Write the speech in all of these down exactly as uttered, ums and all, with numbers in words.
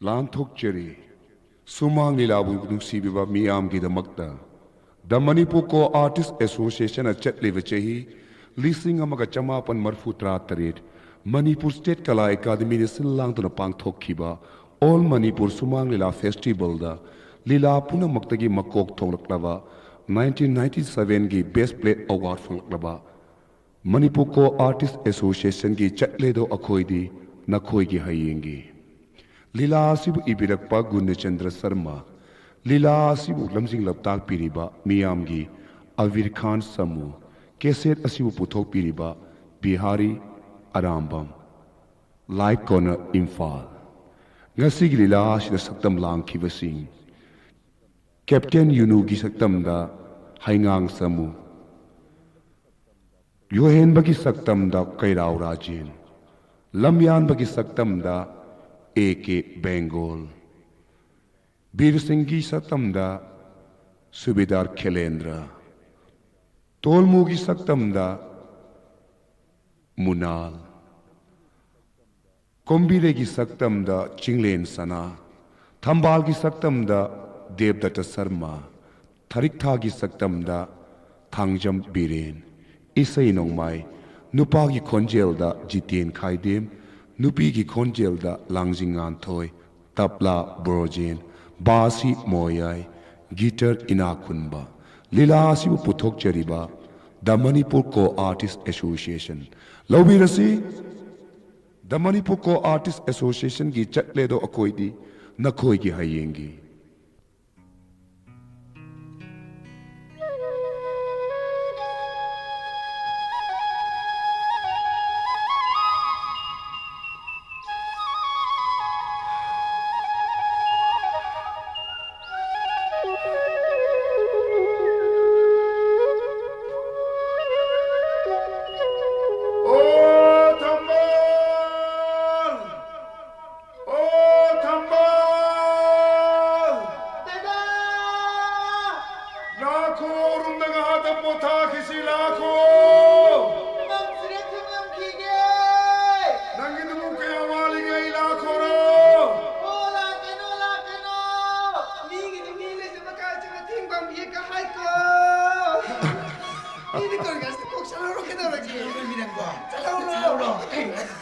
ꯂꯥꯟꯊꯣꯛꯆꯔꯤ꯫ ꯁꯨꯃꯥꯡ ꯂꯤꯂꯥꯕꯨ ꯅꯨꯡꯁꯤꯕꯤꯕ ꯃꯤꯌꯥꯝꯒꯤꯗꯃꯛꯇ The Manipur Co-Artist Association ꯅ ꯆꯠꯂꯤꯕ ꯆꯍꯤ ꯂꯤꯁꯤꯡ ꯑꯃꯒ ꯆꯃꯥꯄꯟ ꯃꯔꯐꯨ ꯇꯔꯥ ꯇꯔꯦꯠ ꯃꯅꯤꯄꯨꯔ ꯁ꯭ꯇꯦꯠ ꯀꯂꯥ ꯑꯦꯀꯥꯗꯃꯤꯅ ꯁꯤꯜ ꯂꯥꯡꯗꯨꯅ ꯄꯥꯡꯊꯣꯛꯈꯤꯕ All Manipur ꯁꯨꯃꯥꯡ ꯂꯤꯂꯥ ꯐꯦꯁꯇꯤꯚꯦꯜꯗ ꯂꯤꯂꯥ ꯄꯨꯝꯅꯃꯛꯇꯒꯤ ꯃꯀꯣꯛ ꯊꯣꯛꯂꯛꯂꯕ nineteen ninety seven ꯒꯤ Best Play Award ꯐꯪꯂꯛꯂꯕ Manipur Co-Artist Association ꯒꯤ ꯆꯠꯂꯦꯗꯣ ꯑꯩꯈꯣꯏꯗꯤ ꯅꯈꯣꯏꯒꯤ ꯍꯌꯦꯡꯒꯤ ꯂꯤꯂꯥ ꯑꯁꯤꯕꯨ ꯏꯕꯤꯔꯛꯄ ꯒꯨꯅꯆꯟꯗ꯭ꯔ ꯁꯔꯃ, ꯂꯤꯂꯥ ꯑꯁꯤꯕꯨ ꯂꯝꯖꯤꯡ ꯂꯝꯇꯥꯛꯄꯤꯔꯤꯕ ꯃꯤꯌꯥꯝꯒꯤ ꯑꯕꯤꯔ ꯈꯥꯟ ꯁꯥꯃꯨ, ꯀꯦꯁꯦꯠ ꯑꯁꯤꯕꯨ ꯄꯨꯊꯣꯛꯄꯤꯔꯤꯕ ꯕꯤꯍꯥꯔꯤ ꯑꯔꯥꯝꯕꯝ꯫ Live Corner, Imphal. ꯉꯁꯤꯒꯤ ꯂꯤꯂꯥ ꯑꯁꯤꯗ ꯁꯛꯇꯝ ꯂꯥꯡꯈꯤꯕꯁꯤꯡ: ꯀꯦꯞꯇꯦꯟ ꯌꯨꯅꯨꯒꯤ ꯁꯛꯇꯝꯗ ꯍꯩꯉꯥꯡ ꯁꯥꯃꯨ, ꯌꯣꯍꯦꯟꯕꯒꯤ ꯁꯛꯇꯝꯗ ꯀꯩꯔꯥꯎ ꯔꯥꯖꯦꯟ, ꯂꯝꯌꯥꯟꯕꯒꯤ ꯁꯛꯇꯝꯗ ꯑꯦ ꯀꯦ ꯕꯦꯡꯒꯣꯜ, ꯕꯤꯔ ꯁꯤꯡꯒꯤ ꯁꯛꯇꯝꯗ ꯁꯨꯕꯦꯗꯥꯔ ꯈꯦꯂꯦꯟꯗ꯭ꯔ, ꯇꯣꯜꯃꯨꯒꯤ ꯁꯛꯇꯝꯗ ꯃꯨꯅꯥꯜ, ꯀꯣꯝꯕꯤꯔꯩꯒꯤ ꯁꯛꯇꯝꯗ ꯆꯤꯡꯂꯦꯟ ꯁꯅꯥ, ꯊꯝꯕꯥꯜꯒꯤ ꯁꯛꯇꯝꯗ ꯗꯦꯕꯗꯠꯇ ꯁꯔꯃ, ꯊꯔꯤꯛꯊꯥꯒꯤ ꯁꯛꯇꯝꯗ ꯊꯥꯡꯖꯝ ꯕꯤꯔꯦꯟ, ꯏꯁꯩ ꯅꯣꯡꯃꯥꯏ, ꯅꯨꯄꯥꯒꯤ ꯈꯣꯟꯖꯦꯜꯗ ꯖꯤꯇꯦꯟ ꯈꯥꯏꯗꯦꯝ, ꯅꯨꯄꯤꯒꯤ ꯈꯣꯟꯖꯦꯜꯗ ꯂꯥꯡꯖꯤꯡ ꯉꯥꯟꯊꯣꯏ, ꯇꯞꯂꯥ ꯕ꯭ꯔꯣꯖꯦꯟ, ꯕꯥꯁꯤ ꯃꯣꯌꯥꯏ, ꯒꯤꯇꯔ ꯏꯅꯥꯈꯨꯟꯕ꯫ ꯂꯤꯂꯥ ꯑꯁꯤꯕꯨ ꯄꯨꯊꯣꯛꯆꯔꯤꯕ The Manipur Co-Artist Association꯫ ꯂꯧꯕꯤꯔꯁꯤ꯫ The Manipur Co-Artist Association ꯒꯤ ꯆꯠꯂꯦꯗꯣ ꯑꯩꯈꯣꯏꯗꯤ ꯅꯈꯣꯏꯒꯤ ꯍꯌꯦꯡꯒꯤ꯫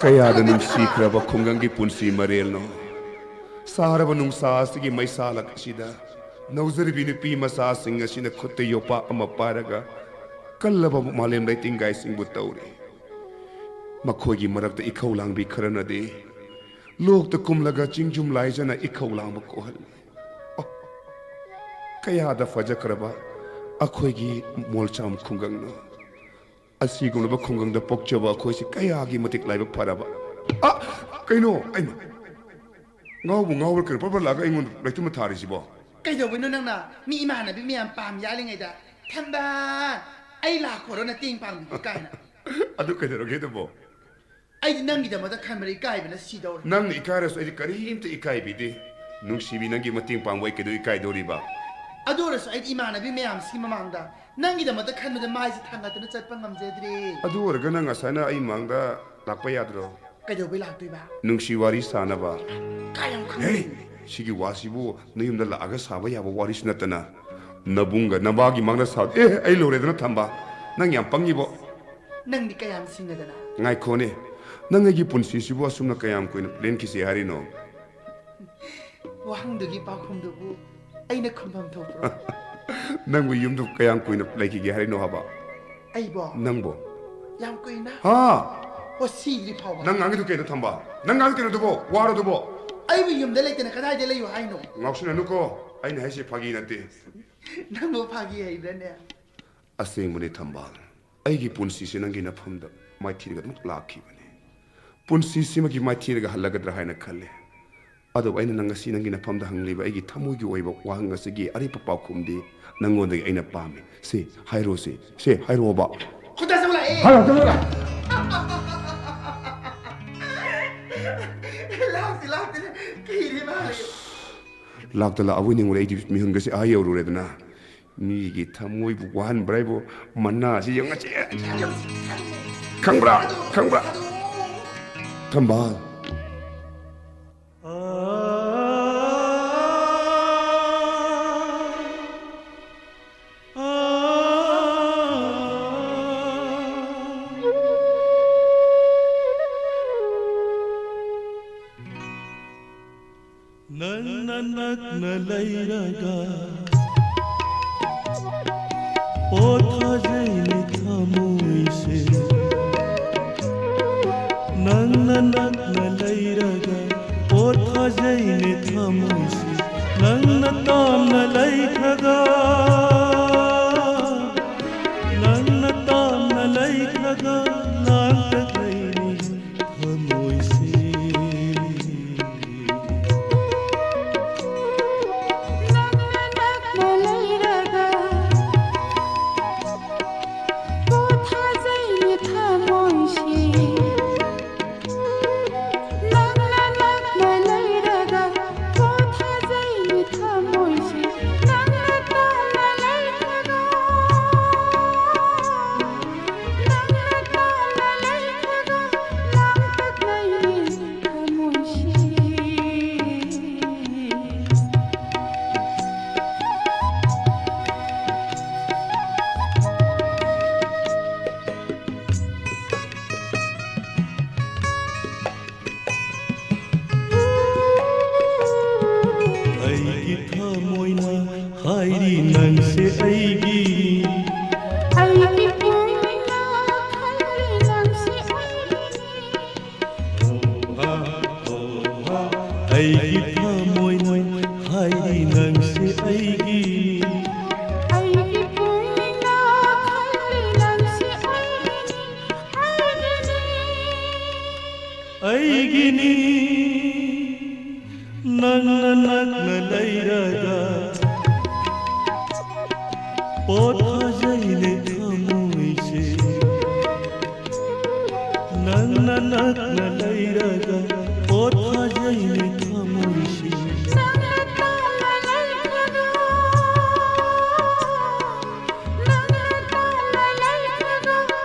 ꯀꯌꯥꯗ ꯅꯨꯡꯁꯤꯈ꯭ꯔꯕ ꯈꯨꯡꯒꯪꯒꯤ ꯄꯨꯟꯁꯤ ꯃꯔꯦꯜꯅꯣ꯫ ꯁꯥꯔꯕ ꯅꯨꯡꯁꯥ ꯑꯁꯤꯒꯤ ꯃꯩꯁꯥꯂꯛ ꯑꯁꯤꯗ ꯅꯧꯖꯔꯤꯕꯤ ꯅꯨꯄꯤ ꯃꯆꯥꯁꯤꯡ ꯑꯁꯤꯅ ꯈꯨꯠꯇ ꯌꯣꯄꯥꯛ ꯑꯃ ꯄꯥꯏꯔꯒ ꯀꯜꯂꯕ ꯃꯥꯂꯦꯝ ꯂꯩꯇꯤꯡꯒꯥꯏꯁꯤꯡꯕꯨ ꯇꯧꯔꯤ꯫ ꯃꯈꯣꯏꯒꯤ ꯃꯔꯛꯇ ꯏꯈꯧ ꯂꯥꯡꯕꯤ ꯈꯔꯅꯗꯤ ꯂꯣꯛꯇ ꯀꯨꯝꯂꯒ ꯆꯤꯡꯖꯨꯝ ꯂꯥꯏꯖꯅ ꯏꯈꯧ ꯂꯥꯡꯕ ꯀꯣꯛꯍꯜꯂꯤ꯫ ꯑꯣ, ꯀꯌꯥꯗ ꯐꯖꯈ꯭ꯔꯕ ꯑꯩꯈꯣꯏꯒꯤ ꯃꯣꯜꯆꯥꯝ ꯈꯨꯡꯒꯪꯅꯣ꯫ ꯑꯁꯤꯒꯨꯝꯂꯕ ꯈꯨꯡꯒꯪꯗ ꯄꯣꯛꯆꯕ ꯑꯩꯈꯣꯏꯁꯤ ꯀꯌꯥꯒꯤ ꯃꯇꯤꯛ ꯂꯥꯏꯕꯛ ꯐꯔꯕ꯫ ꯑ, ꯀꯩꯅꯣ? ꯑꯩꯃ, ꯉꯥꯎꯕꯨ ꯉꯥꯎꯕ꯭ꯔꯥ ꯀꯩꯅꯣ, ꯄꯔꯄꯔ ꯂꯥꯛꯑꯒ ꯑꯩꯉꯣꯟꯗ ꯂꯩꯇꯨꯝꯕ ꯊꯥꯔꯤꯁꯤꯕꯣ? ꯀꯩꯗꯧꯕꯩꯅꯣ ꯅꯪꯅ ꯃꯤ ꯏꯃꯥꯟꯅꯕꯤ ꯃꯌꯥꯝ ꯄꯥꯝ ꯌꯥꯜꯂꯤꯉꯩꯗ, "ꯊꯝꯕꯥꯜ, ꯑꯩ ꯂꯥꯛꯈꯣꯔꯣ ꯅꯇꯦꯡ ꯄꯥꯡꯕꯤꯒꯦ" ꯀꯥꯏꯅ? ꯑꯗꯨ ꯀꯩꯗꯧꯔꯒꯦ ꯑꯗꯨꯕꯣ? ꯑꯩꯗꯤ ꯅꯪꯒꯤꯗꯃꯛꯇ ꯈꯟꯕꯗ ꯏꯀꯥꯏꯕꯅ ꯁꯤꯗꯧꯔꯦ꯫ ꯅꯪꯅ ꯏꯀꯥꯏꯔꯁꯨ ꯑꯩꯗꯤ ꯀꯔꯤꯝꯇ ꯏꯀꯥꯏꯕꯤꯗꯦ꯫ ꯅꯨꯡꯁꯤꯕꯤ, ꯅꯪꯒꯤ ꯃꯇꯦꯡ ꯄꯥꯡꯕ ꯑꯩ ꯀꯩꯗꯧ ꯏꯀꯥꯏꯗꯧꯔꯤꯕ? ꯑꯗꯨ ꯑꯣꯏꯔꯁꯨ ꯑꯩꯗꯤ ꯏꯃꯥꯟꯅꯕꯤ ꯃꯌꯥꯝꯁꯤꯒꯤ ꯃꯃꯥꯡꯗ ꯅꯪꯒꯤꯗꯃꯛꯇ ꯈꯟꯕꯗ ꯃꯥꯏꯁꯦ ꯊꯥꯡꯒꯠꯇꯨꯅ ꯆꯠꯄ ꯉꯝꯖꯗ꯭ꯔꯦ꯫ ꯑꯗꯨ ꯑꯣꯏꯔꯒ ꯅꯪ ꯉꯁꯥꯏꯅ ꯑꯩ ꯃꯥꯡꯗ ꯂꯥꯛꯄ ꯌꯥꯗ꯭ꯔꯣ? ꯀꯩꯗꯧꯕꯩ ꯂꯥꯛꯇꯣꯏꯕ? ꯅꯨꯡꯁꯤ ꯋꯥꯔꯤ ꯁꯥꯅꯕ꯫ ꯀꯥꯏ ꯌꯥꯝ ꯈꯪꯗꯦ꯫ ꯍꯦ, ꯁꯤꯒꯤ ꯋꯥꯁꯤꯕꯨ ꯅꯌꯨꯝꯗ ꯂꯥꯛꯑꯒ ꯁꯥꯕ ꯌꯥꯕ ꯋꯥꯔꯤꯁꯨ ꯅꯠꯇꯅ, ꯅꯕꯨꯡꯒ ꯅꯕꯥꯒꯤ ꯃꯥꯡꯗ ꯁꯥ-, ꯑꯦ, ꯑꯩ ꯂꯣꯏꯔꯦꯗꯅ ꯊꯝꯕ꯫ ꯅꯪ ꯌꯥꯝ ꯄꯪꯉꯤꯕꯣ꯫ ꯅꯪꯗꯤ ꯀꯌꯥꯝ ꯁꯤꯡꯉꯗꯅ? ꯉꯥꯏꯈꯣꯅꯦ, ꯅꯪ ꯑꯩꯒꯤ ꯄꯨꯟꯁꯤꯁꯤꯕꯨ ꯑꯁꯨꯝꯅ ꯀꯌꯥꯝ ꯀꯨꯏꯅ ꯂꯦꯟꯈꯤꯁꯦ ꯍꯥꯏꯔꯤꯅꯣ? ꯋꯥꯍꯪꯗꯨꯒꯤ ꯄꯥꯎꯈꯨꯝꯗꯨꯕꯨ ꯑꯩꯅ ꯈꯨꯝꯐꯝ ꯊꯣꯛꯄ꯭ꯔꯣ? ꯅꯪꯕꯨ ꯌꯨꯝꯗ ꯀꯌꯥꯝ ꯀꯨꯏꯅ ꯂꯩꯈꯤꯒꯦ ꯍꯥꯏꯔꯤꯅꯣ ꯍꯥꯏꯕ? ꯑꯩꯕꯣ? ꯅꯪꯕꯨ? ꯌꯥꯝ ꯀꯨꯏꯅ? ꯍꯥ? ꯍꯣ, ꯁꯤꯗ꯭ꯔꯤ ꯐꯥꯎꯕ꯫ ꯅꯪ ꯉꯥꯡꯉꯤꯗꯨ ꯀꯩꯅꯣ ꯊꯝꯕ? ꯅꯪ ꯉꯥꯡꯉꯤ ꯀꯩꯅꯣꯗꯨꯕꯣ? ꯋꯥꯔꯣ ꯑꯗꯨꯕꯣ? ꯑꯩꯕꯨ ꯌꯨꯝꯗ ꯂꯩꯇꯅ ꯀꯗꯥꯏꯗ ꯂꯩꯌꯨ ꯍꯥꯏꯅꯣ? ꯉꯥꯎꯁꯤꯟꯅꯅꯨꯀꯣ, ꯑꯩꯅ ꯍꯥꯏꯁꯦ ꯐꯥꯒꯤ ꯅꯠꯇꯦ꯫ ꯅꯪꯕꯨ ꯐꯥꯒꯤ ꯍꯩꯕ꯭ꯔꯅꯦ? ꯑꯁꯦꯡꯕꯅꯤ ꯊꯝꯕꯥꯜ, ꯑꯩꯒꯤ ꯄꯨꯟꯁꯤꯁꯦ ꯅꯪꯒꯤ ꯅꯐꯝꯗ ꯃꯥꯏꯊꯤꯔꯒ ꯑꯗꯨꯝ ꯂꯥꯛꯈꯤꯕꯅꯤ꯫ ꯄꯨꯟꯁꯤꯁꯤꯃꯒꯤ ꯃꯥꯏꯊꯤꯔꯒ ꯍꯜꯂꯒꯗ꯭ꯔꯥ ꯍꯥꯏꯅ ꯈꯜꯂꯦ꯫ ꯑꯗꯨꯕꯨ ꯑꯩꯅ ꯅꯪ ꯉꯁꯤ ꯅꯪꯒꯤ ꯅꯐꯝꯗ ꯍꯪꯂꯤꯕ ꯑꯩꯒꯤ ꯊꯃꯣꯏꯒꯤ ꯑꯣꯏꯕ ꯋꯥꯍꯪ ꯑꯁꯤꯒꯤ ꯑꯔꯦꯞꯄ ꯄꯥꯎꯈꯨꯝꯗꯤ ꯅꯪꯉꯣꯟꯗꯒꯤ ꯑꯩꯅ ꯄꯥꯝꯃꯤ꯫ ꯁꯦ, ꯍꯥꯏꯔꯣꯁꯦ꯫ ꯁꯦ, ꯍꯥꯏꯔꯣꯕ꯫ ꯈꯨꯗꯥ ꯆꯪꯂꯛꯑꯦ꯫ ꯍꯥꯏꯔꯣ, ꯆꯪꯂꯛꯑꯦ꯫ ꯂꯥꯛꯇꯦ, ꯂꯥꯛꯇꯦ, ꯀꯤꯔꯦ ꯃꯥꯜꯂꯦ꯫ ꯂꯥꯛꯇ ꯂꯥꯛꯑꯕꯣꯏ ꯅꯤꯡꯉꯨꯔꯦ, ꯑꯩꯗꯤ ꯃꯤꯍꯨꯟꯒꯁꯦ ꯑꯥ ꯌꯧꯔꯨꯔꯦꯗꯅ꯫ ꯃꯤꯒꯤ ꯊꯃꯣꯏꯕꯨ ꯋꯥꯍꯟꯕ꯭ꯔꯥ ꯍꯥꯏꯕꯨ, ꯃꯅꯥꯁꯤ ꯌꯦꯡꯉꯁꯤ꯫ ꯈꯪꯕ꯭ꯔꯥ? ꯈꯪꯕ꯭ꯔꯥ? ꯊꯝꯕꯥꯜ꯫ ꯅꯪꯅ ꯅꯛꯅ ꯂꯩꯔꯒ ꯄꯣꯊꯥꯖꯩꯅꯦ ꯊꯃꯣꯏꯁꯦ꯫ ꯅꯪꯅ ꯅꯛꯅ ꯂꯩꯔꯒ ꯄꯣꯊꯥꯖꯩꯅꯦ ꯊꯃꯣꯏꯁꯦ꯫ ꯅꯪꯅ ꯇꯥꯝꯅ ꯂꯩꯈ꯭ꯔꯒ, ꯅꯪꯅ ꯇꯥꯝꯅ ꯂꯩꯈ꯭ꯔꯒ ꯂꯥꯡꯇꯛꯅꯩꯅꯦ ꯊꯃꯣꯏꯁꯦ꯫ ꯅꯪꯅ ꯅꯛꯅ ꯂꯩꯔꯒ ꯄꯣꯊꯥꯖꯩꯅꯦ ꯊꯃꯣꯏꯁꯦ꯫ ꯅꯪꯅ ꯅꯛꯅ ꯂꯩꯔꯒ ꯄꯣꯊꯥꯖꯩꯅꯦ ꯊꯃꯣꯏꯁꯦ꯫ ꯅꯪꯅ ꯇꯥꯝꯅ ꯂꯩꯈ꯭ꯔꯒ, ꯅꯪꯅ ꯇꯥꯝꯅ ꯂꯩꯈ꯭ꯔꯒ ꯂꯥꯡꯇꯛꯅꯩꯅꯦ ꯊꯃꯣꯏꯁꯦ꯫ ꯑꯩꯒꯤ ꯊꯃꯣꯏꯅ ꯍꯥꯏꯔꯤ ꯅꯪꯁꯦ ꯑꯩꯒꯤ꯫ ꯑꯩꯒꯤ ꯄꯨꯛꯅꯤꯡꯅ ꯈꯜꯂꯤ ꯅꯪꯁꯦ ꯑꯩꯒꯤ꯫ ꯑꯩꯒꯤ ꯊꯃꯣꯏꯅ ꯍꯥꯏꯔꯤ ꯅꯪꯁꯦ ꯑꯩꯒꯤ꯫ ꯑꯩꯒꯤ ꯄꯨꯛꯅꯤꯡꯅ ꯈꯜꯂꯤ ꯅꯪꯁꯦ ꯑꯩꯒꯤ꯫ ꯑꯩꯒꯤꯅꯤ, ꯅꯪꯅ ꯅꯛꯅ ꯂꯩꯔꯒ ꯄꯣꯊꯥꯖꯩꯅꯦ ꯊꯃꯣꯏꯁꯦ꯫ ꯅꯪꯅ ꯅꯛꯅ ꯂꯩꯔꯒ ꯄꯣꯊꯥꯖꯩꯅꯦ ꯊꯃꯣꯏꯁꯦ꯫ ꯅꯪꯅ ꯇꯥꯝꯅ ꯂꯩꯈ꯭ꯔꯒ, ꯅꯪꯅ ꯇꯥꯝꯅ ꯂꯩꯈ꯭ꯔꯒ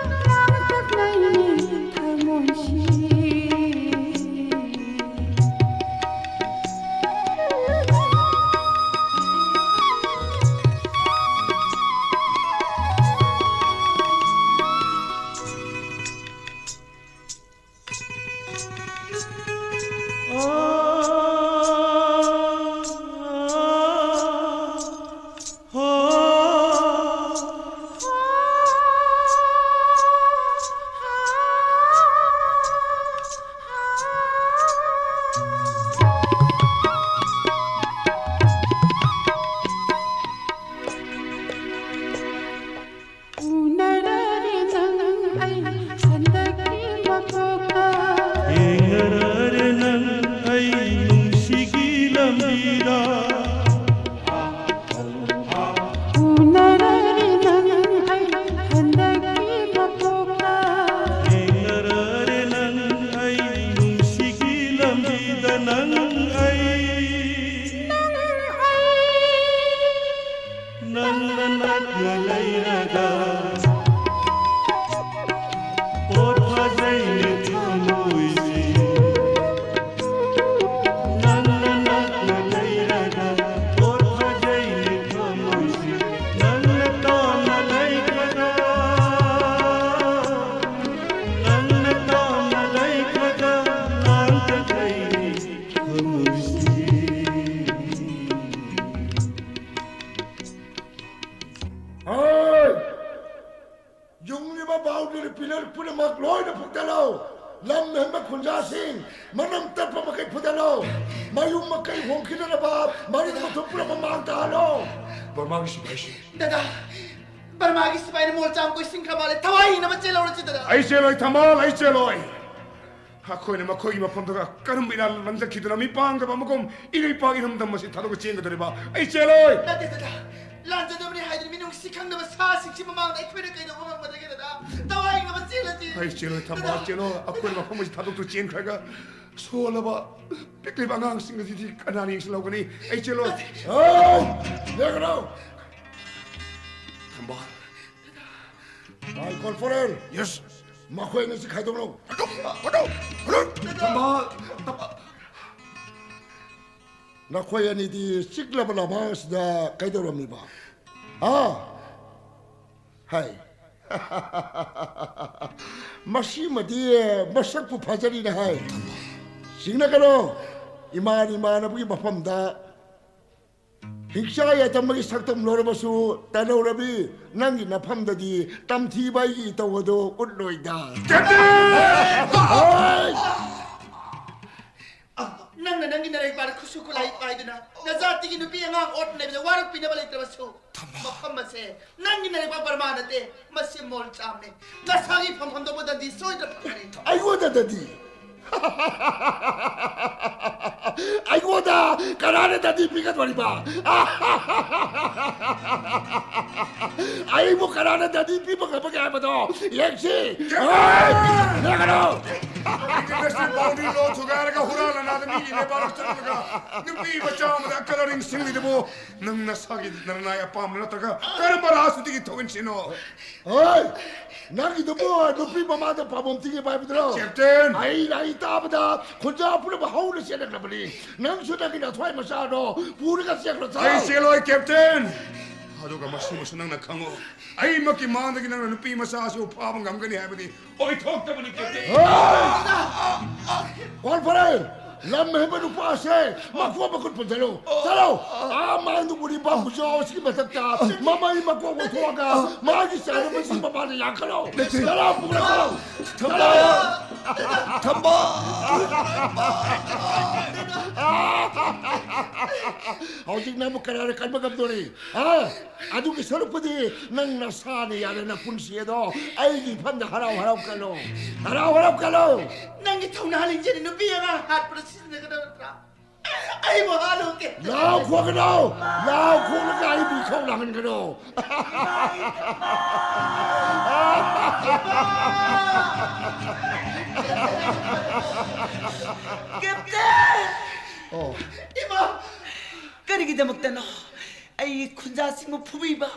ꯂꯥꯡꯇꯛꯅꯩꯅꯦ ꯊꯃꯣꯏꯁꯦ꯫ ꯃꯌꯨꯝ ꯃꯀꯩ ꯍꯣꯡꯈꯤꯗꯅꯕ ꯃꯔꯤꯡ ꯃꯊꯨꯝ ꯄꯨꯔꯛꯄ ꯃꯥꯡ ꯇꯥꯍꯜꯂꯣ꯫ ꯕꯔꯃꯥꯒꯤ ꯁꯤꯐꯥꯏꯁꯤꯡ꯫ ꯗꯗꯥ, ꯕꯔꯃꯥꯒꯤ ꯁꯤꯐꯥꯏꯅ ꯃꯣꯜꯆꯥꯝ ꯀꯣꯏꯁꯤꯟꯈ꯭ꯔ ꯃꯥꯜꯂꯦ꯫ ꯊꯋꯥꯏ ꯍꯤꯡꯅꯕ ꯆꯦꯜꯍꯧꯔꯁꯤ, ꯗꯗꯥ꯫ ꯑꯩ ꯆꯦꯜꯂꯣꯏ, ꯊꯝꯕꯥꯜ, ꯑꯩ ꯆꯦꯜꯂꯣꯏ꯫ ꯑꯩꯈꯣꯏꯅ ꯃꯈꯣꯏꯒꯤ ꯃꯐꯝꯗ ꯀꯔꯝꯕ ꯏꯔꯥꯟ ꯂꯥꯟꯖꯈꯤꯗꯨꯅ ꯃꯤ ꯄꯥꯡꯗꯕ ꯑꯃꯒꯨꯝ ꯏꯔꯩꯄꯥꯛ ꯏꯔꯝꯗꯝ ꯑꯁꯤ ꯊꯥꯗꯣꯛꯑ ꯆꯦꯟꯒꯗꯧꯔꯤꯕ? ꯑꯩ ꯆꯦꯜꯂꯣꯏ꯫ ꯅꯠꯇꯦ, ꯗꯗꯥ꯫ ꯂꯥꯟꯖꯗꯕꯅꯤ ꯍꯥꯏꯗꯨꯅ ꯃꯤꯅꯨꯡꯁꯤ ꯈꯪꯗꯕ ꯁꯥꯁꯤꯡꯁꯤ ꯃꯃꯥꯡꯗ ꯑꯩꯈꯣꯏꯅ ꯀꯩꯗꯧꯕ ꯉꯝꯒꯗꯒꯦ, ꯗꯗꯥ? ꯊꯋꯥꯏ ꯍꯤꯡꯅꯕ ꯆꯦꯜꯂꯁꯤ꯫ ꯑꯩ ꯆꯦꯜꯂꯣꯏ, ꯊꯝꯕꯥꯜ, ꯗꯗꯥ꯫ ꯆꯦꯜꯂꯣꯏ꯫ ꯑꯩꯈꯣꯏꯅ ꯃꯐꯝ ꯑꯁꯤ ꯊꯥꯗꯣꯛꯇꯨꯅ ꯆꯦꯟꯈ꯭ꯔꯒ ꯁꯣꯜꯂꯕ ꯄꯤꯛꯂꯤꯕ ꯑꯉꯥꯡꯁꯤꯡ ꯑꯁꯤꯗꯤ ꯀꯅꯥꯅ ꯌꯦꯡꯁꯤꯜꯍꯧꯒꯅꯤ? ꯑꯩ ꯆꯦꯜꯂꯣꯏ꯫ ꯍꯦ! ꯂꯦꯡꯒꯅꯨ! ꯊꯝꯕꯥꯜ꯫ ꯃꯥꯏꯀꯣꯜ ꯐꯣꯔꯦꯟ! ꯌꯦꯁ! ꯃꯈꯣꯏ ꯑꯅꯤꯁꯤ ꯈꯥꯏꯗꯣꯛꯂꯛꯎ꯫ ꯊꯝꯕꯥꯜ! ꯊꯝꯕꯥꯜ! ꯅꯈꯣꯏ ꯑꯅꯤꯗꯤ ꯆꯤꯛꯂꯕ ꯂꯝꯍꯥꯡ ꯑꯁꯤꯗ ꯀꯩꯗꯧꯔꯝꯃꯤꯕ? ꯍꯥ? ꯍꯥꯏ꯫ ꯃꯁꯤꯃꯗꯤ ꯃꯁꯛꯄꯨ ꯐꯖꯔꯤꯅꯦ ꯍꯥꯏ꯫ ꯆꯤꯡꯅꯒꯅꯨ꯫ ꯏꯃꯥꯟ ꯏꯃꯥꯟꯅꯕꯒꯤ ꯃꯐꯝꯗ ꯍꯤꯡꯆꯥ ꯌꯥꯏꯇꯝꯕꯒꯤ ꯁꯛꯇꯝ ꯂꯧꯔꯕꯁꯨ ꯇꯥꯏꯅꯧꯔꯕꯤ, ꯅꯪꯒꯤ ꯅꯐꯝꯗꯗꯤ ꯇꯝꯊꯤꯕ ꯑꯩꯒꯤ ꯏꯇꯧ ꯑꯗꯨ ꯎꯠꯂꯣꯏꯗ꯫ ꯀꯦꯞꯇꯦꯟ! ꯍꯣꯏ! ꯑ, ꯅꯪꯅ ꯅꯪꯒꯤ ꯅꯔꯩꯄꯥꯛꯇ ꯈꯨꯠꯁꯨ ꯈꯨꯠꯂꯥꯏ ꯄꯥꯏꯗꯨꯅ ꯅꯖꯥꯇꯤꯒꯤ ꯅꯨꯄꯤ ꯑꯉꯥꯡ ꯑꯣꯠ ꯅꯩꯕꯗ ꯋꯥꯔꯛꯄꯤꯅꯕ ꯂꯩꯇ꯭ꯔꯕꯁꯨ, ꯊꯝꯕꯥꯜ꯫ ꯃꯐꯝ ꯑꯁꯦ ꯅꯪꯒꯤ ꯅꯔꯩꯄꯥꯛ ꯕꯔꯃꯥ ꯅꯠꯇꯦ, ꯃꯁꯤ ꯃꯣꯜꯆꯥꯝꯅꯦ꯫ ꯅꯁꯥꯒꯤ ꯐꯝꯐꯝ ꯊꯣꯛꯄ ꯗꯟꯗꯤ ꯁꯣꯏꯗꯅ ꯐꯪꯒꯅꯤ꯫ ꯑꯩꯉꯣꯟꯗꯗꯗꯤ? ꯑꯩꯉꯣꯟꯗ ꯀꯅꯥꯅ ꯗꯟꯗꯤ ꯄꯤꯒꯗꯧꯔꯤꯕ? ꯑꯩꯕꯨ ꯀꯅꯥꯅ ꯗꯟꯗꯤ ꯄꯤꯕ ꯉꯝꯕꯒꯦ ꯍꯥꯏꯕꯗꯣ ꯌꯦꯡꯁꯤ꯫ ꯍꯦ! ꯌꯦꯡꯒꯅꯨ! International boundary law ꯊꯨꯒꯥꯏꯔꯒ ꯍꯨꯔꯥꯟ ꯂꯅꯥꯗ ꯃꯤꯒꯤ ꯂꯩꯕꯥꯛ ꯆꯠꯂꯒ ꯅꯨꯄꯤ ꯃꯆꯥ ꯑꯃꯗ ꯑꯀꯜ ꯑꯔꯤꯡ ꯁꯤꯡꯂꯤꯗꯨꯕꯨ ꯅꯪ ꯅꯁꯥꯒꯤ ꯅꯔꯅꯥꯏ ꯑꯄꯥꯝꯕ ꯅꯠꯇ꯭ꯔꯒ ꯀꯔꯝꯕ ꯔꯥꯖꯅꯤꯇꯤꯒꯤ ꯊꯧꯑꯣꯡꯁꯤꯅꯣ? ꯍꯣꯏ! ꯅꯪꯒꯤꯗꯨꯕꯨ ꯅꯨꯄꯤ ꯃꯃꯥꯡꯗ ꯄꯥꯝꯕꯣꯝ ꯊꯤꯒꯦ ꯄꯥꯏꯕꯗꯨꯔꯣ? ꯀꯦꯞꯇꯦꯟ! ꯑꯩ, ꯑꯩ ꯇꯥꯕꯗ ꯈꯨꯟꯖꯥ ꯄꯨꯝꯅꯃꯛ ꯍꯧꯅ ꯆꯦꯜꯂꯛꯂꯕꯅꯤ꯫ ꯅꯪꯁꯨ ꯅꯪꯒꯤ ꯅꯊ꯭ꯋꯥꯏ ꯃꯆꯥꯗꯣ ꯄꯨꯔꯒ ꯆꯦꯜꯂꯣ, ꯆꯠꯂꯣ꯫ ꯑꯩ ꯆꯦꯜꯂꯣꯏ, ꯀꯦꯞꯇꯦꯟ! ꯑꯗꯨꯒ ꯃꯁꯤꯃꯁꯨ ꯅꯪꯅ ꯈꯪꯉꯨ, ꯑꯩꯃꯛꯀꯤ ꯃꯥꯡꯗꯒꯤ ꯅꯪꯅ ꯅꯨꯄꯤ ꯃꯆꯥ ꯑꯁꯤꯕꯨ ꯐꯥꯕ ꯉꯝꯒꯅꯤ ꯍꯥꯏꯕꯗꯤ ꯑꯣꯏꯊꯣꯛꯇꯕꯅꯤ, ꯀꯦꯞꯇꯦꯟ꯫ ꯍꯣꯏ! ꯀꯣꯜ ꯐꯔꯦ! ꯂꯝ ꯍꯦꯟꯕ ꯅꯨꯄꯥꯁꯦ ꯃꯈꯣꯡ ꯃꯈꯨꯠ ꯄꯨꯟꯁꯤꯜꯂꯨ꯫ ꯆꯠꯂꯣ꯫ ꯑꯥ ꯃꯥꯡꯗ ꯎꯔꯤꯕ ꯈꯨꯖꯥꯎ ꯑꯁꯤꯒꯤ ꯃꯊꯛꯇ ꯃꯃꯩ ꯃꯀꯣꯛ ꯑꯣꯟꯊꯣꯛꯑꯒ ꯃꯥꯒꯤ ꯆꯥꯅꯕꯁꯤ ꯃꯃꯥꯗ ꯌꯥꯟꯈꯠꯂꯣ꯫ ꯆꯠꯂꯣ, ꯄꯨꯈꯠꯂꯣ, ꯆꯠꯂꯣ꯫ ꯊꯝꯕꯥꯜ! ꯊꯝꯕꯥꯜ! ꯍꯧꯖꯤꯛ ꯅꯪꯕꯨ ꯀꯅꯥꯅ ꯀꯟꯕ ꯉꯝꯗꯣꯔꯤ? ꯍꯥ? ꯑꯗꯨꯒꯤ ꯁꯔꯨꯛꯄꯨꯗꯤ ꯅꯪ ꯅꯁꯥꯅ ꯌꯥꯅ ꯅꯄꯨꯟꯁꯤ ꯑꯗꯣ ꯑꯩꯒꯤ ꯏꯐꯝꯗ ꯍꯔꯥꯎ ꯍꯔꯥꯎ ꯀꯜꯂꯣ꯫ ꯍꯔꯥꯎ ꯍꯔꯥꯎ ꯀꯜꯂꯣ꯫ ꯅꯪꯒꯤ ꯊꯧꯅꯥ ꯂꯤꯡꯖꯦꯜꯅ ꯅꯨꯄꯤ ꯑꯉꯥꯡ ꯍꯥꯠꯄꯗ ꯁꯤꯖꯤꯟꯅꯒꯗꯕ ꯅꯠꯇ꯭ꯔꯥ? ꯑꯩꯕꯨ ꯍꯥꯠꯂꯨꯒꯦ꯫ ꯂꯥꯎ ꯈꯣꯡꯒꯅꯨ꯫ ꯂꯥꯎ ꯈꯣꯡꯂꯒ ꯑꯩꯕꯨ ꯏꯈꯧ ꯂꯥꯡꯍꯟꯒꯅꯨ꯫ ꯀꯦꯞꯇꯦꯟ! ꯑꯣ꯫ ꯏꯃꯥ! ꯀꯔꯤꯒꯤꯗꯃꯛꯇꯅꯣ ꯑꯩꯒꯤ ꯈꯨꯟꯖꯥꯁꯤꯡꯕꯨ ꯐꯨꯕꯤꯕ?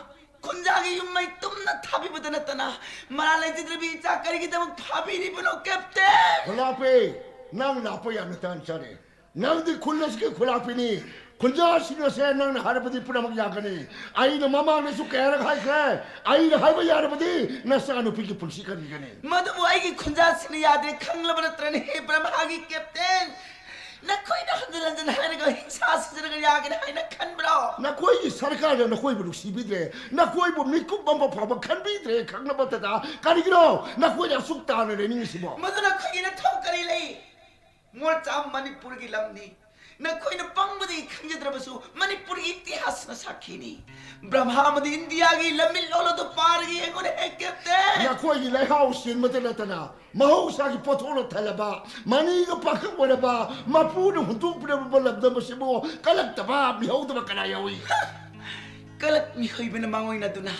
ꯈꯨꯟꯖꯥꯒꯤ ꯌꯨꯝ ꯃꯩ ꯇꯨꯝꯅ ꯊꯥꯕꯤꯕꯗ ꯅꯠꯇꯅ ꯃꯔꯥꯜ ꯂꯩꯖꯗ꯭ꯔꯕꯤ ꯏꯆꯥ ꯀꯔꯤꯒꯤꯗꯃꯛ ꯐꯥꯕꯤꯔꯤꯕꯅꯣ, ꯀꯦꯞꯇꯦꯟ? ꯈꯨꯂꯥꯛꯄꯤ, ꯅꯪ ꯂꯥꯛꯄ ꯌꯥꯝꯅ ꯇꯥꯟ ꯆꯥꯔꯦ꯫ ꯅꯪꯗꯤ ꯈꯨꯜ ꯑꯁꯤꯒꯤ ꯈꯨꯂꯥꯛꯄꯤꯅꯤ꯫ ꯈꯨꯟꯖꯥꯁꯤꯡ ꯑꯁꯦ ꯅꯪꯅ ꯍꯥꯏꯔꯕꯗꯤ ꯄꯨꯝꯅꯃꯛ ꯌꯥꯒꯅꯤ꯫ ꯑꯩꯅ ꯃꯃꯥꯡꯗꯁꯨ ꯀꯌꯥꯔꯛ ꯍꯥꯏꯈ꯭ꯔꯦ, ꯑꯩꯅ ꯍꯥꯏꯕ ꯌꯥꯔꯕꯗꯤ ꯅꯆꯥꯅꯨꯄꯤꯒꯤ ꯄꯨꯟꯁꯤ ꯀꯟꯈꯤꯒꯅꯤ꯫ ꯃꯗꯨꯕꯨ ꯑꯩꯒꯤ ꯈꯨꯟꯖꯥꯁꯤꯡꯅ ꯌꯥꯗ꯭ꯔꯦ ꯈꯪꯂꯕ ꯅꯠꯇ꯭ꯔꯅꯦ, ꯍꯦ ꯕ꯭ꯔꯍꯃꯥꯒꯤ ꯀꯦꯞꯇꯦꯟ? ꯅꯈꯣꯏꯅ ꯍꯟꯖꯤꯟ ꯍꯟꯖꯤꯟ ꯍꯥꯏꯔꯒ ꯍꯤꯡꯁꯥ ꯁꯤꯖꯔꯒ ꯌꯥꯒꯅꯤ ꯍꯥꯏꯅ ꯈꯟꯕ꯭ꯔꯣ? ꯅꯈꯣꯏꯒꯤ ꯁꯔꯀꯥꯔꯅ ꯅꯈꯣꯏꯕꯨ ꯅꯨꯡꯁꯤꯕꯤꯗ꯭ꯔꯦ, ꯅꯈꯣꯏꯕꯨ ꯃꯤꯀꯨꯞ ꯑꯃ ꯐꯥꯎꯕ ꯈꯟꯕꯤꯗ꯭ꯔꯦ ꯈꯪꯂꯕ ꯇꯇꯥ, ꯀꯔꯤꯒꯤꯅꯣ ꯅꯈꯣꯏꯅ ꯑꯁꯨꯛ ꯇꯥꯅ ꯂꯩꯅꯤꯡꯉꯤꯁꯤꯕꯣ? ꯃꯗꯨ ꯅꯈꯣꯏꯒꯤ ꯅꯊꯧ ꯀꯔꯤ ꯂꯩ? ꯃꯣꯔꯆꯥ ꯃꯅꯤꯄꯨꯔꯒꯤ ꯂꯝꯅꯤ꯫ ꯅꯈꯣꯏꯅ ꯄꯪꯕꯗꯒꯤ ꯈꯪꯖꯗ꯭ꯔꯕꯁꯨ ꯃꯅꯤꯄꯨꯔꯒꯤ ꯏꯇꯤꯍꯥꯁꯅ ꯁꯥꯈꯤꯅꯤ꯫ ꯕ꯭ꯔꯍꯃꯥ ꯑꯃꯗꯤ ꯏꯟꯗꯤꯌꯥꯒꯤ ꯂꯝꯃꯤꯠꯂꯣꯟ ꯑꯗꯨ ꯄꯥꯔꯒ ꯌꯦꯡꯉꯨꯅꯦ, ꯍꯦ ꯀꯦꯞꯇꯦꯟ! ꯅꯈꯣꯏꯒꯤ ꯂꯩꯍꯥꯎ ꯆꯦꯟꯕꯇ ꯅꯠꯇꯅ ꯃꯍꯧꯁꯥꯒꯤ ꯄꯣꯠꯊꯣꯛꯅ ꯊꯜꯂꯕ, ꯃꯅꯤꯒ ꯄꯥꯈꯪ ꯑꯣꯏꯔꯕ, ꯃꯄꯨꯅ ꯍꯨꯟꯗꯣꯛꯄꯤꯔꯕ ꯂꯝꯗꯝ ꯑꯁꯤꯕꯨ ꯀꯜꯂꯛꯇꯕ, ꯃꯤꯍꯧꯗꯕ ꯀꯅꯥ ꯌꯥꯎꯏ? ꯀꯂꯛ ꯃꯤꯑꯣꯏꯕꯅ ꯃꯥꯡꯑꯣꯏꯅꯗꯨꯅ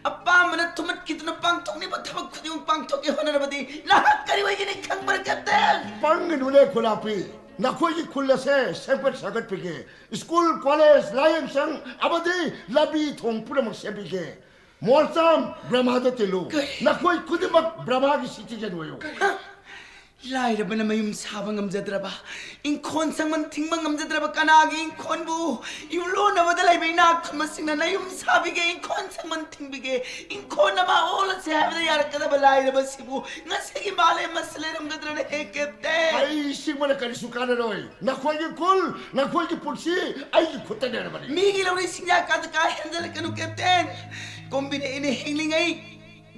ꯑꯄꯥꯝꯕꯅ ꯊꯨꯝꯃꯠꯈꯤꯗꯨꯅ ꯄꯥꯡꯊꯣꯛꯅꯤꯡꯕ ꯊꯕꯛ ꯈꯨꯗꯤꯡꯃꯛ ꯄꯥꯡꯊꯣꯛꯀꯦ ꯍꯣꯠꯅꯔꯕꯗꯤ ꯅꯍꯥꯛ ꯀꯔꯤ ꯑꯣꯏꯒꯅꯤ ꯈꯪꯕ꯭ꯔꯥ, ꯀꯦꯞꯇꯦꯟ? ꯄꯪꯒꯅꯨꯅꯦ ꯈꯨꯂꯥꯛꯄꯤ꯫ ꯅꯈꯣꯏꯒꯤ ꯈꯨꯜ ꯑꯁꯦ ꯁꯦꯝꯒꯠ ꯁꯥꯒꯠꯄꯤꯒꯦ꯫ ꯁ꯭ꯀꯨꯜ, ꯀꯣꯂꯦꯖ, ꯂꯥꯏꯌꯦꯡꯁꯪ ꯑꯃꯗꯤ ꯂꯝꯕꯤ ꯊꯣꯡ ꯄꯨꯝꯅꯃꯛ ꯁꯦꯝꯕꯤꯒꯦ꯫ ꯃꯣꯔꯆꯥꯝ ꯕ꯭ꯔꯍꯃꯥꯗ ꯇꯤꯜꯂꯨ꯫ ꯀꯔꯤ? ꯅꯈꯣꯏ ꯈꯨꯗꯤꯡꯃꯛ ꯕ꯭ꯔꯍꯃꯥꯒꯤ ꯁꯤꯇꯤꯖꯦꯟ ꯑꯣꯏꯌꯨ꯫ ꯍ? ꯂꯥꯏꯔꯕꯅ ꯃꯌꯨꯝ ꯁꯥꯕ ꯉꯝꯖꯗ꯭ꯔꯕ, ꯏꯪꯈꯣꯜ ꯁꯪꯕꯟ ꯊꯤꯡꯕ ꯉꯝꯖꯗ꯭ꯔꯕ ꯀꯅꯥꯒꯤ ꯏꯪꯈꯣꯜꯕꯨ ꯌꯨꯝꯂꯣꯟꯅꯕꯗ ꯂꯩꯕ ꯏꯅꯥꯛ ꯈꯨꯟꯕꯁꯤꯡꯅ ꯅꯌꯨꯝ ꯁꯥꯕꯤꯒꯦ, ꯏꯪꯈꯣꯜ ꯁꯪꯕꯟ ꯊꯤꯡꯕꯤꯒꯦ, ꯏꯪꯈꯣꯜ ꯑꯃ ꯑꯣꯜꯂꯁꯦ ꯍꯥꯏꯕꯗ ꯌꯥꯔꯛꯀꯗꯕ ꯂꯥꯏꯔꯕꯁꯤꯕꯨ ꯉꯁꯤꯒꯤ ꯃꯥꯂꯦꯝ ꯑꯁꯤ ꯂꯩꯔꯝꯒꯗ꯭ꯔꯅꯦ ꯍꯦ ꯀꯦꯞꯇꯦꯟ? ꯑꯩ ꯁꯤꯡꯕꯅ ꯀꯔꯤꯁꯨ ꯀꯥꯟꯅꯔꯣꯏ꯫ ꯅꯈꯣꯏꯒꯤ ꯈꯨꯜ, ꯅꯈꯣꯏꯒꯤ ꯄꯨꯟꯁꯤ ꯑꯩꯒꯤ ꯈꯨꯠꯇ ꯂꯩꯔꯕꯅꯤ꯫ ꯃꯤꯒꯤ ꯂꯧꯔꯤ ꯁꯤꯡꯌꯥ ꯀꯥꯗ ꯀꯥ ꯍꯦꯟꯖꯜꯂꯛꯀꯅꯨ ꯀꯦꯞꯇꯦꯟ꯫ ꯀꯣꯝꯕꯤꯔꯛꯏꯅꯦ ꯍꯤꯡꯂꯤꯉꯩ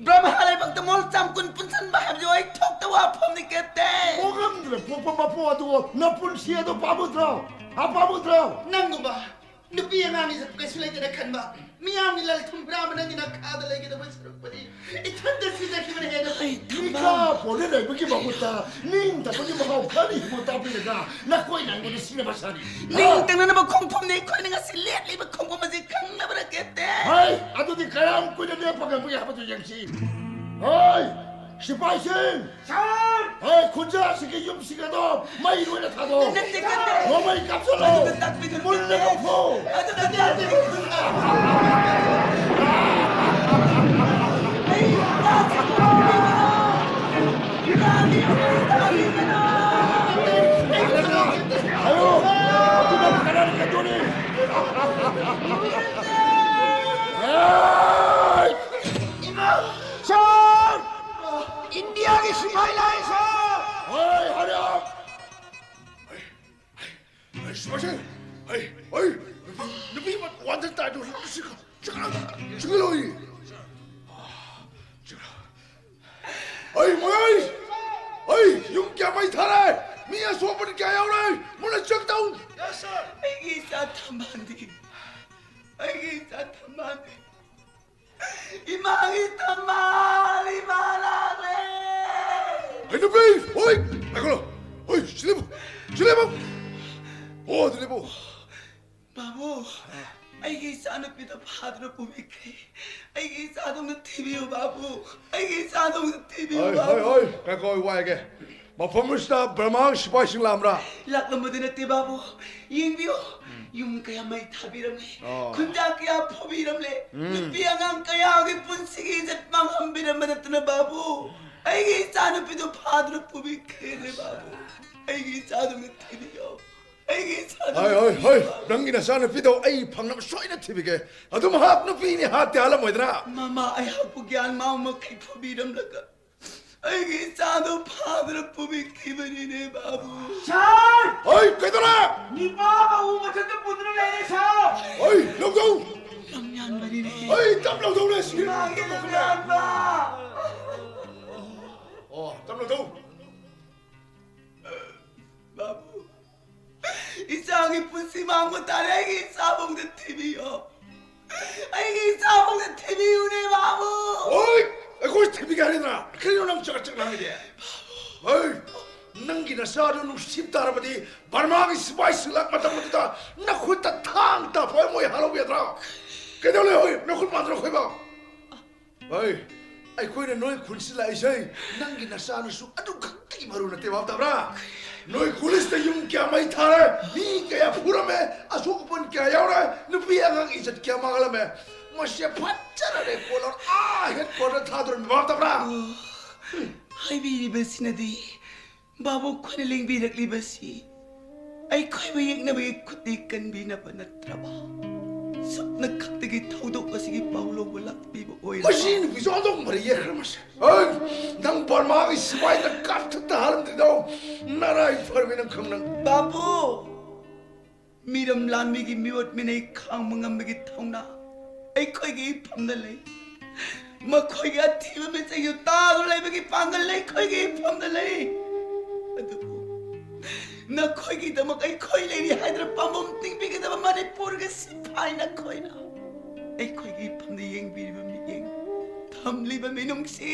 ꯕ꯭ꯔꯍꯃꯥ ꯂꯩꯕꯥꯛꯇ ꯃꯣꯜ ꯆꯥꯝ ꯀꯨꯟ ꯄꯨꯟꯁꯤꯟꯕ ꯍꯥꯏꯕꯁꯨ ꯑꯩ ꯊꯣꯛꯇ ꯋꯥꯐꯝꯅꯤ ꯀꯦꯞꯇꯦꯟ꯫ ꯄꯣꯛꯂꯝꯗꯅ ꯄꯣꯛꯄ ꯃꯄꯣꯛ ꯑꯗꯨ ꯅꯄꯨꯟꯁꯤ ꯑꯗꯨ ꯄꯥꯝꯃꯨꯗ꯭ꯔꯣ? ꯍꯥ, ꯄꯥꯝꯃꯨꯗ꯭ꯔꯣ? ꯅꯪꯒꯨꯝꯕ ꯅꯨꯄꯤ ꯑꯉꯥꯡꯒꯤ ꯏꯖꯠ ꯀꯩꯁꯨ ꯂꯩꯇꯅ ꯈꯟꯕ, ꯃꯤꯌꯥꯝꯒꯤ ꯂꯟ ꯊꯨꯝ ꯍꯨꯔꯥꯟꯕ ꯅꯪꯒꯤ ꯅꯈꯥꯗ ꯂꯩꯒꯗꯕ ꯁꯔꯨꯛꯄꯨꯗꯤ ꯏꯊꯟꯇ ꯁꯤꯖꯈꯤꯕꯅ ꯍꯦꯟꯅ ꯐꯩ꯫ ꯃꯤꯈꯥ ꯄꯣꯟꯅ ꯂꯩꯕꯒꯤ ꯃꯍꯨꯠꯇ ꯅꯤꯡꯇꯝꯕꯒꯤ ꯃꯍꯥꯎ ꯈꯔ ꯍꯦꯟꯅ ꯇꯥꯛꯄꯤꯔꯒ ꯅꯈꯣꯏꯅ ꯑꯩꯉꯣꯟꯗ ꯁꯤꯡꯅꯕ ꯁꯥꯔꯤ꯫ ꯅꯤꯡꯇꯝꯅꯅꯕ ꯈꯣꯡꯐꯝꯅꯤ ꯑꯩꯈꯣꯏꯅ ꯉꯁꯤ ꯂꯦꯞꯂꯤꯕ ꯈꯣꯡꯐꯝ ꯑꯁꯤ ꯈꯪꯂꯕ꯭ꯔꯥ ꯀꯦꯞꯇꯦꯟ? ꯍꯩ, ꯑꯗꯨꯗꯤ ꯀꯌꯥꯝ ꯀꯨꯏꯅ ꯂꯦꯞꯄ ꯉꯝꯒꯦ ꯍꯥꯏꯕꯗꯨ ꯌꯦꯡꯁꯤ꯫ ꯍꯩ, ꯁꯤꯐꯥꯏꯁꯤꯡ! ꯁꯥꯔ! ꯍꯩ, ꯈꯨꯟꯖꯥꯁꯤꯒꯤ ꯌꯨꯝꯁꯤꯡ ꯑꯗꯣ ꯃꯩ ꯂꯣꯏꯅ ꯊꯥꯗꯣꯛ꯫ ꯅꯠꯇꯦ, ꯅꯠꯇꯦ꯫ ꯅꯣꯡꯃꯩ ꯀꯥꯞꯁꯤꯜꯂꯣ꯫ ꯑꯗꯨꯗ ꯇꯥꯛꯄꯤꯒꯅꯨ, ꯃꯨꯟꯅ ꯀꯦꯞꯇꯦꯟ꯫ ꯂꯧꯊꯣꯛ꯫ ꯑꯗꯨꯗ ꯇꯥꯛꯄꯤꯒꯅꯨ꯫ ꯑꯩ ꯂꯥꯛꯁꯤꯀꯣ꯫ ꯍꯥꯏꯌꯣ, ꯑꯗꯨꯅ ꯀꯅꯥꯅ ꯀꯟꯗꯣꯔꯤ? ꯍꯩ! ꯁꯥꯔ! ꯏꯟꯗꯤꯌꯥꯒꯤ ꯁꯤꯐꯥꯏ ꯂꯥꯛꯑꯦ, ꯁꯥꯔ! ꯍꯣꯏ, ꯍꯔꯤ ꯑꯞ! ꯍꯩ, ꯁꯤꯐꯥꯏꯁꯤꯡ! ꯍꯩ, ꯍꯩ! ꯅꯨꯄꯤ, ꯅꯨꯄꯤ ꯑꯃ ꯋꯥꯟꯗ ꯇꯥꯏꯗꯣ, ꯁꯤꯒ, ꯁꯤꯒ, ꯁꯤꯒ ꯂꯣꯏ! ꯁꯤꯒ꯫ ꯍꯩ, ꯃꯣꯏ! ꯍꯩ, ꯌꯨꯝ ꯀꯌꯥ ꯃꯩ ꯊꯥꯔꯦ? ꯃꯤ ꯑꯁꯣꯛꯄꯗꯤ ꯀꯌꯥ ꯌꯥꯎꯔꯦ? ꯃꯨꯟꯅ ꯆꯦꯛ ꯇꯧ! ꯑꯩꯒꯤ ꯏꯆꯥ ꯊꯝꯕꯥꯜꯗꯤ, ꯑꯩꯒꯤ ꯏꯆꯥ ꯊꯝꯕꯥꯜꯗꯤ, ꯏꯃꯥꯒꯤ ꯊꯝꯕꯥꯜ, ꯏꯃꯥ ꯂꯥꯛꯂꯦ! ꯍꯩ, ꯅꯨꯄꯤ! ꯍꯣꯏ! ꯉꯥꯏꯈꯣ! ꯍꯣꯏ, ꯁꯤ ꯂꯦꯞꯄꯨ! ꯁꯤ ꯂꯦꯞꯄꯨ! ꯑꯣ, ꯑꯗꯨ ꯂꯦꯞꯄꯨ! ꯕꯥꯕꯨ, ꯑꯩꯒꯤ ꯏꯆꯥꯅꯨꯄꯤꯗꯣ ꯐꯥꯗꯨꯅ ꯄꯨꯕꯤꯈ꯭ꯔꯦ꯫ ꯑꯩꯒꯤ ꯏꯆꯥꯗꯣ ꯑꯝꯇ ꯊꯤꯕꯤꯌꯨ, ꯕꯥꯕꯨ꯫ ꯑꯩꯒꯤ ꯏꯆꯥꯗꯣ ꯑꯝꯇ ꯊꯤꯕꯤꯌꯨ, ꯍꯣꯏ, ꯍꯣꯏ, ꯕꯥꯕꯨ꯫ ꯍꯣꯏ, ꯉꯥꯏꯈꯣ, ꯑꯩ ꯋꯥꯏꯒꯦ꯫ ꯃꯐꯝ ꯑꯁꯤꯗ ꯕꯔꯃꯥꯒꯤ ꯁꯤꯐꯥꯏꯁꯤꯡ ꯂꯥꯛꯂꯝꯕ꯭ꯔꯥ? ꯂꯥꯛꯂꯝꯕꯗꯤ ꯅꯠꯇꯦ, ꯕꯥꯕꯨ꯫ ꯌꯦꯡꯕꯤꯌꯨ, ꯌꯨꯝ ꯀꯌꯥ ꯃꯩ ꯊꯥꯕꯤꯔꯝꯂꯦ, ꯑꯣ꯫ ꯈꯨꯟꯖꯥ ꯀꯌꯥ ꯐꯨꯕꯤꯔꯝꯂꯦ, ꯎꯝ꯫ ꯅꯨꯄꯤ ꯑꯉꯥꯡ ꯀꯌꯥꯒꯤ ꯄꯨꯟꯁꯤꯒꯤ ꯏꯖꯠ ꯃꯥꯡꯍꯟꯕꯤꯔꯝꯕ ꯅꯠꯇꯅ, ꯕꯥꯕꯨ, ꯑꯩꯒꯤ ꯏꯆꯥꯅꯨꯄꯤꯗꯨ ꯐꯥꯗꯨꯅ ꯄꯨꯕꯤꯈ꯭ꯔꯦꯅꯦ ꯕꯥꯕꯨ꯫ ꯑꯩꯒꯤ ꯏꯆꯥꯗꯨ ꯑꯝꯇ ꯊꯤꯕꯤꯌꯣ꯫ ꯑꯩꯒꯤ ꯏꯆꯥꯗꯨ ꯍꯣꯏ, ꯍꯣꯏ, ꯍꯣꯏ꯫ ꯅꯪꯒꯤ ꯅꯆꯥꯅꯨꯄꯤꯗꯣ ꯑꯩ ꯐꯪꯅꯕ ꯁꯣꯏꯅ ꯊꯤꯕꯤꯒꯦ꯫ ꯑꯗꯨ ꯃꯍꯥꯛ ꯅꯨꯄꯤꯅꯤ ꯍꯥꯠꯇꯦ ꯍꯥꯠꯂꯝꯃꯣꯏꯗꯅ꯫ ꯃꯃꯥ ꯑꯩꯍꯥꯛꯄꯨ ꯒ꯭ꯌꯥꯟ ꯃꯥꯡ ꯃꯈꯩ ꯐꯨꯕꯤꯔꯝꯂꯒ ꯑꯩꯒꯤ ꯏꯆꯥꯗꯨ ꯐꯥꯗꯨꯅ ꯄꯨꯕꯤꯈꯤꯕꯅꯤꯅꯦ ꯕꯥꯕꯨ꯫ ꯁꯥꯔ! ꯍꯣꯏ, ꯀꯩꯗꯧꯔꯦ? ꯅꯤꯄꯥ ꯑꯃ ꯎ ꯃꯊꯛꯇ ꯄꯨꯗꯨꯅ ꯂꯩꯔꯦ, ꯁꯥꯔ! ꯍꯣꯏ, ꯂꯧꯊꯧ! ꯂꯝꯌꯥꯟꯕꯅꯤꯅꯦ꯫ ꯍꯣꯏ, ꯇꯞ ꯂꯧꯊꯧꯔꯦ, ꯁꯤꯒꯤ ꯏꯃꯥꯒꯤ ꯂꯝꯌꯥꯟꯕ! ꯑꯣ, ꯇꯞ ꯂꯧꯊꯧ꯫ ꯕꯥꯕꯨ, ꯏꯆꯥꯒꯤ ꯄꯨꯟꯁꯤ ꯃꯥꯡꯕ ꯇꯥꯔꯦ꯫ ꯑꯩꯒꯤ ꯏꯆꯥꯕꯨ ꯑꯝꯇ ꯊꯤꯕꯤꯌꯣ꯫ ꯑꯩꯒꯤ ꯏꯆꯥꯕꯨ ꯑꯝꯇ ꯊꯤꯕꯤꯌꯨꯅꯦ ꯕꯥꯕꯨ꯫ ꯍꯣꯏ, ꯑꯩꯈꯣꯏ ꯊꯤꯕꯤꯒꯦ ꯍꯥꯏꯔꯤꯗꯅ꯫ ꯀꯔꯤꯅꯣ ꯅꯪ ꯆꯀꯠ ꯆꯀꯠ ꯉꯥꯡꯉꯤꯗꯤ? ꯍꯣꯏ, ꯅꯪꯒꯤ ꯅꯆꯥꯗꯨ ꯅꯨꯡꯁꯤꯕ ꯇꯥꯔꯕꯗꯤ ꯕꯔꯃꯥꯒꯤ ꯁꯤꯐꯥꯏꯁꯤꯡ ꯂꯥꯛ ꯃꯇꯝ ꯑꯗꯨꯗ ꯅꯈꯨꯠꯇ ꯊꯥꯡ ꯇꯥꯐꯣꯏ ꯃꯣꯏ ꯍꯥꯠꯍꯧꯕ ꯌꯥꯗ꯭ꯔꯣ? ꯀꯩꯗꯧ ꯂꯩ? ꯍꯣꯏ, ꯅꯈꯨꯠ ꯄꯥꯟꯗ꯭ꯔꯣ ꯈꯣꯏꯕ? ꯍꯣꯏ, ꯑꯩꯈꯣꯏꯅ ꯅꯣꯏ ꯈꯨꯟꯁꯤ ꯂꯥꯛꯏꯁꯦ ꯅꯪꯒꯤ ꯅꯆꯥꯅꯁꯨ ꯑꯗꯨ ꯈꯛꯇꯒꯤ ꯃꯔꯨ ꯅꯠꯇꯦ, ꯚꯥꯞ ꯇꯥꯕ꯭ꯔꯥ? ꯅꯣꯏ ꯈꯨꯟꯁꯤꯗ ꯌꯨꯝ ꯀꯌꯥ ꯃꯩ ꯊꯥꯔꯦ, ꯃꯤ ꯀꯌꯥ ꯐꯨꯔꯝꯃꯦ, ꯑꯁꯣꯛ ꯑꯄꯟ ꯀꯌꯥ ꯌꯥꯎꯔꯦ, ꯅꯨꯄꯤ ꯑꯉꯥꯡ ꯏꯖꯠ ꯀꯌꯥ ꯃꯥꯡꯍꯜꯂꯝꯃꯦ꯫ ꯃꯁꯤ ꯐꯖꯅ ꯔꯦꯀꯣꯔꯗ ꯂꯧꯔ ꯑꯥ ꯍꯦꯗ ꯀ꯭ꯋꯥꯇꯔ ꯊꯥꯗꯣꯔꯝꯃꯤ, ꯚꯥꯞ ꯇꯥꯕ꯭ꯔꯥ? ꯍꯥꯏꯕꯤꯔꯤꯕꯁꯤꯅꯗꯤ ꯕꯥꯕꯨ ꯑꯩꯈꯣꯏꯅ ꯂꯦꯡꯕꯤꯔꯛꯂꯤꯕꯁꯤ ꯑꯩꯈꯣꯏꯕꯨ ꯌꯦꯛꯅꯕꯒꯤ ꯈꯨꯠꯇꯤ ꯀꯟꯕꯤꯅꯕ ꯅꯠꯇ꯭ꯔꯕ? ꯁꯨꯞꯅ ꯈꯛꯇꯒꯤ ꯊꯧꯗꯣꯛ ꯑꯁꯤꯒꯤ ꯄꯥꯎ ꯂꯧꯕ ꯂꯥꯛꯄꯤꯕ ꯑꯣꯏꯔꯕ? ꯃꯁꯤ ꯅꯨꯄꯤꯁꯨ ꯑꯣꯟꯊꯣꯛ ꯃꯔꯩ ꯌꯦꯠꯈ꯭ꯔꯦ ꯃꯁꯦ꯫ ꯍꯩ! ꯅꯪ ꯕꯔꯃꯥꯒꯤ ꯁꯤꯐꯥꯏꯗ ꯀꯥꯞꯊꯠꯇ ꯍꯥꯜꯂꯝꯗ꯭ꯔꯤꯗꯣ ꯅꯔꯥꯏ ꯐꯔꯕꯤ ꯅꯪ ꯈꯪ ꯅꯪ꯫ ꯕꯥꯕꯨ! ꯃꯤꯔꯝ ꯂꯥꯟꯃꯤꯒꯤ ꯃꯤꯑꯣꯠ ꯃꯤꯅꯩ ꯈꯥꯡꯕ ꯉꯝꯕꯒꯤ ꯊꯧꯅꯥ ꯑꯩꯈꯣꯏꯒꯤ ꯏꯐꯝꯗ ꯂꯩ꯫ ꯃꯈꯣꯏꯒꯤ ꯑꯊꯤꯕ ꯃꯤꯠꯆꯩꯗꯨ ꯇꯥꯗꯨꯅ ꯂꯩꯕꯒꯤ ꯄꯥꯡꯒꯜ ꯑꯩꯈꯣꯏꯒꯤ ꯏꯐꯝꯗ ꯂꯩ꯫ ꯑꯗꯨꯕꯨ ꯅꯈꯣꯏꯒꯤꯗꯃꯛ ꯑꯩꯈꯣꯏ ꯂꯩꯔꯤ ꯍꯥꯏꯗꯨꯅ ꯄꯥꯝꯕꯣꯝ ꯇꯤꯡꯕꯤꯒꯗꯕ ꯃꯅꯤꯄꯨꯔꯒꯤ ꯁꯤꯐꯥꯏ ꯅꯈꯣꯏꯅ ꯑꯩꯈꯣꯏꯒꯤ ꯏꯐꯝꯗ ꯌꯦꯡꯕꯤꯔꯤꯕ ꯃꯤꯠꯌꯦꯡ, ꯊꯝꯂꯤꯕ ꯃꯤꯅꯨꯡꯁꯤ,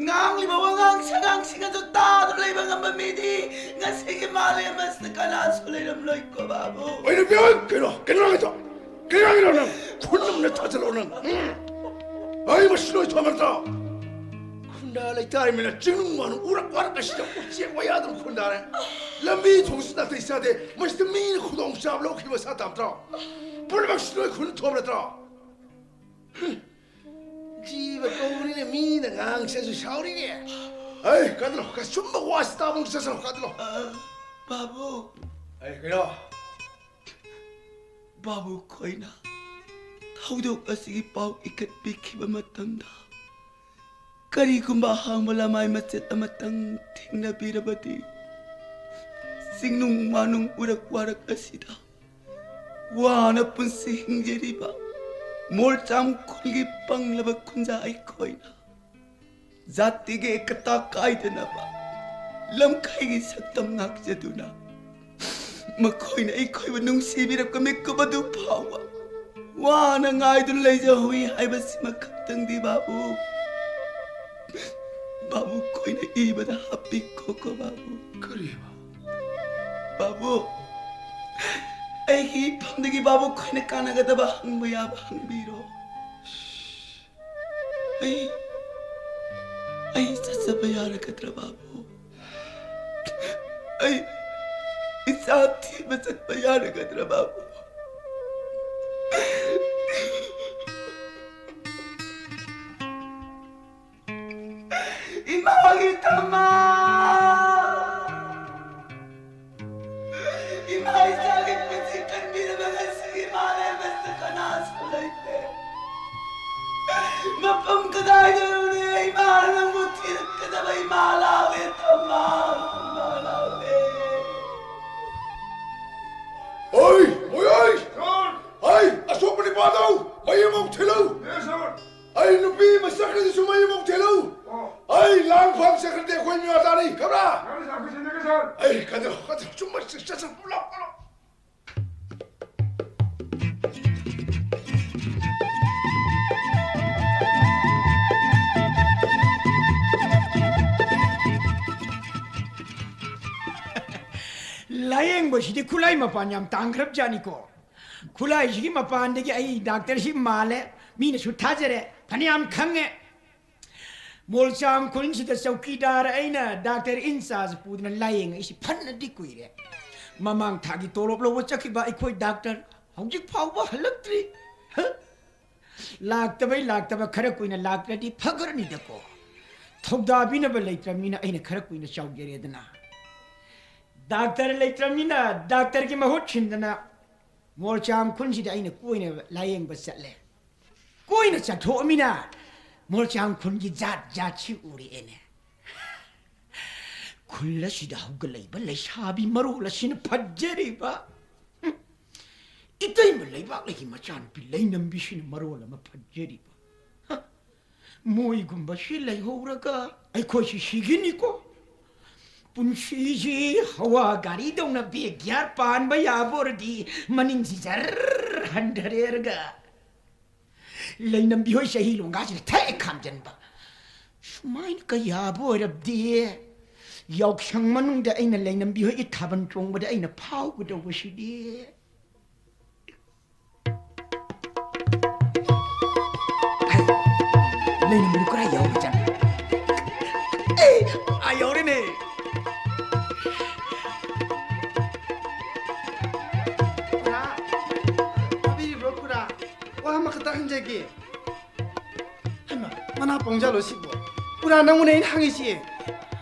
ꯉꯥꯡꯂꯤꯕ ꯋꯥꯉꯥꯡ ꯁꯉꯥꯡꯁꯤꯡ ꯑꯗꯨ ꯇꯥꯗꯨꯅ ꯂꯩꯕ ꯉꯝꯕ ꯃꯤꯗꯤ ꯉꯁꯤꯒꯤ ꯃꯥꯂꯦꯝ ꯑꯁꯤꯗ ꯀꯅꯥꯁꯨ ꯂꯩꯔꯝꯂꯣꯏꯀꯣ ꯕꯥꯕꯨ꯫ ꯑꯩ ꯅꯨꯄꯤ, ꯑꯣꯏ, ꯀꯩꯅꯣ? ꯀꯩꯅꯣ ꯍꯥꯏꯗꯣ? ꯀꯩꯅꯣ ꯍꯥꯏꯅꯣ ꯅꯪ? ꯈꯨꯟ ꯑꯃꯅ ꯊꯥꯖꯤꯜꯂꯛꯑꯣ ꯅꯪ꯫ ꯎꯝ꯫ ꯑꯩ ꯃꯁꯤ ꯂꯣꯏ ꯊꯣꯛꯂꯛꯇ꯭ꯔꯣ? ꯈꯨꯟꯗꯥ ꯂꯩꯇꯥꯏ ꯃꯤꯅ ꯆꯤꯡꯅꯨꯡ ꯃꯥꯅꯨꯡ ꯎꯔꯛ ꯋꯥꯔꯛ ꯑꯁꯤꯗ ꯎꯆꯦꯛ ꯋꯥꯌꯥꯗꯨꯅ ꯈꯨꯟꯗꯥꯔꯦ꯫ ꯂꯝꯕꯤ ꯊꯣꯡꯁꯤ ꯅꯥꯇꯩ ꯆꯥꯗꯦ꯫ ꯃꯁꯤꯗ ꯃꯤꯅ ꯈꯨꯗꯣꯡ ꯆꯥꯕ ꯂꯧꯈꯤꯕ ꯁꯥ ꯇꯥꯝꯇ꯭ꯔꯣ? ꯄꯨꯝꯅꯃꯛꯁꯤ ꯂꯣꯏ ꯈꯨꯟ ꯊꯣꯛꯂꯛꯇ꯭ꯔꯣ? ꯍꯨꯝ꯫ ꯊꯤꯕ ꯀꯧꯕꯅꯤꯅꯦ, ꯃꯤꯅ ꯉꯥꯡꯁꯦꯁꯨ ꯁꯥꯎꯔꯤꯅꯦ꯫ ꯑꯩ ꯀꯗꯂꯣ, ꯀꯁꯨꯝꯕ ꯋꯥꯁꯤ ꯇꯥꯕꯨꯡ ꯆꯠꯁꯅꯣ, ꯀꯗꯂꯣ꯫ ꯑ, ꯕꯥꯕꯨ꯫ ꯑꯩ ꯀꯩꯅꯣ? ꯕꯥꯕꯨ ꯈꯣꯏꯅ ꯊꯧꯗꯣꯛ ꯑꯁꯤꯒꯤ ꯄꯥꯎ ꯏꯀꯠꯄꯤꯈꯤꯕ ꯃꯇꯝꯗ, ꯀꯔꯤꯒꯨꯝꯕ ꯑꯍꯥꯡꯕ ꯂꯃꯥꯏ ꯃꯆꯦꯠ ꯑꯃꯇꯪ ꯊꯦꯡꯅꯕꯤꯔꯕꯗꯤ, ꯆꯤꯡꯅꯨꯡ ꯃꯥꯅꯨꯡ ꯎꯔꯛ ꯋꯥꯔꯛ ꯑꯁꯤꯗ ꯋꯥꯅ ꯄꯨꯟꯁꯤ ꯍꯤꯡꯖꯔꯤꯕ ꯃꯣꯜꯆꯥꯝ ꯈꯨꯜꯒꯤ ꯄꯪꯂꯕ ꯈꯨꯟꯖꯥ ꯑꯩꯈꯣꯏꯅ ꯖꯥꯇꯤꯒꯤ ꯑꯦꯀꯇꯥ ꯀꯥꯏꯗꯅꯕ ꯂꯝꯈꯩꯒꯤ ꯁꯛꯇꯝ ꯉꯥꯛꯆꯗꯨꯅ, ꯃꯈꯣꯏꯅ ꯑꯩꯈꯣꯏꯕꯨ ꯅꯨꯡꯁꯤꯕꯤꯔꯛꯄ ꯃꯤꯀꯨꯞ ꯑꯗꯨ ꯐꯥꯎꯕ ꯋꯥꯅ ꯉꯥꯏꯗꯨꯅ ꯂꯩꯖꯍꯧꯏ ꯍꯥꯏꯕꯁꯤꯃ ꯈꯛꯇꯪꯗꯤ ꯕꯥꯕꯨ, ꯕꯥꯕꯨ ꯈꯣꯏꯅ ꯏꯕꯗ ꯍꯥꯞꯄꯤꯈꯣꯀꯣ ꯕꯥꯕꯨ꯫ ꯀꯔꯤꯕ? ꯕꯥꯕꯨ, ꯑꯩꯒꯤ ꯏꯐꯝꯗꯒꯤ ꯕꯥꯕꯨ ꯈꯣꯏꯅ ꯀꯥꯟꯅꯒꯗꯕ ꯍꯪꯕ ꯌꯥꯕ ꯍꯪꯕꯤꯔꯣ꯫ ꯑꯩ, ꯑꯩ ꯆꯠꯆꯕ ꯌꯥꯔꯒꯗ꯭ꯔꯥ ꯕꯥꯕꯨ? ꯑꯩ ꯏꯆꯥ ꯊꯤꯕ ꯆꯠꯄ ꯌꯥꯔꯒꯗ꯭ꯔꯥ ꯕꯥꯕꯨ? ꯏꯃꯥꯒꯤ ꯊꯃꯥ! ꯏꯃꯥ ꯏꯆꯥꯒꯤ ꯄꯨꯟꯁꯤ ꯀꯟꯕꯤꯅꯕ ꯉꯁꯤꯒꯤ ꯏꯃꯥ ꯂꯩꯕꯁꯤꯗ ꯀꯅꯥꯁꯨ ꯂꯩꯇꯦ꯫ ꯃꯐꯝ ꯀꯗꯥꯏꯗꯅꯣꯅꯦ ꯏꯃꯥꯅ ꯅꯪꯕꯨ ꯊꯤꯔꯛꯀꯗꯕ? ꯏꯃꯥ ꯂꯥꯛꯂꯦ ꯊꯃꯥ! ꯏꯃꯥ ꯂꯥꯛꯂꯦ! ꯑꯣꯏ! ꯑꯣꯏ! ꯑꯣꯏ! ꯁꯥꯔ! ꯑꯩ ꯑꯁꯣꯛꯄ ꯅꯤꯄꯥꯗꯧ ꯃꯌꯨꯝ ꯑꯃꯨꯛ ꯊꯤꯜꯂꯨ! ꯌꯦꯁ, ꯁꯥꯔ! ꯑꯩ ꯅꯨꯄꯤ ꯑꯃ ꯆꯠꯈ꯭ꯔꯗꯤ ꯁꯨꯝ ꯑꯩ ꯑꯃꯨꯛ ꯊꯤꯜꯂꯨ꯫ ꯑꯣ꯫ ꯑꯩ ꯂꯥꯡ ꯐꯥꯡ ꯆꯠꯈ꯭ꯔꯗꯤ ꯑꯩꯈꯣꯏ ꯃꯤꯋꯥ ꯇꯥꯔꯤ, ꯈꯪꯕ꯭ꯔꯥ? ꯌꯥꯔꯦ, ꯁꯥꯔ, ꯑꯩꯈꯣꯏ ꯁꯤꯟꯅꯒꯦ, ꯁꯥꯔ꯫ ꯑꯩ ꯀꯩꯅꯣ, ꯀꯩꯅꯣ, ꯆꯨꯝꯕ ꯆꯠ-, ꯆꯠ-, ꯆꯠ-, ꯄꯨꯂꯞ, ꯄꯨꯂꯞ꯫ ꯂꯥꯌꯦꯡꯕꯁꯤꯗꯤ ꯈꯨꯠꯂꯥꯏ ꯃꯄꯥꯟ ꯌꯥꯝ ꯇꯥꯡꯈ꯭ꯔꯕ ꯖꯥꯠꯅꯤꯀꯣ꯫ ꯈꯨꯠꯂꯥꯏꯁꯤꯒꯤ ꯃꯄꯥꯟꯗꯒꯤ ꯑꯩ ꯗꯥꯛꯇꯔꯁꯤ ꯃꯥꯜꯂꯦ, ꯃꯤꯅꯁꯨ ꯊꯥꯖꯔꯦ, ꯐꯅꯌꯥꯝ ꯈꯪꯉꯦ꯫ ꯃꯣꯜꯆꯥꯝ ꯈꯨꯟꯁꯤꯗ ꯆꯧꯀꯤꯗꯥꯔ ꯑꯩꯅ ꯗꯥꯛꯇꯔ ꯏꯟꯆꯥꯔꯖ ꯄꯨꯗꯨꯅ ꯂꯥꯌꯦꯡꯉꯛꯏꯁꯤ ꯐꯅꯗꯤ ꯀꯨꯏꯔꯦ꯫ ꯃꯃꯥꯡ ꯊꯥꯒꯤ ꯇꯣꯂꯣꯞ ꯂꯧꯕ ꯆꯠꯈꯤꯕ ꯑꯩꯈꯣꯏ ꯗꯥꯛꯇꯔ ꯍꯧꯖꯤꯛ ꯐꯥꯎꯕ ꯍꯜꯂꯛꯇ꯭ꯔꯤ꯫ ꯍ? ꯂꯥꯛꯇꯕꯩ ꯂꯥꯛꯇꯕ, ꯈꯔ ꯀꯨꯏꯅ ꯂꯥꯛꯇ꯭ꯔꯗꯤ ꯐꯒ꯭ꯔꯅꯤꯗꯀꯣ꯫ ꯊꯧꯗꯥꯕꯤꯅꯕ ꯂꯩꯇ꯭ꯔꯕꯅꯤꯅ ꯑꯩꯅ ꯈꯔ ꯀꯨꯏꯅ ꯆꯥꯎꯖꯔꯦꯗꯅ꯫ ꯗꯥꯛꯇꯔ ꯂꯩꯇ꯭ꯔꯕꯅꯤꯅ ꯗꯥꯛꯇꯔꯒꯤ ꯃꯍꯨꯠ ꯁꯤꯟꯗꯅ ꯃꯣꯔꯆꯥꯡ ꯈꯨꯟꯁꯤꯗ ꯑꯩꯅ ꯀꯣꯏꯅ ꯂꯥꯌꯦꯡꯕ ꯆꯠꯂꯦ꯫ ꯀꯣꯏꯅ ꯆꯠꯊꯣꯛꯑꯃꯤꯅ ꯃꯣꯔꯆꯥꯡ ꯈꯨꯟꯒꯤ ꯖꯥꯠ ꯖꯥꯠꯁꯤ ꯎꯔꯛꯑꯦꯅꯦ꯫ ꯈꯨꯜ ꯑꯁꯤꯗ ꯍꯧꯒꯠꯂꯛꯏꯕ ꯂꯩꯁꯥꯕꯤ ꯃꯔꯣꯜ ꯑꯁꯤꯅ ꯐꯖꯔꯤꯕ꯫ ꯏꯇꯩꯃ ꯂꯩꯕꯥꯛꯂꯩꯒꯤ ꯃꯆꯥꯅꯨꯄꯤ ꯂꯩꯅꯝꯕꯤꯁꯤꯅ ꯃꯔꯣꯜ ꯑꯃ ꯐꯖꯔꯤꯕ꯫ ꯍ! ꯃꯣꯏꯒꯨꯝꯕꯁꯤ ꯂꯩꯍꯧꯔꯒ ꯑꯩꯈꯣꯏꯁꯤ ꯁꯤꯈꯤꯅꯤꯀꯣ꯫ ꯄꯨꯟꯁꯤꯁꯤ ꯍꯋꯥ ꯒꯥꯔꯤꯗꯧꯅ ꯕꯦꯛ ꯒꯤꯌꯥꯔ ꯄꯥꯟꯕ ꯌꯥꯕ ꯑꯣꯏꯔꯗꯤ ꯃꯅꯤꯡꯁꯤ ꯖꯔ ꯍꯟꯊꯔꯦꯔꯒ ꯂꯩꯅꯝꯕꯤ ꯍꯣꯏ ꯆꯍꯤ ꯂꯣꯡꯒꯥꯁꯤꯗ ꯊꯦꯛ ꯈꯥꯝꯖꯟꯕ꯫ ꯁꯨꯃꯥꯏꯅ ꯀ ꯌꯥꯕ ꯑꯣꯏꯔꯕꯗꯤ ꯌꯥꯎꯁꯪ ꯃꯅꯨꯡꯗ ꯑꯩꯅ ꯂꯩꯅꯝꯕꯤ ꯍꯣꯏꯒꯤ ꯊꯥꯕꯜ ꯆꯣꯡꯕꯗ ꯑꯩꯅ ꯐꯥꯎꯒꯗꯧꯕꯁꯤꯗꯤ꯫ ꯂꯩꯅꯝꯕꯤꯗꯨ ꯀꯔꯥꯏ ꯌꯥꯎꯔꯤꯖꯥꯠꯅꯣ? ꯑꯦ, ꯑꯥ ꯌꯥꯎꯔꯦꯅꯦ꯫ ꯈꯨꯔꯥ, ꯇꯥꯕꯤꯔꯤꯕ꯭ꯔꯣ ꯈꯨꯔꯥ? ꯋꯥ ꯑꯃꯈꯛꯇ ꯍꯪꯖꯒꯦ꯫ ꯍꯩꯃꯥ, ꯃꯅꯥ ꯄꯪꯖꯥꯂꯣ ꯁꯤꯕꯣ? ꯈꯨꯔꯥ, ꯅꯪꯉꯣꯟꯗ ꯑꯩꯅ ꯍꯪꯉꯤꯁꯤ꯫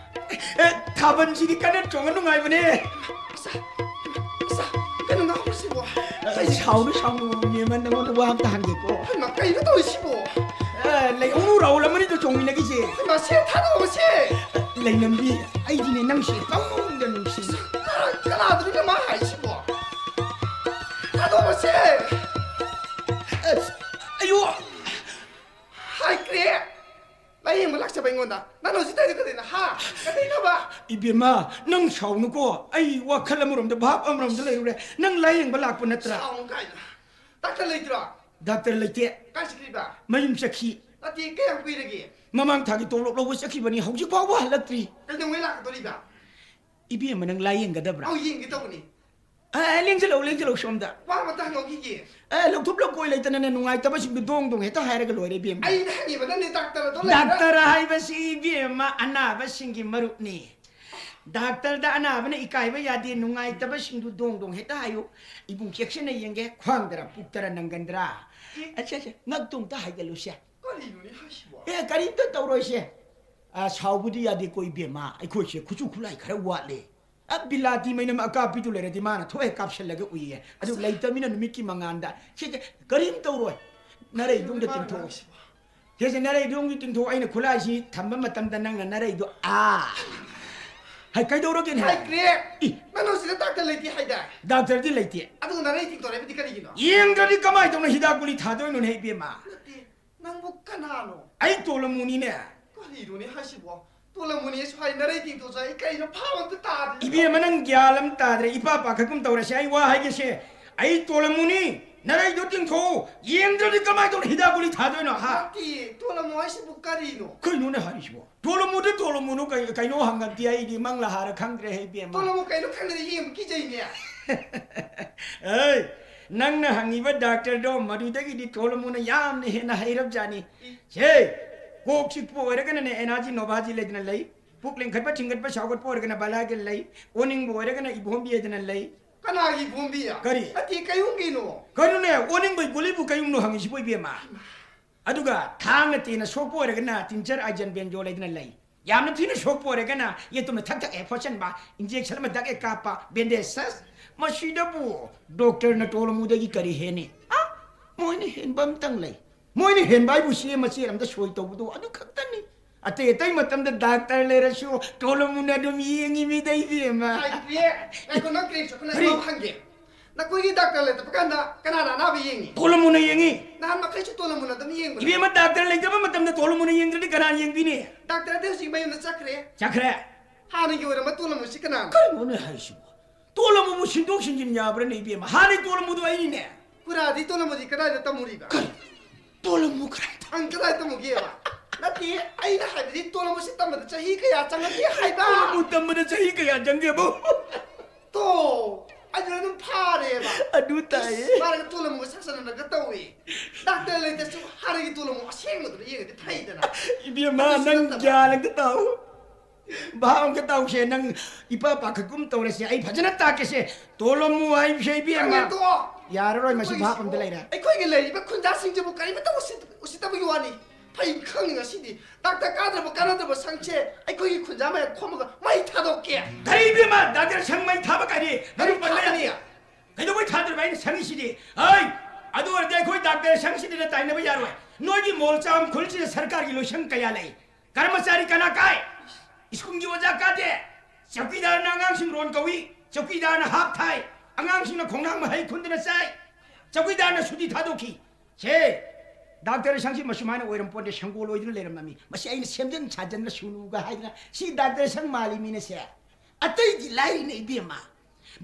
ꯑꯦ, ꯊꯥꯕꯜꯁꯤꯗꯤ ꯀꯟꯅ ꯆꯣꯡꯉ ꯅꯨꯡꯉꯥꯏꯕꯅꯦ꯫ ꯑꯁ, ꯑꯁ, ꯀꯩꯅꯣ ꯉꯥꯎꯔꯤꯁꯤꯕꯣ? ꯑ, ꯁꯥꯎꯅꯨ, ꯁꯥꯎꯅꯨ, ꯃꯦꯝꯃ, ꯅꯉꯣꯟꯗ ꯋꯥ ꯑꯝꯇ ꯍꯪꯒꯦꯀꯣ꯫ ꯍꯩꯃꯥ, ꯀꯩꯅꯣ ꯇꯧꯔꯤꯁꯤꯕꯣ? ꯑ, ꯂꯩꯍꯧꯅꯨ, ꯔꯥꯍꯨꯜ ꯑꯃꯅꯤꯗꯣ ꯆꯣꯡꯃꯤꯟꯅꯈꯤꯁꯦ꯫ ꯍꯩꯃꯥ, ꯁꯦ ꯊꯥꯗꯣꯛꯑꯣꯁꯦ꯫ ꯂꯩꯅꯝꯕꯤ, ꯑꯩꯗꯤꯅꯦ ꯅꯪꯁꯦ ꯄꯪꯅꯨꯡꯗ ꯅꯨꯡꯁꯤ꯫ ꯀꯅꯥ-, ꯀꯅꯥꯗꯅꯣ ꯃꯥ ꯍꯥꯏꯁꯤꯕꯣ? ꯊꯥꯗꯣꯛꯑꯣꯁꯦ꯫ ꯑꯁ, ꯑꯌꯣ! ꯍꯥꯏꯈ꯭ꯔꯦ! ꯂꯥꯌꯦꯡꯕ ꯂꯥꯛꯆꯕ ꯑꯩꯉꯣꯟꯗ ꯅꯪꯅ ꯍꯧꯖꯤꯛ ꯇꯧꯔꯤꯗꯣ ꯀꯔꯤꯅꯣ, ꯍꯥ? ꯀꯔꯤꯅꯣꯕ? ꯏꯕꯦꯝꯃ, ꯅꯪ ꯁꯥꯎꯅꯨꯀꯣ꯫ ꯑꯩ ꯋꯥꯈꯜ ꯑꯃꯔꯣꯝꯗ, ꯚꯥꯞ ꯑꯃꯔꯣꯝꯗ ꯂꯩꯔꯨꯔꯦ꯫ ꯅꯪ ꯂꯥꯌꯦꯡꯕ ꯂꯥꯛꯄ ꯅꯠꯇ꯭ꯔꯥ? ꯁꯥꯎꯅꯨ ꯀꯥꯏꯅ꯫ ꯗꯥꯛꯇꯔ ꯂꯩꯇ꯭ꯔꯣ? ꯗꯥꯛꯇꯔ ꯂꯩꯇꯦ꯫ ꯀꯥꯏ ꯆꯠꯈ꯭ꯔꯤꯕ? ꯃꯌꯨꯝ ꯆꯠꯈꯤ꯫ ꯅꯠꯇꯦ, ꯀꯌꯥꯝ ꯀꯨꯏꯔꯒꯦ? ꯃꯃꯥꯡ ꯊꯥꯒꯤ ꯇꯣꯂꯣꯞ ꯂꯧꯕ ꯆꯠꯈꯤꯕꯅꯤ, ꯍꯧꯖꯤꯛ ꯐꯥꯎꯕ ꯍꯜꯂꯛꯇ꯭ꯔꯤ꯫ ꯀꯩꯗꯧꯉꯩ ꯂꯥꯛꯀꯗꯧꯔꯤꯕ? ꯏꯕꯦꯝꯃ, ꯅꯪ ꯂꯥꯌꯦꯡꯒꯗꯕ꯭ꯔꯥ? ꯑꯧ, ꯌꯦꯡꯒꯦ ꯇꯧꯕꯅꯤ꯫ ꯑꯦ, ꯑꯦ, ꯂꯦꯡꯁꯤꯜꯂꯛꯎ, ꯂꯦꯡꯁꯤꯜꯂꯛꯎ ꯁꯣꯝꯗ꯫ ꯋꯥ ꯑꯃꯇ ꯍꯪꯍꯧꯈꯤꯒꯦ꯫ ꯑꯦ, ꯂꯧꯊꯣꯛ ꯂꯧꯀꯣꯏ ꯂꯩꯇꯅꯅꯦ, ꯅꯨꯡꯉꯥꯏꯇꯕꯁꯤꯡꯗꯨ ꯗꯣꯡ ꯗꯣꯡ ꯍꯦꯛꯇ ꯍꯥꯏꯔꯒ ꯂꯣꯏꯔꯦ, ꯏꯕꯦꯝꯃ꯫ ꯑꯩꯅ ꯍꯪꯉꯤꯕ ꯅꯪꯅꯦ ꯗꯥꯛꯇꯔ ꯑꯗꯣ ꯂꯩꯕ꯭ꯔꯥ? ꯗꯥꯛꯇꯔ ꯍꯥꯏꯕꯁꯤ, ꯏꯕꯦꯝꯃ, ꯑꯅꯥꯕꯁꯤꯡꯒꯤ ꯃꯔꯨꯞꯅꯤ꯫ ꯗꯥꯛꯇꯔꯗ ꯑꯅꯥꯕꯅ ꯏꯀꯥꯏꯕ ꯌꯥꯗꯦ, ꯅꯨꯡꯉꯥꯏꯇꯕꯁꯤꯡꯗꯨ ꯗꯣꯡ ꯗꯣꯡ ꯍꯦꯛꯇ ꯍꯥꯏꯌꯨ꯫ ꯏꯕꯨꯡ ꯆꯦꯛꯁꯤꯟꯅ ꯌꯦꯡꯒꯦ, ꯈ꯭ꯋꯥꯡꯗꯔ ꯄꯨꯛꯇꯔ ꯅꯪꯒꯟꯗ꯭ꯔꯥ? ꯑꯦ꯫ ꯑꯁꯦ, ꯑꯁꯦ, ꯉꯛꯇꯨ ꯑꯝꯇ ꯍꯥꯏꯒꯠꯂꯨꯁꯦ꯫ ꯀꯔꯤꯅꯣꯅꯦ ꯍꯥꯏꯁꯤꯕꯣ? ꯑꯦ, ꯀꯔꯤꯝꯇ ꯇꯧꯔꯣꯏꯁꯦ꯫ ꯑ, ꯁꯥꯎꯕꯗꯤ ꯌꯥꯗꯦꯀꯣ ꯏꯕꯦꯝꯃ, ꯑꯩꯈꯣꯏꯁꯦ ꯈꯨꯠꯁꯨ ꯈꯨꯠꯂꯥꯏ ꯈꯔ ꯋꯥꯠꯂꯦ꯫ ꯑ, ꯕꯤꯂꯥꯇꯤ ꯃꯩꯅꯝ ꯑꯀꯥꯞꯄꯤꯗꯨ ꯂꯩꯔꯗꯤ ꯃꯥꯅ ꯊꯣꯛꯑꯦ ꯀꯥꯞꯁꯤꯜꯂꯒ ꯎꯏꯌꯦ꯫ ꯑꯗꯨ ꯑꯁ꯫ ꯂꯩꯇꯕꯅꯤꯅ ꯅꯨꯃꯤꯠꯀꯤ ꯃꯉꯥꯟꯗ꯫ ꯁꯤꯁꯦ ꯀꯔꯤꯝ ꯇꯧꯔꯣꯏ꯫ ꯅꯔꯩꯗꯨ ꯑꯝꯇ ꯀꯔꯤꯅꯣꯅꯦ ꯃꯥꯅ ꯇꯤꯡꯊꯣꯛꯑꯣ꯫ ꯍꯥꯏꯁꯤꯕꯣ? ꯁꯤꯁꯦ ꯅꯔꯩꯗꯨ ꯑꯝꯇ ꯇꯤꯡꯊꯣꯛꯑꯣ꯫ ꯑꯩꯅ ꯈꯨꯠꯂꯥꯏꯁꯤ ꯊꯝꯕ ꯃꯇꯝꯗ ꯅꯪꯅ ꯅꯔꯩꯗꯣ ꯑꯥ꯫ ꯍꯥꯏ, ꯀꯩꯗꯧꯔꯒꯦꯅꯦ? ꯍꯥꯏꯈ꯭ꯔꯦ꯫ ꯏ꯫ ꯅꯪ ꯍꯧꯖꯤꯛꯇ ꯗꯥꯛꯇꯔ ꯂꯩꯇꯦ ꯍꯥꯏꯗꯥꯏ? ꯗꯥꯛꯇꯔꯗꯤ ꯂꯩꯇꯦ꯫ ꯑꯗꯨꯒ ꯅꯔꯩ ꯇꯤꯡꯊꯣꯔꯛꯏꯕꯗꯤ ꯀꯔꯤꯒꯤꯅꯣ? ꯌꯦꯡꯗ꯭ꯔꯗꯤ ꯀꯃꯥꯏꯅ ꯇꯧꯅ ꯍꯤꯗꯥꯛ ꯒꯨꯂꯤ ꯊꯥꯗꯣꯏꯅꯣꯅꯦ ꯏꯕꯦꯝꯃ? ꯅꯠꯇꯦ, ꯅꯪꯕꯨ ꯀꯅꯥꯅꯣ? ꯑꯩ ꯇꯣꯂꯃꯨꯅꯤꯅꯦ꯫ ꯀꯔꯤꯅꯣꯅꯦ ꯍꯥꯏꯁꯤꯕꯣ? ꯇꯣꯂꯃꯨꯅꯤ ꯍꯥꯏꯁꯨ ꯍꯥꯏ, ꯅꯔꯩ ꯇꯤꯡꯊꯣꯛꯁꯨ ꯍꯥꯏ, ꯀꯩꯅꯣ ꯚꯥꯞ ꯑꯝꯇ ꯇꯥꯗꯦ꯫ ꯏꯕꯦꯝꯃ, ꯅꯪ ꯒ꯭ꯌꯥꯟ ꯑꯃ ꯇꯥꯗ꯭ꯔꯦ꯫ ꯏꯄꯥ ꯄꯥꯈꯠꯀꯨꯝ ꯇꯧꯔꯁꯦ꯫ ꯑꯩ ꯋꯥ ꯍꯥꯏꯒꯦꯁꯦ꯫ ꯑꯩ ꯇꯣꯂꯃꯨꯅꯤ꯫ ꯅꯔꯩꯗꯣ ꯇꯤꯡꯊꯣꯛꯎ꯫ ꯌꯦꯡꯗ꯭ꯔꯗꯤ ꯀꯃꯥꯏꯅ ꯇꯧꯅ ꯍꯤꯗꯥꯛ ꯒꯨꯂꯤ ꯊꯥꯗꯣꯏꯅꯣ, ꯍꯥ? ꯅꯠꯇꯦ, ꯇꯣꯂꯃꯨ ꯍꯥꯏꯁꯤꯕꯨ ꯀꯔꯤꯅꯣ? ꯀꯩꯅꯣꯅꯦ ꯍꯥꯏꯔꯤꯁꯤꯕꯣ? ꯇꯣꯂꯃꯨꯗ ꯇꯣꯂꯃꯨꯅꯨ ꯀꯩ-, ꯀꯩꯅꯣ ꯍꯪꯉꯛꯇꯦ, ꯑꯩꯗꯤ ꯃꯪꯂꯥ ꯍꯥꯔ ꯈꯪꯗ꯭ꯔꯦ, ꯍꯦ ꯏꯕꯦꯝꯃ꯫ ꯇꯣꯂꯃꯨ ꯀꯩꯅꯣ ꯈꯪꯗ꯭ꯔꯦ, ꯌꯦꯡꯕ ꯀꯤꯖꯩꯅꯦ꯫ ꯑꯩ, ꯅꯪꯅ ꯍꯪꯉꯤꯕ ꯗꯥꯛꯇꯔꯗꯣ ꯃꯗꯨꯗꯒꯤꯗꯤ ꯇꯣꯂꯃꯨꯅ ꯌꯥꯝꯅ ꯍꯦꯟꯅ ꯍꯩꯔꯕꯖꯥꯠꯅꯤ꯫ ꯏ꯫ ꯁꯦ, ꯀꯣꯛ ꯆꯤꯛꯄ ꯑꯣꯏꯔꯒꯅꯅꯦ ꯑꯦꯅꯥꯖꯤ ꯅꯣꯚꯥꯖꯤ ꯂꯩꯗꯅ ꯂꯩ, ꯄꯨꯛ ꯂꯤꯡꯈꯠꯄ ꯊꯤꯡꯒꯠꯄ ꯁꯥꯎꯒꯠꯄ ꯑꯣꯏꯔꯒꯅ ꯕꯂꯥꯒꯤꯜ ꯂꯩ, ꯑꯣꯅꯤꯡꯕ ꯑꯣꯏꯔꯒꯅ ꯏꯕꯣꯝꯕꯤ ꯍꯥꯏꯗꯅ ꯂꯩ꯫ ꯀꯅꯥꯒꯤ ꯏꯕꯣꯝꯕꯤ? ꯀꯔꯤ? ꯅꯠꯇꯦ, ꯀꯩꯍꯨꯝꯒꯤꯅꯣ? ꯀꯩꯅꯣꯅꯦ, ꯑꯣꯅꯤꯡꯕꯩ ꯒꯨꯂꯤꯕꯨ ꯀꯩꯍꯨꯝꯅꯣ ꯍꯪꯉꯤꯁꯤꯕꯨ ꯏꯕꯦꯝꯃ? ꯑꯗꯨꯒ ꯊꯥꯡꯅ ꯇꯦꯟꯅ ꯁꯣꯛꯄ ꯑꯣꯏꯔꯒꯅ ꯇꯤꯟꯆꯔ ꯑꯥꯏꯖꯟ ꯕꯦꯟꯖꯣ ꯂꯩꯗꯅ ꯂꯩ꯫ ꯌꯥꯝꯅ ꯊꯤꯅ ꯁꯣꯛꯄ ꯑꯣꯏꯔꯒꯅ ꯌꯦꯇꯨꯝꯅ ꯊꯛ ꯊꯛ ꯍꯦꯛ ꯐꯣꯠꯆꯟꯕ, ꯏꯟꯖꯦꯛꯁꯟ ꯑꯃ ꯗꯛ ꯍꯦꯛ ꯀꯥꯞꯄ, ꯕꯦꯟꯗꯦꯖ ꯁꯁ꯫ ꯃꯁꯤꯗꯕꯨ ꯗꯣꯛꯇꯔꯅ ꯇꯣꯂꯃꯨꯗꯒꯤ ꯀꯔꯤ ꯍꯦꯟꯅꯤ? ꯑ? ꯃꯣꯏꯅ ꯍꯦꯟꯕ ꯑꯝꯇꯪ ꯂꯩ꯫ ꯃꯣꯏꯅ ꯍꯦꯟꯕ ꯍꯥꯏꯕꯨ ꯆꯦ ꯃꯆꯦꯠ ꯑꯝꯗ ꯁꯣꯏ ꯇꯧꯕꯗꯣ ꯑꯗꯨ ꯈꯛꯇꯅꯤ꯫ ꯑꯇꯩ ꯑꯇꯩ ꯃꯇꯝꯗ ꯗꯥꯛꯇꯔ ꯂꯩꯔꯁꯨ ꯇꯣꯂꯃꯨꯅ ꯑꯗꯨꯝ ꯌꯦꯡꯉꯤ ꯃꯤꯗ ꯏꯕꯦꯝꯃ꯫ ꯍꯥꯏꯗꯤꯌꯦ, ꯉꯥꯏꯈꯣ, ꯅꯪ ꯀꯔꯤ ꯆꯠꯄꯅꯣ? ꯀꯔꯤ? ꯑꯩ ꯋꯥ ꯑꯃ ꯍꯪꯒꯦ꯫ ꯅꯈꯣꯏꯒꯤ ꯗꯥꯛꯇꯔ ꯂꯩꯇꯕ ꯀꯥꯟꯗ ꯀꯅꯥꯅ ꯑꯅꯥꯕ ꯌꯦꯡꯉꯤ? ꯇꯣꯂꯃꯨꯅ ꯌꯦꯡꯉꯤ꯫ ꯅꯍꯥꯟ ꯃꯈꯩꯁꯨ ꯇꯣꯂꯃꯨꯅ ꯑꯗꯨꯝ ꯌꯦꯡꯕꯅꯦ꯫ ꯏꯕꯦꯝꯃ, ꯗꯥꯛꯇꯔ ꯂꯩꯇꯕ ꯃꯇꯝꯗ ꯇꯣꯂꯃꯨꯅ ꯌꯦꯡꯗ꯭ꯔꯗꯤ ꯀꯅꯥꯅ ꯌꯦꯡꯕꯤꯅꯤ? ꯗꯥꯛꯇꯔꯗꯤ ꯍꯧꯖꯤꯛ ꯃꯌꯨꯝꯗ ꯆꯠꯈ꯭ꯔꯦ꯫ ꯆꯠꯈ꯭ꯔꯦ? ꯍꯥꯟꯅꯒꯤ ꯑꯣꯏꯔꯝꯕ ꯇꯣꯂꯃꯨꯁꯤ ꯀꯅꯥꯅꯣ? ꯀꯔꯤꯅꯣꯅꯦ ꯍꯥꯏꯁꯤꯕꯣ? ꯇꯣꯂꯃꯨꯕꯨ ꯁꯤꯟꯗꯣꯛ ꯁꯤꯟꯖꯤꯟ ꯌꯥꯕ꯭ꯔꯥꯅꯦ ꯏꯕꯦꯝꯃ? ꯍꯥꯟꯅꯒꯤ ꯇꯣꯂꯃꯨꯗꯣ ꯑꯩꯅꯤꯅꯦ꯫ ꯈꯨꯔꯥꯗꯤ ꯇꯣꯂꯃꯨꯗꯤ ꯀꯗꯥꯏꯗ ꯇꯝꯃꯨꯔꯤꯕ? ꯀꯔꯤ? ꯇꯣꯂꯃꯨ ꯀꯗꯥꯏꯗ? ꯑꯪ, ꯀꯗꯥꯏ ꯇꯝꯃꯨꯒꯦꯕ? ꯅꯠꯇꯦ, ꯑꯩꯅ ꯍꯥꯏꯕꯗꯤ ꯇꯣꯂꯃꯨꯁꯤ ꯇꯝꯕꯗ ꯆꯍꯤ ꯀꯌꯥ ꯆꯪꯉꯛꯀꯦ ꯍꯥꯏꯕ? ꯇꯣꯂꯃꯨ ꯇꯝꯕꯗ ꯆꯍꯤ ꯀꯌꯥ ꯆꯪꯒꯦꯕ? ꯇꯣ, ꯑꯗꯨꯅ ꯑꯗꯨꯝ ꯐꯥꯔꯦꯕ꯫ ꯑꯗꯨ ꯇꯥꯏꯌꯦ꯫ ꯏꯁ, ꯃꯥꯅꯒ ꯇꯣꯂꯃꯨꯒ ꯁꯥꯁꯟꯅꯔꯒ ꯇꯧꯏ꯫ ꯗꯥꯛꯇꯔ ꯂꯩꯇ꯭ꯔꯁꯨ ꯍꯥꯟꯅꯒꯤ ꯇꯣꯂꯃꯨ ꯑꯁꯦꯡꯕꯗꯨꯅ ꯌꯦꯡꯉꯗꯤ ꯐꯩꯗꯅ꯫ ꯏꯕꯦꯝꯃ, ꯑꯗꯨꯁꯨ ꯅꯪ ꯅꯠꯇꯕ꯫ ꯒ꯭ꯌꯥꯟ ꯑꯝꯇ ꯇꯥꯎ꯫ ꯚꯥꯞ ꯑꯝꯇ ꯇꯧꯁꯦ, ꯅꯪ ꯏꯄꯥ ꯄꯥꯈꯠꯀꯨꯝ ꯇꯧꯔꯁꯦ꯫ ꯑꯩ ꯐꯖꯅ ꯇꯥꯛꯀꯦꯁꯦ꯫ ꯇꯣꯂꯣꯃꯨ ꯍꯥꯏꯕꯁꯦ, ꯏꯕꯦꯝꯃ꯫ ꯈꯪꯉꯦ, ꯇꯣꯛꯑꯣ꯫ ꯌꯥꯔꯔꯣꯏ, ꯃꯁꯤ ꯑꯩꯈꯣꯏꯒꯤ ꯚꯥꯞ ꯑꯝꯇ ꯂꯩꯔꯦ꯫ ꯑꯩꯈꯣꯏꯒꯤ ꯂꯩꯔꯤꯕ ꯈꯨꯟꯖꯥꯁꯤꯡꯁꯤꯕꯨ ꯀꯔꯤꯃꯇ ꯎꯁꯤꯠ-, ꯎꯁꯤꯠꯇꯕꯒꯤ ꯋꯥꯅꯤ꯫ ꯐꯩ ꯈꯪꯉꯤ ꯉꯁꯤꯗꯤ꯫ ꯗꯥꯛꯇꯔ ꯀꯥꯗ꯭ꯔꯕ ꯀꯥꯟꯅꯗꯕ ꯁꯪꯁꯦ ꯑꯩꯈꯣꯏꯒꯤ ꯈꯨꯟꯖꯥ ꯃꯌꯥꯝ ꯈꯣꯝꯃꯒ ꯃꯩ ꯊꯥꯗꯣꯛꯀꯦ꯫ ꯀꯔꯤ ꯏꯕꯦꯝꯃ, ꯗꯥꯛꯇꯔ ꯁꯪ ꯃꯩ ꯊꯥꯕ ꯀꯥꯏꯗꯤ? ꯃꯔꯨꯞ ꯃꯔꯨꯞ ꯄꯜꯂꯦ꯫ ꯊꯥꯗꯣꯛꯀꯦ꯫ ꯀꯩꯗꯧꯕꯩ ꯊꯥꯗꯣꯔꯤꯕ? ꯑꯩꯅ ꯁꯪꯉꯤꯁꯤꯗꯤ꯫ ꯍꯩ! ꯑꯗꯨ ꯑꯣꯏꯔꯗꯤ ꯑꯩꯈꯣꯏ ꯗꯥꯛꯇꯔ ꯁꯪꯁꯤꯗꯅ ꯇꯥꯏꯅꯕ ꯌꯥꯔꯣꯏ꯫ ꯅꯣꯏꯒꯤ ꯃꯣꯜꯆꯥꯝ ꯈꯨꯜꯁꯤꯗ ꯁꯔꯀꯥꯔꯒꯤ ꯂꯣꯏꯁꯪ ꯀꯌꯥ ꯂꯩ? ꯀꯔꯃꯆꯥꯔꯤ ꯀꯅꯥ ꯀꯥꯏ? ꯁ꯭ꯀꯨꯜꯒꯤ ꯑꯣꯖꯥ ꯀꯥꯗꯦ꯫ ꯆꯧꯀꯤꯗꯥꯔꯅ ꯑꯉꯥꯡꯁꯤꯡ ꯔꯣꯟ ꯀꯧꯏ꯫ ꯆꯧꯀꯤꯗꯥꯔꯅ ꯍꯥꯞ ꯊꯥꯏ꯫ ꯑꯉꯥꯡꯁꯤꯡꯅ ꯈꯣꯡꯅꯥꯡ ꯃꯍꯩ ꯈꯨꯟꯗꯨꯅ ꯆꯥꯏ꯫ ꯆꯧꯀꯤꯗꯥꯔꯅ ꯁꯨꯇꯤ ꯊꯥꯗꯣꯛꯈꯤ꯫ ꯁꯦ, ꯗꯥꯛꯇꯔ ꯁꯪꯁꯤ ꯃꯁꯨꯃꯥꯏꯅ ꯑꯣꯏꯔꯝꯄꯣꯟꯇꯦ, ꯁꯪꯒꯣꯜ ꯑꯣꯏꯗꯨꯅ ꯂꯩꯔꯝꯃꯤ꯫ ꯃꯁꯤ ꯑꯩꯅ ꯁꯦꯝꯖꯤꯟ ꯁꯥꯖꯤꯟꯕ ꯁꯨꯅꯨꯒ ꯍꯥꯏꯗꯅ ꯁꯤ ꯗꯥꯛꯇꯔ ꯁꯪ ꯃꯥꯜꯂꯤ ꯃꯤꯅꯁꯦ꯫ ꯑꯇꯩꯗꯤ ꯂꯥꯏꯔꯤꯅꯦ ꯏꯕꯦꯝꯃ꯫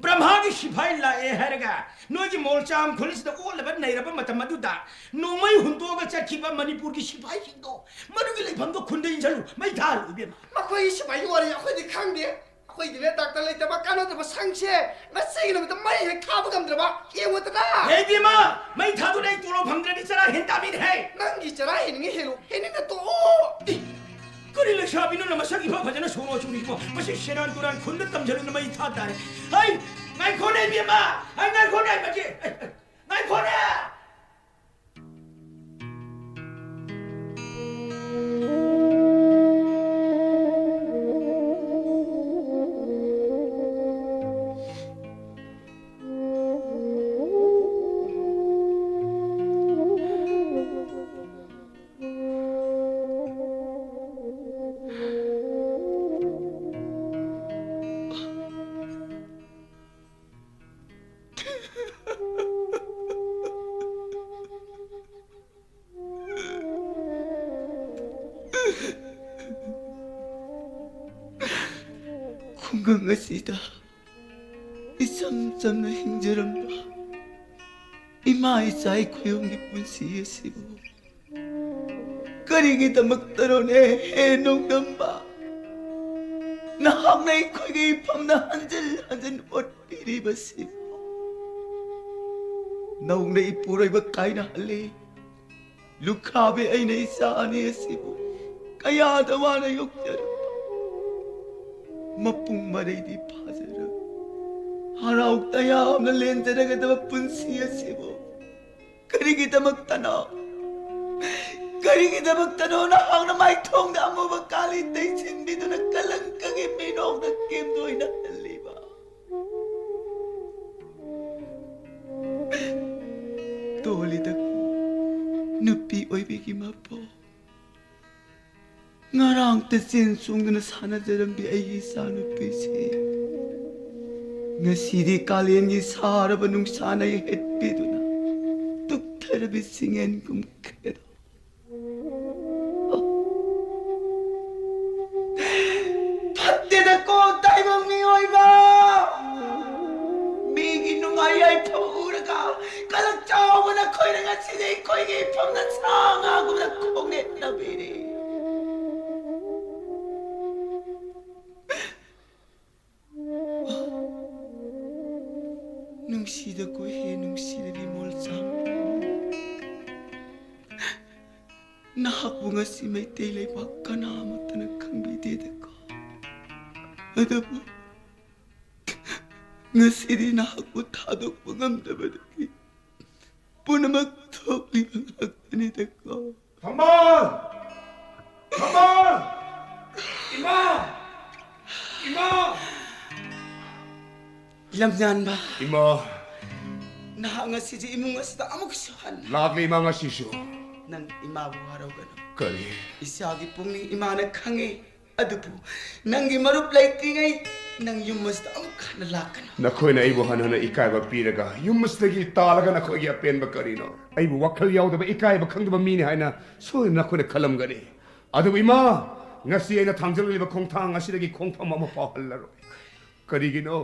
ꯕ꯭ꯔꯍ꯭ꯃꯥꯒꯤ ꯁꯤꯐꯥꯏ ꯂꯥꯛꯑꯦ ꯍꯥꯏꯔꯒ ꯅꯣꯏꯒꯤ ꯃꯣꯜꯆꯥꯝ ꯈꯨꯜꯁꯤꯗ ꯑꯣꯜꯂꯕ ꯅꯩꯔꯕ ꯃꯇꯝ ꯑꯗꯨꯗ ꯅꯣꯡꯃꯩ ꯍꯨꯟꯗꯣꯛꯑꯒ ꯆꯠꯈꯤꯕ ꯃꯅꯤꯄꯨꯔꯒꯤ ꯁꯤꯐꯥꯏꯁꯤꯡꯗꯣ ꯃꯗꯨꯒꯤ ꯂꯩꯐꯝꯗꯣ ꯈꯨꯟꯗ ꯏꯟꯁꯤꯜꯂꯨ, ꯃꯩ ꯊꯥꯍꯜꯂꯨ ꯏꯕꯦꯝꯃ꯫ ꯃꯈꯣꯏꯒꯤ ꯁꯤꯐꯥꯏꯒꯤ ꯋꯥꯔꯤ ꯑꯩꯈꯣꯏꯗꯤ ꯈꯪꯗꯦ꯫ ꯑꯩꯈꯣꯏꯗꯤꯅꯦ ꯗꯥꯛꯇꯔ ꯂꯩꯇꯕ ꯀꯥꯟꯅꯗꯕ ꯁꯪꯁꯦ ꯉꯁꯤꯒꯤ ꯅꯨꯃꯤꯠꯇ ꯃꯩ ꯍꯦꯛ ꯊꯥꯕ ꯉꯝꯗ꯭ꯔꯕ ꯌꯦꯡꯉꯨꯗꯅ꯫ ꯍꯦ ꯏꯕꯦꯝꯃ, ꯃꯩ ꯊꯥꯗꯨꯅ ꯑꯩ ꯇꯣꯂꯣꯞ ꯐꯪꯗ꯭ꯔꯗꯤ ꯆꯔꯥ ꯍꯦꯟ ꯇꯥꯃꯤꯅꯦꯍꯦ꯫ ꯅꯪꯒꯤ ꯆꯔꯥ ꯍꯦꯟꯅꯤꯡꯉꯤ ꯍꯦꯜꯂꯨ, ꯍꯦꯟꯅꯤꯡꯗ ꯇꯣꯛꯑꯣ꯫ ꯏ, ꯀꯔꯤ ꯂꯩꯁꯥꯕꯤꯅꯣ ꯅꯃꯁꯛ ꯏꯐ ꯐꯖꯅ ꯁꯣꯔꯣ ꯆꯨꯔꯤꯁꯤꯕꯣ? ꯃꯁꯤ ꯁꯦꯔꯥꯟ ꯇꯨꯔꯥꯟ ꯈꯨꯟꯗ ꯇꯝꯖꯜꯂꯨꯅ ꯃꯩ ꯊꯥ ꯇꯥꯔꯦ꯫ ꯍꯩ, ꯉꯥꯏꯈꯣꯅꯦ ꯏꯕꯦꯝꯃ! ꯍꯩ, ꯉꯥꯏꯈꯣꯅꯦ, ꯃꯁꯤ, ꯉꯥꯏꯈꯣꯅꯦ! ꯈꯨꯡꯒꯪ ꯑꯁꯤꯗ ꯏꯆꯝ ꯆꯝꯅ ꯍꯤꯡꯖꯔꯝꯕ ꯏꯃꯥ ꯏꯆꯥ ꯑꯩꯈꯣꯏ ꯑꯍꯨꯝꯒꯤ ꯄꯨꯟꯁꯤ ꯑꯁꯤꯕꯨ ꯀꯔꯤꯒꯤꯗꯃꯛꯇꯅꯣꯅꯦ, ꯍꯦ ꯅꯣꯡꯗꯝꯕ? ꯅꯍꯥꯛꯅ ꯑꯩꯈꯣꯏꯒꯤ ꯏꯐꯝꯗ ꯍꯟꯖꯤꯟ ꯍꯟꯖꯤꯟ ꯑꯣꯠꯄꯤꯔꯤꯕꯁꯤꯕꯨ꯫ ꯅꯧꯅ ꯏꯄꯨꯔꯣꯏꯕ ꯀꯥꯏꯅꯍꯜꯂꯤ꯫ ꯂꯨꯈꯥꯕꯤ ꯑꯩꯅ ꯏꯆꯥ ꯑꯅꯤ ꯑꯁꯤꯕꯨ ꯀꯌꯥꯗ ꯋꯥꯅ ꯌꯣꯛꯆꯔꯨꯕ꯫ ꯃꯄꯨꯡ ꯃꯔꯩꯗꯤ ꯐꯥꯖꯔꯣꯏ꯫ ꯍꯔꯥꯎ ꯇꯌꯥꯝꯅ ꯂꯦꯟꯖꯔꯒꯗꯕ ꯄꯨꯟꯁꯤ ꯑꯁꯤꯕꯨ ꯀꯔꯤꯒꯤꯗꯃꯛꯇꯅꯣ? ꯀꯔꯤꯒꯤꯗꯃꯛꯇꯅꯣ ꯅꯍꯥꯛꯅ ꯃꯥꯏꯊꯣꯡꯗ ꯑꯃꯨꯕ ꯀꯥꯂꯤ ꯇꯩꯁꯤꯟꯕꯤꯗꯨꯅ ꯀꯂꯪꯀꯒꯤ ꯃꯤꯅꯣꯛꯅ ꯀꯦꯝꯗꯣꯏꯅꯍꯜꯂꯤꯕ? ꯇꯣꯜꯂꯤꯗꯀꯣ ꯅꯨꯄꯤ ꯑꯣꯏꯕꯤꯒꯤ ꯃꯄꯣꯛ꯫ ꯉꯔꯥꯡꯇ ꯆꯦꯟ ꯆꯣꯡꯗꯨꯅ ꯁꯥꯟꯅꯖꯔꯝꯕꯤ ꯑꯩꯒꯤ ꯏꯆꯥꯅꯨꯄꯤꯁꯦ ꯉꯁꯤꯗꯤ ꯀꯥꯂꯦꯟꯒꯤ ꯁꯥꯔꯕ ꯅꯨꯡꯁꯥꯅ ꯌꯩꯍꯠꯄꯤꯗꯨꯅ ꯇꯨꯞꯊꯔꯕꯤ ꯆꯤꯡꯌꯦꯟꯒꯨꯝ ꯈꯦꯗꯣ꯫ ꯐꯠꯇꯦꯗꯀꯣ ꯇꯥꯏꯕꯪ ꯃꯤꯑꯣꯏꯕ! ꯃꯤꯒꯤ ꯅꯨꯡꯉꯥꯏ ꯌꯥꯏꯐꯕ ꯎꯔꯒ ꯀꯂꯛ ꯆꯥꯎꯕꯅ ꯈꯣꯏꯔ ꯉꯁꯤꯗꯤ ꯑꯩꯈꯣꯏꯒꯤ ꯏꯐꯝꯗ ꯁꯥ ꯉꯥꯒꯨꯝꯅ ꯈꯣꯡꯅꯦꯠꯅꯕꯤꯔꯤ꯫ ꯅꯨꯡꯁꯤꯗꯀꯣ ꯍꯦ ꯅꯨꯡꯁꯤꯔꯕꯤ ꯃꯣꯜꯆꯥꯡ, ꯅꯍꯥꯛꯄꯨ ꯉꯁꯤ ꯃꯩꯇꯩ ꯂꯩꯕꯥꯛ ꯀꯅꯥꯃꯠꯇꯅ ꯈꯪꯕꯤꯗꯦꯗꯀꯣ꯫ ꯑꯗꯨꯕꯨ ꯉꯁꯤꯗꯤ ꯅꯍꯥꯛꯄꯨ ꯊꯥꯗꯣꯛꯄ ꯉꯝꯗꯕꯗꯒꯤ ꯄꯨꯝꯅꯃꯛ ꯊꯣꯛꯂꯤꯕ ꯉꯥꯛꯇꯅꯤꯗꯀꯣ꯫ ꯊꯝꯕꯥꯜ! ꯊꯝꯕꯥꯜ! ꯏꯃꯥ! ꯏꯃꯥ! ꯂꯝꯖꯥꯟꯕ꯫ ꯏꯃꯥ! ꯅꯍꯥꯛ ꯉꯁꯤꯗꯤ ꯏꯃꯨꯡ ꯑꯁꯤꯗ ꯑꯃꯨꯛꯁꯨ ꯍꯟꯅ ꯂꯥꯛꯂꯦ ꯏꯃꯥ ꯉꯁꯤꯁꯨ꯫ ꯅꯪ ꯏꯃꯥꯕꯨ ꯋꯥꯔꯧꯒꯅꯨ꯫ ꯀꯔꯤ? ꯏꯆꯥꯒꯤ ꯄꯨꯛꯅꯤꯡ ꯏꯃꯥꯅ ꯈꯪꯉꯤ꯫ ꯑꯗꯨꯕꯨ ꯅꯪꯒꯤ ꯃꯔꯨꯞ ꯂꯩꯇ꯭ꯔꯤꯉꯩ ꯅꯪ ꯌꯨꯝ ꯑꯁꯤꯗ ꯑꯃꯨꯛ ꯍꯟꯅ ꯂꯥꯛꯀꯅꯨ꯫ ꯅꯈꯣꯏꯅ ꯑꯩꯕꯨ ꯍꯟꯅ ꯍꯟꯅ ꯏꯀꯥꯏꯕ ꯄꯤꯔꯒ ꯌꯨꯝ ꯑꯁꯤꯗꯒꯤ ꯇꯥꯜꯂꯒ ꯅꯈꯣꯏꯒꯤ ꯑꯄꯦꯟꯕ ꯀꯔꯤꯅꯣ? ꯑꯩꯕꯨ ꯋꯥꯈꯜ ꯌꯥꯎꯗꯕ ꯏꯀꯥꯏꯕ ꯈꯪꯗꯕ ꯃꯤꯅꯤ ꯍꯥꯏꯅ ꯁꯣꯏꯗꯅ ꯅꯈꯣꯏꯅ ꯈꯜꯂꯝꯒꯅꯤ꯫ ꯑꯗꯨꯕꯨ ꯏꯃꯥ, ꯉꯁꯤ ꯑꯩꯅ ꯊꯥꯡꯖꯜꯂꯤꯕ ꯈꯣꯡꯊꯥꯡ ꯑꯁꯤꯗꯒꯤ ꯈꯣꯡꯐꯝ ꯑꯃ ꯐꯥꯎ ꯍꯜꯂꯔꯣꯏ꯫ ꯀꯔꯤꯒꯤꯅꯣ?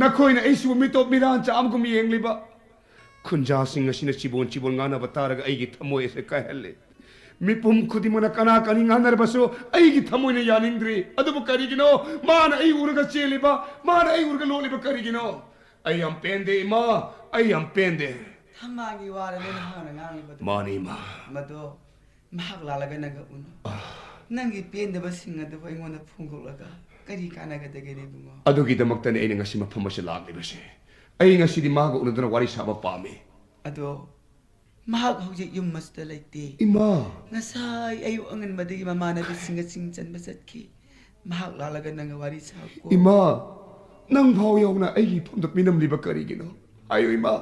ꯅꯈꯣꯏꯅ ꯑꯩꯁꯤꯕꯨ ꯃꯤꯇꯣꯞ ꯃꯤꯔꯥꯟꯆꯥ ꯑꯃꯒꯨꯝ ꯌꯦꯡꯂꯤꯕ꯫ ꯈꯨꯟꯖꯥꯁꯤꯡ ꯑꯁꯤꯅ ꯆꯤꯕꯣꯟ ꯆꯤꯕꯣꯟ ꯉꯥꯡꯅꯕ ꯇꯥꯔꯒ ꯑꯩꯒꯤ ꯊꯃꯣꯏ ꯑꯁꯤ ꯀꯥꯏꯍꯜꯂꯤ꯫ ꯃꯤꯄꯨꯝ ꯈꯨꯗꯤꯡꯃꯛꯅ ꯀꯅꯥ ꯀꯅꯤ ꯉꯥꯡꯅꯔꯕꯁꯨ ꯑꯩꯒꯤ ꯊꯃꯣꯏꯅ ꯌꯥꯅꯤꯡꯗ꯭ꯔꯤ꯫ ꯑꯗꯨꯕꯨ ꯀꯔꯤꯒꯤꯅꯣ? ꯃꯥꯅ ꯑꯩ ꯎꯔꯒ ꯆꯦꯜꯂꯤꯕ, ꯃꯥꯅ ꯑꯩ ꯎꯔꯒ ꯂꯣꯠꯂꯤꯕ ꯀꯔꯤꯒꯤꯅꯣ? ꯑꯩ ꯌꯥꯝ ꯄꯦꯟꯗꯦ ꯏꯃꯥ, ꯑꯩ ꯌꯥꯝ ꯄꯦꯟꯗꯦ꯫ ꯊꯝꯕꯥꯜꯒꯤ ꯋꯥꯔꯅꯦ ꯅꯍꯥꯛꯅ ꯉꯥꯡꯂꯤꯕꯗꯨ꯫ ꯃꯥꯅꯤ ꯏꯃꯥ꯫ ꯃꯗꯣ ꯃꯍꯥꯛ ꯂꯥꯛꯂꯒ ꯅꯪꯒ ꯎꯅꯧ꯫ ꯅꯪꯒꯤ ꯄꯦꯟꯗꯕꯁꯤꯡ ꯑꯗꯨꯕꯨ ꯑꯩꯉꯣꯟꯗ ꯐꯣꯡꯗꯣꯛꯂꯒ ꯀꯔꯤ ꯀꯥꯟꯅꯒꯗꯒꯦꯅꯦ ꯏꯕꯨꯡꯉꯣ? ꯑꯗꯨꯒꯤꯗꯃꯛꯇꯅꯦ ꯑꯩꯅ ꯉꯁꯤ ꯃꯐꯝ ꯑꯁꯤꯗ ꯂꯥꯛꯂꯤꯕꯁꯦ꯫ ꯑꯩ ꯉꯁꯤꯗꯤ ꯃꯥꯒ ꯎꯅꯗꯨꯅ ꯋꯥꯔꯤ ꯁꯥꯕ ꯄꯥꯝꯃꯤ꯫ ꯑꯗꯣ ꯃꯍꯥꯛ ꯍꯧꯖꯤꯛ ꯌꯨꯝ ꯑꯁꯤꯗ ꯂꯩꯇꯦ꯫ ꯏꯃꯥ! ꯉꯁꯥꯏ ꯑꯌꯨꯛ ꯑꯉꯟꯕꯗꯒꯤ ꯃꯃꯥꯟꯅꯕꯤꯁꯤꯡꯒ ꯆꯤꯡ ꯆꯟꯕ ꯆꯠꯈꯤ꯫ ꯃꯍꯥꯛ ꯂꯥꯛꯂꯒ ꯅꯪꯒ ꯋꯥꯔꯤ ꯁꯥꯎꯀꯣ꯫ ꯏꯃꯥ! ꯅꯪ ꯐꯥꯎ ꯌꯥꯎꯅ ꯑꯩꯒꯤ ꯏꯐꯝꯗ ꯃꯤꯅꯝꯂꯤꯕ ꯀꯔꯤꯒꯤꯅꯣ? ꯍꯥꯏꯌꯨ ꯏꯃꯥ,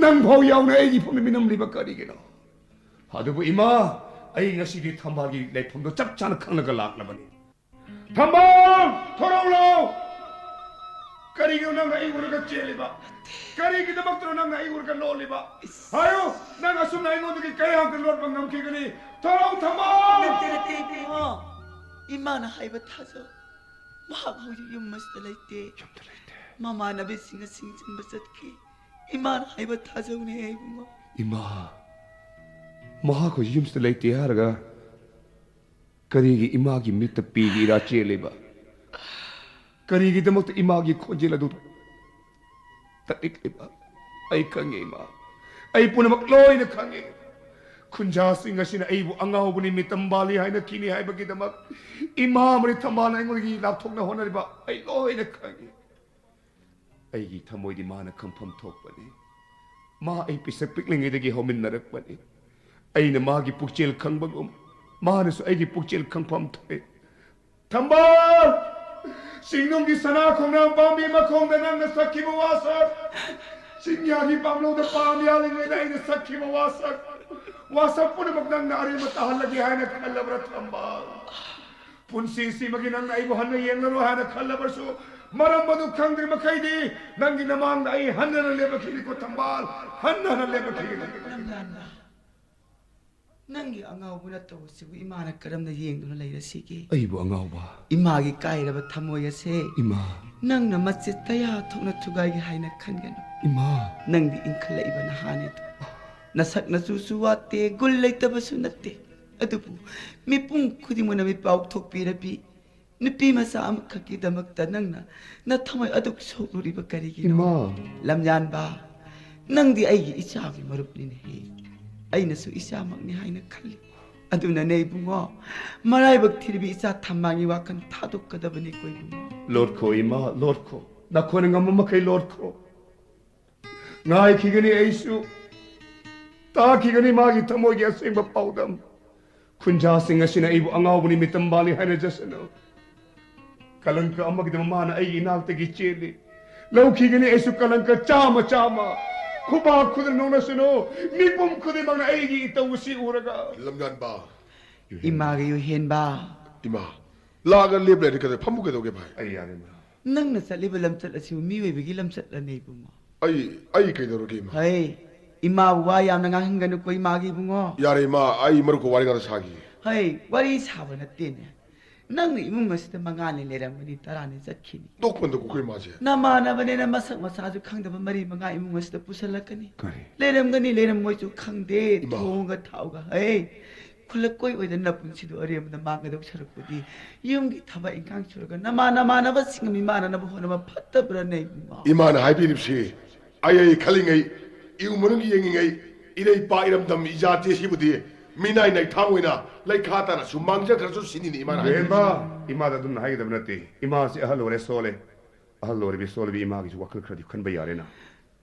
ꯅꯪ ꯐꯥꯎ ꯌꯥꯎꯅ ꯑꯩꯒꯤ ꯏꯐꯝꯗ ꯃꯤꯅꯝꯂꯤꯕ ꯀꯔꯤꯒꯤꯅꯣ? ꯑꯗꯨꯕꯨ ꯏꯃꯥ, ꯑꯩ ꯉꯁꯤꯗꯤ ꯊꯝꯕꯥꯜꯒꯤ ꯂꯩꯐꯝꯗꯣ ꯆꯞ ꯆꯥꯅ ꯈꯪꯂꯒ ꯂꯥꯛꯂꯕꯅꯤ꯫ ꯊꯝꯕꯥꯜ, ꯊꯣꯔꯛꯎ ꯂꯥꯎ! ꯀꯔꯤꯒꯤꯅꯣ ꯅꯪꯅ ꯑꯩ ꯎꯔꯒ ꯆꯦꯜꯂꯤꯕ? ꯀꯔꯤꯒꯤꯗꯃꯛꯇꯅꯣ ꯅꯪꯅ ꯑꯩ ꯎꯔꯒ ꯂꯣꯠꯂꯤꯕ? ꯍꯥꯏꯌꯨ, ꯅꯪ ꯑꯁꯨꯝꯅ ꯑꯩꯉꯣꯟꯗꯒꯤ ꯀꯌꯥꯝ ꯀꯨꯏꯅ ꯂꯣꯠꯄ ꯉꯝꯈꯤꯒꯅꯤ? ꯊꯣꯔꯛꯎ, ꯊꯝꯕꯥꯜ! ꯅꯠꯇꯦ, ꯅꯠꯇꯦ, ꯏꯕꯨꯡꯉꯣ꯫ ꯏꯃꯥꯅ ꯍꯥꯏꯕ ꯊꯥꯖꯧ꯫ ꯃꯍꯥꯛ ꯍꯧꯖꯤꯛ ꯌꯨꯝ ꯑꯁꯤꯗ ꯂꯩꯇꯦ꯫ ꯌꯨꯝꯗ ꯂꯩꯇꯦ꯫ ꯃꯃꯥꯟꯅꯕꯤꯁꯤꯡꯒ ꯆꯤꯡ ꯆꯟꯕ ꯆꯠꯈꯤ꯫ ꯏꯃꯥꯅ ꯍꯥꯏꯕ ꯊꯥꯖꯧꯅꯦ ꯏꯕꯨꯡꯉꯣ꯫ ꯏꯃꯥ, ꯃꯍꯥꯛ ꯍꯧꯖꯤꯛ ꯌꯨꯝꯁꯤꯗ ꯂꯩꯇꯦ ꯍꯥꯏꯔꯒ ꯀꯔꯤꯒꯤ ꯏꯃꯥꯒꯤ ꯃꯤꯠꯇ ꯄꯤꯒꯤ ꯏꯔꯥ ꯆꯦꯜꯂꯤꯕ? ꯀꯔꯤꯒꯤꯗꯃꯛꯇ ꯏꯃꯥꯒꯤ ꯈꯣꯟꯖꯦꯜ ꯑꯗꯨ ꯇꯠꯂꯤꯕ? ꯑꯩ ꯈꯪꯉꯦ ꯏꯃꯥ, ꯑꯩ ꯄꯨꯝꯅꯃꯛ ꯂꯣꯏꯅ ꯈꯪꯉꯦ꯫ ꯈꯨꯟꯖꯥꯁꯤꯡ ꯑꯁꯤꯅ ꯑꯩꯕꯨ ꯑꯉꯥꯎꯕꯅꯤ, ꯃꯤꯇꯝꯕꯥꯜꯅꯤ ꯍꯥꯏꯅ ꯀꯤꯅꯤ ꯍꯥꯏꯕꯒꯤꯗꯃꯛ ꯏꯃꯥ ꯑꯃꯗꯤ ꯊꯝꯕꯥꯜꯅ ꯑꯩꯉꯣꯟꯗꯒꯤ ꯂꯥꯞꯊꯣꯛꯅ ꯍꯣꯠꯅꯔꯤꯕ ꯑꯩ ꯂꯣꯏꯅ ꯈꯪꯉꯤ꯫ ꯑꯩꯒꯤ ꯊꯃꯣꯏꯗꯤ ꯃꯥꯅ ꯈꯪꯐꯝ ꯊꯣꯛꯄꯅꯤ꯫ ꯃꯥ ꯑꯩ ꯄꯤꯁꯛ ꯄꯤꯛꯂꯤꯉꯩꯗꯒꯤ ꯍꯧꯃꯤꯟꯅꯔꯛꯄꯅꯤ꯫ ꯑꯩꯅ ꯃꯥꯒꯤ ꯄꯨꯛꯆꯦꯜ ꯈꯪꯕꯒꯨꯝ ꯃꯥꯅꯁꯨ ꯑꯩꯒꯤ ꯄꯨꯛꯆꯦꯜ ꯈꯪꯐꯝ ꯊꯣꯛꯏ꯫ ꯊꯝꯕꯥꯜ! ꯆꯤꯡꯅꯨꯡꯒꯤ ꯁꯅꯥ ꯈꯣꯡꯅꯥꯡ ꯄꯥꯝꯕꯤ ꯃꯈꯣꯡꯗ ꯅꯪꯅ ꯁꯛꯈꯤꯕ ꯋꯥꯁꯛ, ꯆꯤꯡꯌꯥꯒꯤ ꯄꯥꯝꯂꯧꯗ ꯄꯥꯝ ꯌꯥꯜꯂꯤꯉꯩꯗ ꯑꯩꯅ ꯁꯛꯈꯤꯕ ꯋꯥꯁꯛ, ꯋꯥꯁꯛ ꯄꯨꯝꯅꯃꯛ ꯅꯪꯅ ꯑꯔꯦꯝꯕ ꯇꯥꯍꯜꯂꯒꯦ ꯍꯥꯏꯅ ꯈꯜꯂꯕ꯭ꯔꯥ ꯊꯝꯕꯥꯜ? ꯄꯨꯟꯁꯤꯁꯤꯃꯒꯤ ꯅꯪꯅ ꯑꯩꯕꯨ ꯍꯟꯅ ꯌꯦꯡꯂꯔꯣꯏ ꯍꯥꯏꯅ ꯈꯜꯂꯕꯁꯨ, ꯃꯔꯝ ꯑꯗꯨ ꯈꯪꯗ꯭ꯔꯤ ꯃꯈꯩꯗꯤ ꯅꯪꯒꯤ ꯅꯃꯥꯡꯗ ꯑꯩ ꯍꯟꯊꯅ ꯂꯦꯞꯄꯛꯈꯤꯅꯤꯀꯣ ꯊꯝꯕꯥꯜ, ꯍꯟꯊꯅ ꯂꯦꯞꯄꯛꯈꯤꯒꯅꯤ꯫ ꯂꯝꯂꯥꯟꯕ, ꯅꯪꯒꯤ ꯑꯉꯥꯎꯕ ꯅꯠꯇꯧꯕꯁꯤꯕꯨ ꯏꯃꯥꯅ ꯀꯔꯝꯅ ꯌꯦꯡꯗꯨꯅ ꯂꯩꯔꯁꯤꯒꯦ? ꯑꯩꯕꯨ ꯑꯉꯥꯎꯕ? ꯏꯃꯥꯒꯤ ꯀꯥꯏꯔꯕ ꯊꯃꯣꯏ ꯑꯁꯦ ꯏꯃꯥ꯫ ꯅꯪꯅ ꯃꯆꯦꯠ ꯀꯌꯥ ꯊꯣꯛꯅ ꯊꯨꯒꯥꯏꯒꯦ ꯍꯥꯏꯅ ꯈꯟꯒꯅꯨ꯫ ꯏꯃꯥ꯫ ꯅꯪꯗꯤ ꯏꯟꯈꯠꯂꯛꯏꯕ ꯅꯍꯥꯅꯤꯗꯣ꯫ ꯅꯁꯛ ꯅꯆꯨꯁꯨ ꯋꯥꯠꯇꯦ, ꯒꯨꯟ ꯂꯩꯇꯕꯁꯨ ꯅꯠꯇꯦ꯫ ꯑꯗꯨꯕꯨ ꯃꯤꯄꯨꯝ ꯈꯨꯗꯤꯡꯃꯛꯅ ꯃꯤꯄꯥꯎ ꯊꯣꯛꯄꯤꯔꯕꯤ ꯅꯨꯄꯤ ꯃꯆꯥ ꯑꯃꯈꯛꯀꯤꯗꯃꯛꯇ ꯅꯪꯅ ꯅꯊꯃꯣꯏ ꯑꯗꯨꯛ ꯁꯣꯛꯂꯨꯔꯤꯕ ꯀꯔꯤꯒꯤꯅꯣ? ꯏꯃꯥ꯫ ꯂꯝꯌꯥꯟꯕ, ꯅꯪꯗꯤ ꯑꯩꯒꯤ ꯏꯆꯥꯒꯤ ꯃꯔꯨꯞꯅꯤꯅꯦꯍꯦ꯫ ꯑꯩꯅꯁꯨ ꯏꯆꯥꯃꯛꯅꯤ ꯍꯥꯏꯅ ꯈꯜꯂꯤ꯫ ꯑꯗꯨꯅꯅꯦ ꯏꯕꯨꯡꯉꯣ, ꯃꯔꯥꯏꯕꯛ ꯊꯤꯔꯕꯤ ꯏꯆꯥ ꯊꯝꯕꯥꯜꯒꯤ ꯋꯥꯈꯜ ꯊꯥꯗꯣꯛꯀꯗꯕꯅꯤꯀꯣ ꯏꯕꯨꯡꯉꯣ꯫ ꯂꯣꯠꯈꯣ ꯏꯃꯥ, ꯂꯣꯠꯈꯣ꯫ ꯅꯈꯣꯏꯅ ꯉꯝꯕ ꯃꯈꯩ ꯂꯣꯠꯈꯣ꯫ ꯉꯥꯏꯈꯤꯒꯅꯤ ꯑꯩꯁꯨ꯫ ꯇꯥꯈꯤꯒꯅꯤ ꯃꯥꯒꯤ ꯊꯃꯣꯏꯒꯤ ꯑꯁꯦꯡꯕ ꯄꯥꯎꯗꯝ꯫ ꯈꯨꯟꯖꯥꯁꯤꯡ ꯑꯁꯤꯅ ꯑꯩꯕꯨ ꯑꯉꯥꯎꯕꯅꯤ, ꯃꯤꯇꯝꯕꯥꯜꯅꯤ ꯍꯥꯏꯅꯖꯁꯅꯨ꯫ ꯀꯂꯪꯀ ꯑꯃꯒꯤꯗꯃꯛ ꯃꯥꯅ ꯑꯩꯒꯤ ꯏꯅꯥꯛꯇꯒꯤ ꯆꯦꯜꯂꯤ꯫ ꯂꯧꯈꯤꯒꯅꯤ ꯑꯩꯁꯨ ꯀꯂꯪꯀ ꯆꯥꯝꯃ ꯆꯥꯝꯃ꯫ ꯈꯨꯕꯥꯛ ꯈꯨꯗꯤꯡ ꯅꯣꯛꯅꯁꯅꯨ꯫ ꯃꯤꯄꯨꯝ ꯈꯨꯗꯤꯡꯃꯛꯅ ꯑꯩꯒꯤ ꯏꯇꯧ ꯑꯁꯤ ꯎꯔꯒ꯫ ꯂꯝꯌꯥꯟꯕ꯫ ꯏꯃꯥꯒꯤ ꯌꯨꯍꯦꯟꯕ꯫ ꯏꯃꯥ꯫ ꯂꯥꯛꯑꯒ ꯂꯦꯞ ꯂꯩꯔꯗꯤ ꯀꯩꯗꯧ-, ꯐꯝꯃꯨ ꯀꯩꯗꯧꯒꯦ ꯚꯥꯏ? ꯑꯩ ꯌꯥꯔꯦ ꯃꯥ꯫ ꯅꯪꯅ ꯆꯠꯂꯤꯕ ꯂꯝꯆꯠ ꯑꯁꯤꯕꯨ ꯃꯤꯑꯣꯏꯕꯒꯤ ꯂꯝꯆꯠꯂꯅꯦ ꯏꯕꯨꯡꯉꯣ? ꯑꯩ, ꯑꯩ ꯀꯩꯗꯧꯔꯒꯦ ꯏꯃꯥ? ꯍꯩ, ꯏꯃꯥꯕꯨ ꯋꯥ ꯌꯥꯝꯅ ꯉꯥꯡꯍꯟꯒꯅꯨꯀꯣ ꯏꯃꯥꯒꯤ ꯏꯕꯨꯡꯉꯣ꯫ ꯌꯥꯔꯦ ꯏꯃꯥ, ꯑꯩ ꯃꯔꯨꯞꯀ ꯋꯥꯔꯤ ꯉꯥꯛꯇ ꯁꯥꯈꯤꯒꯦ꯫ ꯍꯩ, ꯋꯥꯔꯤ ꯁꯥꯕ ꯅꯠꯇꯦꯅꯦ꯫ ꯅꯪꯅ ꯏꯃꯨꯡ ꯑꯁꯤꯗ ꯃꯉꯥꯅꯤ ꯂꯩꯔꯝꯒꯅꯤ, ꯇꯔꯥꯅꯤ ꯆꯠꯈꯤꯅꯤ꯫ ꯅꯣꯛꯄꯟꯗꯀꯣ ꯑꯩꯈꯣꯏ ꯏꯃꯥꯁꯦ꯫ ꯅꯃꯥꯟꯅꯕꯅꯦꯅ ꯃꯁꯛ ꯃꯁꯥꯁꯨ ꯈꯪꯗꯕ ꯃꯔꯤ ꯃꯉꯥ ꯏꯃꯨꯡ ꯑꯁꯤꯗ ꯄꯨꯁꯜꯂꯛꯀꯅꯤ꯫ ꯀꯔꯤ? ꯂꯩꯔꯝꯒꯅꯤ, ꯂꯩꯔꯝꯃꯣꯏꯁꯨ ꯈꯪꯗꯦ꯫ ꯏꯃꯥ꯫ ꯊꯣꯡꯒ ꯊꯥꯎꯒ꯫ ꯍꯩ, ꯈꯨꯜꯂꯛ ꯀꯣꯏ ꯑꯣꯏꯗꯅ ꯅꯄꯨꯟꯁꯤꯗꯣ ꯑꯔꯦꯝꯕꯗ ꯃꯥꯡꯒꯗꯧ ꯁꯔꯨꯛꯄꯨꯗꯤ ꯌꯨꯝꯒꯤ ꯊꯕꯛ ꯏꯪꯈꯥꯡ ꯁꯨꯔꯒ ꯅꯃꯥꯟ ꯅꯃꯥꯟꯅꯕꯁꯤꯡꯒ ꯃꯤꯃꯥꯟꯅꯅꯕ ꯍꯣꯠꯅꯕ ꯐꯠꯇꯕ꯭ꯔꯅꯦ ꯏꯕꯨꯡꯉꯣ? ꯏꯃꯥꯅ ꯍꯥꯏꯕꯤꯔꯤꯕꯁꯤ ꯑꯩ ꯑꯩ ꯈꯜꯂꯤꯉꯩ, ꯏꯃꯨꯡ ꯃꯅꯨꯡ ꯌꯦꯡꯉꯤꯉꯩ, ꯏꯔꯩ ꯏꯄꯥ ꯏꯔꯝꯗꯝ ꯏꯖꯥꯇꯤ ꯑꯁꯤꯕꯨꯗꯤ ꯃꯤꯅꯥꯏ ꯅꯥꯏꯊꯥꯡ ꯑꯣꯏꯅ ꯂꯩꯈꯥ ꯇꯥꯅꯁꯨ ꯃꯥꯡꯖꯈ꯭ꯔꯁꯨ ꯁꯤꯅꯤꯅꯦ ꯏꯃꯥꯅ ꯍꯥꯏꯕꯤꯔꯤꯕꯁꯤ꯫ ꯏꯕꯦꯝꯃ, ꯏꯃꯥꯗ ꯑꯗꯨꯝꯅ ꯍꯥꯏꯒꯗꯕ ꯅꯠꯇꯦ꯫ ꯏꯃꯥꯁꯤ ꯑꯍꯜ ꯑꯣꯏꯔꯦ, ꯁꯣꯜꯂꯦ꯫ ꯑꯍꯜ ꯑꯣꯏꯔꯕꯤ ꯁꯣꯜꯂꯕꯤ ꯏꯃꯥꯒꯤꯁꯨ ꯋꯥꯈꯜ ꯈꯔꯗꯤ ꯈꯟꯕ ꯌꯥꯔꯦꯅ꯫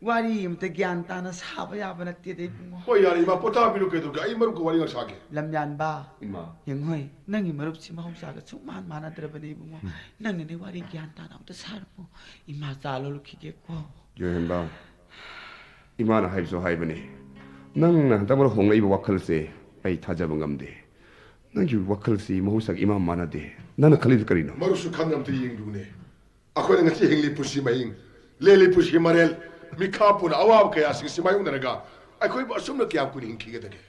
ꯋꯥꯔꯤ ꯑꯝꯇ ꯒ꯭ꯌꯥꯟ ꯇꯥꯅ ꯁꯥꯕ ꯌꯥꯕ ꯅꯠꯇꯦꯗ ꯏꯕꯨꯡꯉꯣ꯫ ꯍꯣꯏ, ꯌꯥꯔꯦ ꯏꯃꯥ, ꯄꯣꯊꯥꯕꯤꯔꯣ, ꯀꯩꯗꯧꯒꯦ? ꯑꯩ ꯃꯔꯨꯞꯀ ꯋꯥꯔꯤ ꯉꯥꯛ ꯁꯥꯒꯦ꯫ ꯂꯝꯌꯥꯟꯕ, ꯏꯃꯥ꯫ ꯌꯦꯡꯉꯣꯏ, ꯅꯪꯒꯤ ꯃꯔꯨꯞꯁꯤ ꯃꯍꯧꯁꯥꯒ ꯁꯨꯡ ꯃꯥꯟ ꯃꯥꯟꯅꯗ꯭ꯔꯕꯅꯦ ꯏꯕꯨꯡꯉꯣ꯫ ꯎꯝ꯫ ꯅꯪꯅꯅꯦ ꯋꯥꯔꯤ ꯒ꯭ꯌꯥꯟ ꯇꯥꯅ ꯑꯝꯇ ꯁꯥꯔꯝꯃꯣ꯫ ꯏꯃꯥ ꯆꯥ ꯂꯣꯜꯂꯨꯈꯤꯒꯦꯀꯣ꯫ ꯌꯨꯍꯦꯟꯕ, ꯏꯃꯥꯅ ꯍꯥꯏꯕꯁꯨ ꯍꯥꯏꯕꯅꯤ, ꯅꯪꯅ ꯍꯟꯗꯛ ꯃꯔꯛ ꯍꯣꯡꯂꯛꯏꯕ ꯋꯥꯈꯜꯁꯦ ꯑꯩ ꯊꯥꯖꯕ ꯉꯝꯗꯦ꯫ ꯅꯪꯒꯤ ꯋꯥꯈꯜꯁꯤ ꯃꯍꯧꯁꯥꯒ ꯏꯃꯥꯟ ꯃꯥꯟꯅꯗꯦ꯫ ꯅꯪꯅ ꯈꯜꯂꯤꯗꯨ ꯀꯔꯤꯅꯣ? ꯃꯔꯨꯞꯁꯨ ꯈꯟꯅ ꯑꯝꯇ ꯌꯦꯡꯕꯤꯌꯨꯅꯦ꯫ ꯑꯩꯈꯣꯏꯅ ꯉꯁꯤ ꯍꯤꯡꯂꯤ ꯄꯨꯟꯁꯤ ꯃꯍꯤꯡ, ꯂꯦꯜꯂꯤ ꯄꯨꯟꯁꯤ ꯃꯔꯦꯜ, ꯃꯤꯈꯥ ꯄꯨꯟꯅ ꯑꯋꯥꯕ ꯀꯌꯥꯁꯤꯡ ꯑꯁꯤ ꯃꯥꯌꯣꯛꯅꯔꯒ ꯑꯩꯈꯣꯏꯕꯨ ꯑꯁꯨꯝꯅ ꯀꯌꯥꯝ ꯀꯨꯏꯅ ꯍꯤꯡꯈꯤꯒꯗꯒꯦ?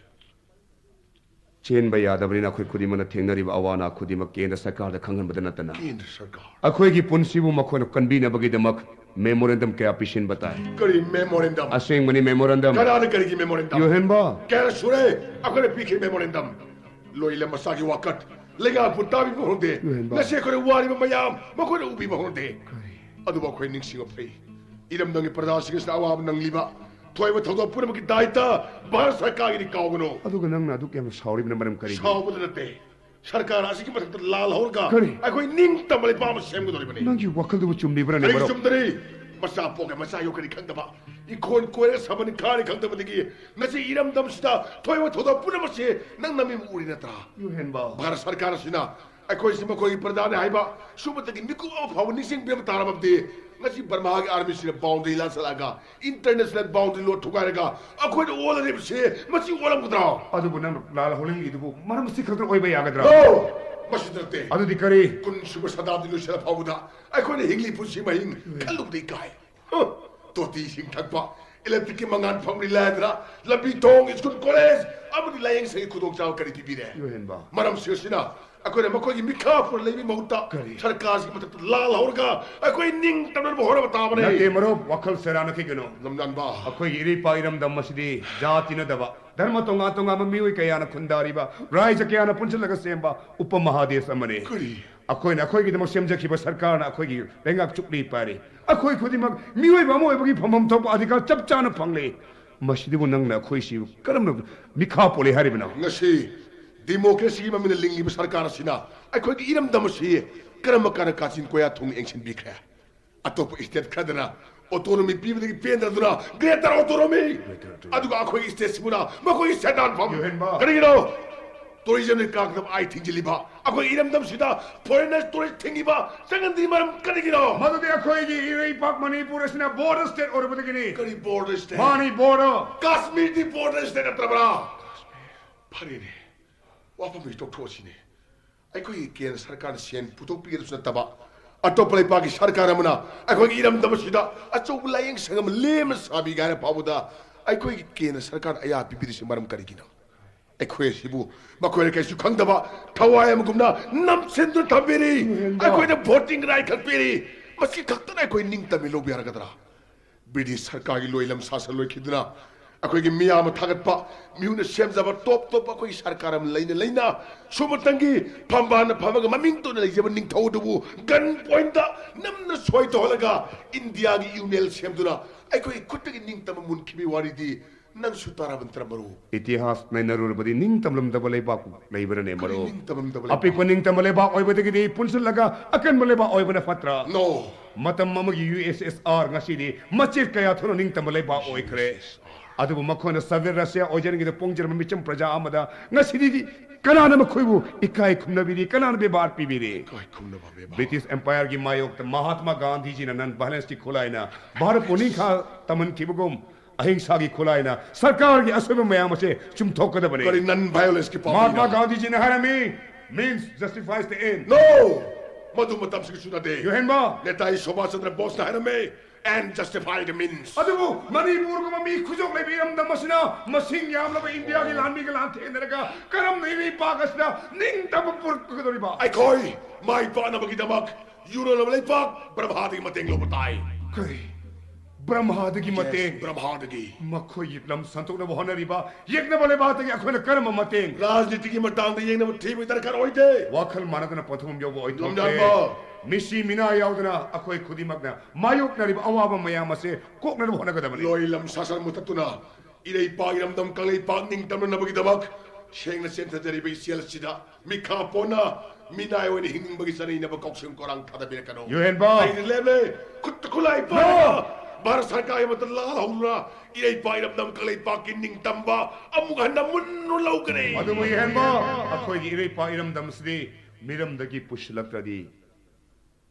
ꯆꯦꯟꯕ ꯌꯥꯗꯕꯅꯤꯅ ꯑꯩꯈꯣꯏ ꯈꯨꯗꯤꯡꯃꯛꯅ ꯊꯦꯡꯅꯔꯤꯕ ꯑꯋꯥ ꯑꯅꯥ ꯈꯨꯗꯤꯡꯃꯛ ꯀꯦꯟꯗ꯭ꯔ ꯁꯔꯀꯥꯔꯗ ꯈꯪꯍꯟꯕꯗ ꯅꯠꯇꯅ ꯀꯦꯟꯗ꯭ꯔ ꯁꯔꯀꯥꯔ? ꯑꯩꯈꯣꯏꯒꯤ ꯄꯨꯟꯁꯤꯕꯨ ꯃꯈꯣꯏꯅ ꯀꯟꯕꯤꯅꯕꯒꯤꯗꯃꯛ memorandum ꯀꯌꯥ ꯄꯤꯁꯤꯟꯕ ꯇꯥꯏ꯫ ꯀꯔꯤ memorandum? ꯑꯁꯦꯡꯕꯅꯤ, memorandum꯫ ꯀꯅꯥꯅ ꯀꯔꯤꯒꯤ memorandum? ꯌꯨꯍꯦꯟꯕ꯫ ꯀꯌꯥ ꯁꯨꯔꯦ ꯑꯩꯈꯣꯏꯅ ꯄꯤꯈꯤꯕ memorandum? ꯂꯣꯏꯂꯝ ꯃꯆꯥꯒꯤ ꯋꯥꯀꯠ, ꯂꯩꯉꯥꯛꯄꯨ ꯇꯥꯕꯤꯕ ꯐꯪꯗꯦ꯫ ꯌꯨꯍꯦꯟꯕ꯫ ꯉꯁꯤ ꯑꯩꯈꯣꯏꯅ ꯋꯥꯔꯤꯕ ꯃꯌꯥꯝ ꯃꯈꯣꯏꯅ ꯎꯕꯤꯕ ꯐꯪꯗꯦ꯫ ꯀꯔꯤ? ꯑꯗꯨꯕꯨ ꯑꯩꯈꯣꯏ ꯅꯤꯡꯁꯤꯡꯕ ꯐꯩ, ꯏꯔꯝꯗꯝꯒꯤ ꯄ꯭ꯔꯖꯥꯁꯤꯡ ꯑꯁꯤꯅ ꯑꯋꯥꯕ ꯅꯪꯂꯤꯕ, ꯊꯣꯛꯏꯕ ꯊꯧꯗꯣꯛ ꯄꯨꯝꯅꯃꯛꯀꯤ ꯗꯥꯏꯇ ꯚꯥꯔꯠ ꯁꯔꯀꯥꯔꯒꯤꯅꯤ, ꯀꯥꯎꯒꯅꯨ꯫ ꯑꯗꯨꯒ ꯅꯪꯅ ꯑꯗꯨꯛ ꯌꯥꯝꯅ ꯁꯥꯎꯔꯤꯕꯅ ꯃꯔꯝ ꯀꯔꯤꯒꯤꯅꯣ? ꯁꯥꯎꯕꯗ ꯅꯠꯇꯦ, ꯁꯔꯀꯥꯔ ꯑꯁꯤꯒꯤ ꯃꯊꯛꯇ ꯂꯥꯜꯍꯧꯔꯒ ꯀꯔꯤ? ꯑꯩꯈꯣꯏ ꯅꯤꯡꯇꯝꯕ ꯂꯩꯕꯥꯛ ꯑꯃ ꯁꯦꯝꯒꯗꯧꯔꯤꯕꯅꯤ꯫ ꯅꯪꯒꯤ ꯋꯥꯈꯜꯗꯨꯕꯨ ꯆꯨꯝꯂꯤꯕ꯭ꯔꯅꯦ, ꯑꯩꯒꯤ ꯃꯔꯨꯞ? ꯆꯨꯝꯗꯅꯤ꯫ ꯃꯆꯥ ꯄꯣꯛꯀ ꯃꯆꯥ ꯌꯣꯛꯀꯅꯤ ꯈꯪꯗꯕ, ꯏꯪꯈꯣꯜ ꯀꯣꯏꯔꯒ ꯁꯥꯃꯟ ꯈꯥꯔꯤ ꯈꯪꯗꯕꯗꯒꯤ ꯉꯁꯤ ꯏꯔꯝꯗꯝꯁꯤꯗ ꯊꯣꯛꯏꯕ ꯊꯧꯗꯣꯛ ꯄꯨꯝꯅꯃꯛꯁꯦ ꯅꯪ ꯅꯃꯤꯠ ꯎꯔꯤ ꯅꯠꯇ꯭ꯔꯥ? ꯌꯨꯍꯦꯟꯕ꯫ ꯚꯥꯔꯠ ꯁꯔꯀꯥꯔ ꯑꯁꯤꯅ ꯑꯩꯈꯣꯏꯁꯤ ꯃꯈꯣꯏꯒꯤ ꯄ꯭ꯔꯖꯥꯅꯤ ꯍꯥꯏꯕ ꯁꯨꯝꯕꯇꯒꯤ ꯃꯤꯀꯨꯞ ꯑꯃ ꯐꯥꯎꯕ ꯅꯤꯡꯁꯤꯡꯕꯤꯔꯝꯕ ꯇꯥꯔꯕꯗꯤ, ꯉꯁꯤ ꯕꯔꯃꯥꯒꯤ ꯑꯥꯔꯃꯤꯁꯤꯅ ꯕꯥꯎꯟꯗꯔꯤ ꯂꯥꯟꯁꯜꯂꯛꯑꯒ, ꯏꯟꯇꯔꯅꯦꯁꯅꯦꯜ ꯕꯥꯎꯟꯗꯔꯤ ꯂꯣ ꯊꯨꯒꯥꯏꯔꯒ ꯑꯩꯈꯣꯏꯅ ꯑꯣꯜꯂꯔꯤꯕꯁꯦ, ꯃꯁꯤ ꯑꯣꯜꯂꯝꯒꯗ꯭ꯔꯣ? ꯑꯗꯨꯕꯨ ꯅꯪ ꯂꯥꯜ ꯍꯧꯂꯤꯡꯒꯤꯗꯨꯕꯨ ꯃꯔꯝ ꯑꯁꯤ ꯈꯛꯇ ꯑꯣꯏꯕ ꯌꯥꯒꯗ꯭ꯔꯥ? No! ꯃꯁꯤ ꯅꯠꯇꯦ꯫ ꯑꯗꯨꯗꯤ ꯀꯔꯤ? ꯀꯨꯟꯁꯨꯕ ꯁꯇꯥꯕꯗꯤ ꯂꯣꯏꯁꯤꯜꯂ ꯐꯥꯎꯕꯗ ꯑꯩꯈꯣꯏꯅ ꯍꯤꯡꯂꯤ ꯄꯨꯟꯁꯤ ꯃꯍꯤꯡ ꯈꯜꯂꯨꯕꯗ ꯏꯀꯥꯏ꯫ ꯍ! ꯇꯣꯇꯤ ꯏꯁꯤꯡ ꯊꯛꯄ, ꯏꯂꯦꯛꯇ꯭ꯔꯤꯛꯀꯤ ꯃꯉꯥꯜ ꯐꯪꯂꯤ ꯂꯥꯏꯗꯅ ꯂꯝꯕꯤ ꯊꯣꯡ, ꯁ꯭ꯀꯨꯜ, ꯀꯣꯂꯦꯖ ꯑꯃꯗꯤ ꯂꯥꯏꯌꯦꯡ ꯁꯪꯒꯤ ꯈꯨꯗꯣꯡꯆꯥꯕ ꯀꯔꯤ ꯄꯤꯕꯤꯔꯦ? ꯌꯨꯍꯦꯟꯕ꯫ ꯃꯔꯝꯁꯤ ꯑꯁꯤꯅ ꯑꯩꯈꯣꯏꯅ ꯃꯈꯣꯏꯒꯤ ꯃꯤꯈꯥ ꯄꯨꯔ ꯂꯩꯕꯒꯤ ꯃꯍꯨꯠꯇ ꯀꯔꯤ? ꯁꯔꯀꯥꯔꯁꯤꯒꯤ ꯃꯊꯛꯇ ꯂꯥꯜ ꯍꯧꯔꯒ ꯑꯩꯈꯣꯏ ꯅꯤꯡ ꯇꯝꯅꯅꯕ ꯍꯣꯠꯅꯕ ꯇꯥꯕꯅꯦ꯫ ꯅꯠꯇꯦ ꯃꯔꯨꯞ, ꯋꯥꯈꯜ ꯁꯦꯔꯥꯟꯅꯈꯤꯒꯅꯨ꯫ ꯂꯝꯗꯥꯟꯕ꯫ ꯑꯩꯈꯣꯏꯒꯤ ꯏꯔꯩꯄꯥꯛ ꯏꯔꯝꯗꯝ ꯑꯁꯤꯗꯤ ꯖꯥꯇꯤ ꯅꯠꯇꯕ, ꯙꯔꯃ ꯇꯣꯉꯥꯟ ꯇꯣꯉꯥꯟꯕ ꯃꯤꯑꯣꯏ ꯀꯌꯥꯅ ꯈꯨꯟꯗꯥꯔꯤꯕ, ꯔꯥꯏꯖ ꯀꯌꯥꯅ ꯄꯨꯟꯁꯤꯜꯂꯒ ꯁꯦꯝꯕ ꯎꯄ ꯃꯍꯥꯗꯦꯁ ꯑꯃꯅꯤ꯫ ꯀꯔꯤ? ꯑꯩꯈꯣꯏꯅ ꯑꯩꯈꯣꯏꯒꯤꯗꯃꯛ ꯁꯦꯝꯖꯈꯤꯕ ꯁꯔꯀꯥꯔꯅ ꯑꯩꯈꯣꯏꯒꯤ ꯂꯩꯉꯥꯛ ꯆꯨꯞꯂꯤ ꯄꯥꯏꯔꯤ꯫ ꯑꯩꯈꯣꯏ ꯈꯨꯗꯤꯡꯃꯛ ꯃꯤꯑꯣꯏꯕ ꯑꯃ ꯑꯣꯏꯕꯒꯤ ꯐꯝꯐꯝ ꯊꯣꯛꯄ ꯑꯙꯤꯀꯥꯔ ꯆꯞ ꯆꯥꯅ ꯐꯪꯂꯦ꯫ ꯃꯁꯤꯗꯕꯨ ꯅꯪꯅ ꯑꯩꯈꯣꯏꯁꯤ ꯀꯔꯝꯅ ꯃꯤꯈꯥ ꯄꯣꯜꯂꯤ ꯍꯥꯏꯔꯤꯕꯅꯣ? ꯉꯁꯤ ꯗꯤꯃꯣꯀ꯭ꯔꯦꯁꯤꯒꯤ ꯃꯃꯤꯡꯗ ꯂꯤꯡꯂꯤꯕ ꯁꯔꯀꯥꯔ ꯑꯁꯤꯅ ꯑꯩꯈꯣꯏꯒꯤ ꯏꯔꯝꯗꯝ ꯑꯁꯤ ꯀꯔꯝꯕ ꯀꯥꯟꯗ ꯀꯥꯆꯤꯟ ꯀꯣꯌꯥ ꯊꯣꯡꯅ ꯌꯦꯡꯁꯤꯟꯕꯤꯈ꯭ꯔꯦ? ꯑꯇꯣꯞꯄ ꯁ꯭ꯇꯦꯠ ꯈꯔꯗꯅ ꯑꯣꯇꯣꯅꯣꯃꯤ ꯄꯤꯕꯗꯒꯤ ꯄꯦꯟꯗꯗꯨꯅ ꯒ꯭ꯔꯦꯇꯔ ꯑꯣꯇꯣꯅꯣꯃꯤ, ꯑꯗꯨꯒ ꯑꯩꯈꯣꯏꯒꯤ ꯁ꯭ꯇꯦꯠꯁꯤꯕꯨꯅ ꯃꯈꯣꯏꯒꯤ ꯁꯦꯟꯗꯥꯟꯐꯝ꯫ ꯌꯨꯍꯦꯟꯕ꯫ ꯀꯔꯤꯒꯤꯅꯣ? ꯇꯨꯔꯤꯖꯝꯅ ꯀꯥꯡꯗꯕ ꯑꯥꯏ ꯊꯤꯡꯖꯤꯜꯂꯤꯕ, ꯑꯩꯈꯣꯏ ꯏꯔꯝꯗꯝꯁꯤꯗ ꯐꯣꯔꯦꯅꯔ ꯇꯨꯔꯤꯁ ꯊꯤꯡꯉꯤꯕ, ꯆꯪꯍꯟꯗ꯭ꯔꯤ ꯃꯔꯝ ꯀꯔꯤꯒꯤꯅꯣ? ꯃꯗꯨꯗꯤ ꯑꯩꯈꯣꯏꯒꯤ ꯏꯔꯩꯄꯥꯛ ꯃꯅꯤꯄꯨꯔ ꯑꯁꯤꯅ ꯕꯣꯔꯗꯔ ꯁ꯭ꯇꯦꯠ ꯑꯣꯏꯔꯨꯕꯗꯒꯤꯅꯤ꯫ ꯀꯔꯤ ꯕꯣꯔꯗꯔ ꯁ꯭ꯇꯦꯠ? ꯃꯥꯅꯤ ꯕꯣꯔꯗꯔ꯫ ꯀꯥꯁꯃꯤꯔꯗꯤ ꯕꯣꯔꯗꯔ ꯁ꯭ꯇꯦꯠ ꯅꯠꯇ꯭ꯔꯕ꯭ꯔꯥ? ꯐꯔꯦꯅꯦ, ꯋꯥꯐꯝꯁꯤ ꯇꯣꯛꯊꯣꯛꯑꯁꯤꯅꯦ꯫ ꯑꯩꯈꯣꯏꯒꯤ ꯀꯦꯟꯗ꯭ꯔ ꯁꯔꯀꯥꯔꯅ ꯁꯦꯟ ꯄꯨꯊꯣꯛꯄꯤꯒꯗꯕꯁꯨ ꯅꯠꯇꯕ, ꯑꯇꯣꯞꯄ ꯂꯩꯄꯥꯛꯀꯤ ꯁꯔꯀꯥꯔ ꯑꯃꯅ ꯑꯩꯈꯣꯏꯒꯤ ꯏꯔꯝꯗꯝ ꯑꯁꯤꯗ ꯑꯆꯧꯕ ꯂꯥꯏꯌꯦꯡ ꯁꯪ ꯑꯃ ꯂꯦꯝꯅ ꯁꯥꯕꯤꯒꯦ ꯍꯥꯏꯅ ꯐꯥꯎꯕꯗ ꯑꯩꯈꯣꯏꯒꯤ ꯀꯦꯟꯗ꯭ꯔ ꯁꯔꯀꯥꯔꯅ ꯑꯌꯥ ꯄꯤꯕꯤꯔꯤꯁꯤ ꯃꯔꯝ ꯀꯔꯤꯒꯤꯅꯣ? ꯑꯩꯈꯣꯏ ꯑꯁꯤꯕꯨ ꯃꯈꯣꯏꯅ ꯀꯩꯁꯨ ꯈꯪꯗꯕ ꯊꯋꯥꯏ ꯑꯃꯒꯨꯝꯅ ꯅꯝꯁꯤꯟꯗꯨꯅ ꯊꯝꯕꯤꯔꯤ꯫ ꯑꯩꯈꯣꯏꯗ ꯚꯣꯇꯤꯡ ꯔꯥꯏꯠ ꯈꯛ ꯄꯤꯔꯤ꯫ ꯃꯁꯤ ꯈꯛꯇꯅ ꯑꯩꯈꯣꯏ ꯅꯤꯡꯇꯝꯕ ꯂꯧꯕ ꯌꯥꯔꯒꯗ꯭ꯔꯥ? ꯕ꯭ꯔꯤꯇꯤꯁ ꯁꯔꯀꯥꯔꯒꯤ ꯂꯣꯏꯂꯝ ꯁꯥꯁꯟ ꯂꯣꯏꯈꯤꯗꯨꯅ ꯑꯩꯈꯣꯏꯒꯤ ꯃꯤꯌꯥꯝꯅ ꯊꯥꯒꯠꯄ, ꯃꯤꯍꯨꯠꯅ ꯁꯦꯝꯖꯕ ꯇꯣꯞ ꯇꯣꯞꯄ ꯑꯩꯈꯣꯏꯒꯤ ꯁꯔꯀꯥꯔ ꯑꯃ ꯂꯩꯅ ꯂꯩꯅ, ꯁꯨꯝꯃꯇꯪꯒꯤ ꯐꯝꯕꯥꯜꯅ ꯐꯝꯃꯒ ꯃꯃꯤꯡ ꯇꯣꯟꯅ ꯂꯩꯖꯕ ꯅꯤꯡꯊꯧ ꯑꯗꯨꯕꯨ ꯒꯟ ꯄꯣꯏꯟꯗ ꯅꯝꯅ ꯁꯣꯏ ꯇꯧꯍꯜꯂꯒ ꯏꯟꯗꯤꯌꯥꯒꯤ ꯌꯨꯅꯤꯌꯟ ꯁꯦꯝꯗꯨꯅ ꯑꯩꯈꯣꯏꯒꯤ ꯈꯨꯠꯇꯒꯤ ꯅꯤꯡꯇꯝꯕ ꯃꯨꯟꯈꯤꯕꯒꯤ ꯋꯥꯔꯤꯗꯤ ꯅꯪꯁꯨ ꯇꯥꯔꯕ ꯅꯠꯇ꯭ꯔ, ꯃꯔꯨꯞ? ꯏꯇꯤꯍꯥꯁ ꯅꯩꯅꯔꯨꯔꯕꯗꯤ ꯅꯤꯡꯇꯝꯂꯝꯗꯕ ꯂꯩꯕꯥꯛ ꯂꯩꯕ꯭ꯔꯅꯦ, ꯀꯔꯤ ꯃꯔꯨꯞ? ꯅꯤꯡꯇꯝꯂꯝꯗꯕ ꯂꯩꯕꯥꯛ? ꯑꯄꯤꯛꯄ ꯅꯤꯡꯇꯝꯕ ꯂꯩꯕꯥꯛ ꯑꯣꯏꯕꯗꯒꯤꯗꯤ ꯄꯨꯟꯁꯤꯜꯂꯒ ꯑꯀꯟꯕ ꯂꯩꯕꯥꯛ ꯑꯣꯏꯕꯅ ꯐꯠꯇ꯭ꯔꯥ? No. ꯃꯇꯝ ꯑꯃꯒꯤ ꯌꯨ ꯑꯦꯁ ꯑꯦꯁ ꯑꯥꯔ ꯉꯁꯤꯗꯤ ꯃꯆꯦꯠ ꯀꯌꯥ ꯊꯣꯛꯅ ꯅꯤꯡꯇꯝꯕ ꯂꯩꯕꯥꯛ ꯑꯣꯏꯈ꯭ꯔꯦ꯫ ꯑꯗꯨꯕꯨ ꯃꯈꯣꯏꯅ ꯁꯣꯚꯤꯌꯦꯠ ꯔꯁꯤꯌꯥ ꯑꯣꯏꯖꯔꯤꯉꯩꯗ ꯄꯣꯡꯖꯔꯝꯕ ꯃꯤꯆꯝ ꯄ꯭ꯔꯖꯥ ꯑꯃꯗ ꯉꯁꯤꯗꯤ ꯀꯅꯥꯅ ꯃꯈꯣꯏꯕꯨ ꯏꯀꯥꯏ ꯈꯨꯝꯅꯕꯤꯔꯤ, ꯀꯅꯥꯅ ꯕꯦꯕꯥꯔ ꯄꯤꯕꯤꯔꯤ? ꯏꯀꯥꯏ ꯈꯨꯝꯅꯕ ꯕꯦꯕꯥꯔ꯫ ꯕ꯭ꯔꯤꯇꯤꯁ ꯑꯦꯝꯄꯥꯌꯔꯒꯤ ꯃꯥꯌꯣꯛꯇ ꯃꯍꯥꯠꯃꯥ ꯒꯥꯟꯙꯤꯖꯤꯅ ꯅꯟ ꯚꯥꯏꯂꯦꯟꯁꯀꯤ ꯈꯨꯠꯂꯥꯏꯅ ꯚꯥꯔꯠꯄꯨ ꯅꯤꯡꯈꯥ ꯇꯝꯍꯟꯈꯤꯕꯒꯨꯝ, ꯑꯍꯤꯡꯁꯥꯒꯤ ꯈꯨꯠꯂꯥꯏꯅ ꯁꯔꯀꯥꯔꯒꯤ ꯑꯁꯣꯏꯕ ꯃꯌꯥꯝ ꯑꯁꯦ ꯆꯨꯝꯊꯣꯛꯀꯗꯕꯅꯤ꯫ ꯀꯔꯤ ꯅꯟ ꯚꯥꯏꯑꯣꯂꯦꯟꯁꯀꯤ ꯄꯥꯝꯕꯩꯅꯣ? ꯃꯍꯥꯠꯃꯥ ꯒꯥꯟꯙꯤꯖꯤꯅ ꯍꯥꯏꯔꯝꯃꯤ, "Means justifies the end." No! ꯃꯗꯨ ꯃꯇꯝꯁꯤꯒ ꯆꯨꯅꯗꯦ꯫ ꯌꯨꯍꯦꯟꯕ! ꯅꯦꯇꯥꯖꯤ ꯁꯨꯚꯥꯁ ꯆꯟꯗ꯭ꯔ ꯕꯣꯁꯅ ꯍꯥꯏꯔꯝꯃꯤ, "And justify the means." ꯑꯗꯨꯕꯨ ꯃꯅꯤꯄꯨꯔꯒꯨꯝꯕ ꯃꯤ ꯈꯨꯖꯣꯛ ꯂꯩꯕ ꯏꯔꯝꯗꯝ ꯑꯁꯤꯅ ꯃꯁꯤꯡ ꯌꯥꯝꯂꯕ ꯏꯟꯗꯤꯌꯥꯒꯤ ꯂꯥꯟꯃꯤꯒ ꯂꯥꯟꯊꯦꯡꯅꯔꯒ ꯀꯔꯝꯅ ꯏꯔꯩꯄꯥꯛ ꯑꯁꯤꯗ ꯅꯤꯡꯇꯝꯕ ꯄꯨꯔꯛꯀꯗꯧꯔꯤꯕ? ꯑꯩꯈꯣꯏ ꯃꯥꯏ ꯄꯥꯛꯅꯕꯒꯤꯗꯃꯛ ꯌꯨꯔꯣꯞ ꯂꯩꯄꯥꯛ ꯕ꯭ꯔꯍꯃꯥꯗꯒꯤ ꯃꯇꯦꯡ ꯂꯧꯕ ꯇꯥꯏ꯫ ꯀꯔꯤ? ꯕ꯭ꯔꯍꯃꯥꯗꯒꯤ ꯃꯇꯦꯡ? Yes, ꯕ꯭ꯔꯍꯃꯥꯗꯒꯤ꯫ ꯃꯈꯣꯏꯒꯤ ꯂꯝ ꯁꯟꯗꯣꯛꯅꯕ ꯍꯣꯠꯅꯔꯤꯕ ꯌꯦꯛꯅꯕ ꯂꯩꯕꯥꯛꯇꯒꯤ ꯑꯩꯈꯣꯏꯅ ꯀꯔꯝꯕ ꯃꯇꯦꯡ? ꯔꯥꯖꯅꯤꯇꯤꯒꯤ ꯃꯇꯥꯡꯗ ꯌꯦꯡꯅꯕ ꯊꯤꯕꯒꯤ ꯗꯔꯀꯥꯔ ꯑꯣꯏꯗꯦ꯫ ꯋꯥꯈꯜ ꯃꯥꯟꯅꯗꯅ ꯄꯟꯊꯨꯡꯐꯝ ꯌꯧꯕ ꯑꯣꯏꯊꯣꯛꯇꯦ꯫ ꯂꯨꯝꯖꯥꯝꯕ꯫ ꯃꯤꯁꯤ ꯃꯤꯅꯥ ꯌꯥꯎꯗꯅ ꯑꯩꯈꯣꯏ ꯈꯨꯗꯤꯡꯃꯛꯅ ꯃꯥꯌꯣꯛꯅꯔꯤꯕ ꯑꯋꯥꯕ ꯃꯌꯥꯝ ꯑꯁꯦ ꯀꯣꯛꯅꯅꯕ ꯍꯣꯠꯅꯒꯗꯕꯅꯤ꯫ ꯂꯣꯏ ꯂꯝ ꯁꯥꯁꯟ ꯃꯨꯊꯠꯇꯨꯅ ꯏꯔꯩꯄꯥꯛ ꯏꯔꯝꯗꯝ ꯀꯪꯂꯩꯄꯥꯛ ꯅꯤꯡꯇꯝꯅꯅꯕꯒꯤꯗꯃꯛ ꯁꯦꯡꯅ ꯆꯦꯟꯊꯖꯔꯤꯕ ꯏꯆꯦꯜ ꯑꯁꯤꯗ ꯃꯤꯈꯥ ꯄꯣꯟꯅ ꯃꯤꯅꯥꯏ ꯑꯣꯏꯅ ꯍꯤꯡꯅꯤꯡꯕꯒꯤ ꯆꯠꯅ ꯏꯅꯕ ꯀꯥꯎꯁꯦꯝ ꯀꯣꯔꯥꯡ ꯊꯥꯗꯕꯤꯔꯛꯀꯅꯨ꯫ ꯌꯨꯍꯦꯟꯕ! ꯑꯩꯗꯤ ꯂꯦꯞꯂꯦ꯫ ꯈꯨꯠꯇ ꯈꯨꯠꯂꯥꯏ ꯄꯥꯏꯔꯒ ꯚꯥꯔꯠ ꯁꯔꯀꯥꯔꯒꯤ ꯃꯇꯝ ꯂꯥꯜꯍꯧꯗꯨꯅ ꯏꯔꯩꯄꯥꯛ ꯏꯔꯝꯗꯝ ꯀꯪꯂꯩꯄꯥꯛꯀꯤ ꯅꯤꯡꯇꯝꯕ ꯑꯃꯨꯛ ꯍꯟꯅ ꯃꯨꯟꯅ ꯂꯧꯒꯅꯤ꯫ ꯑꯗꯨꯕꯨ ꯌꯨꯍꯦꯟꯕ, ꯑꯩꯈꯣꯏꯒꯤ ꯏꯔꯩꯄꯥꯛ ꯏꯔꯝꯗꯝ ꯑꯁꯤꯗꯤ ꯃꯤꯔꯝꯗꯒꯤ ꯄꯨꯁꯤꯜꯂꯛꯇ꯭ꯔꯗꯤ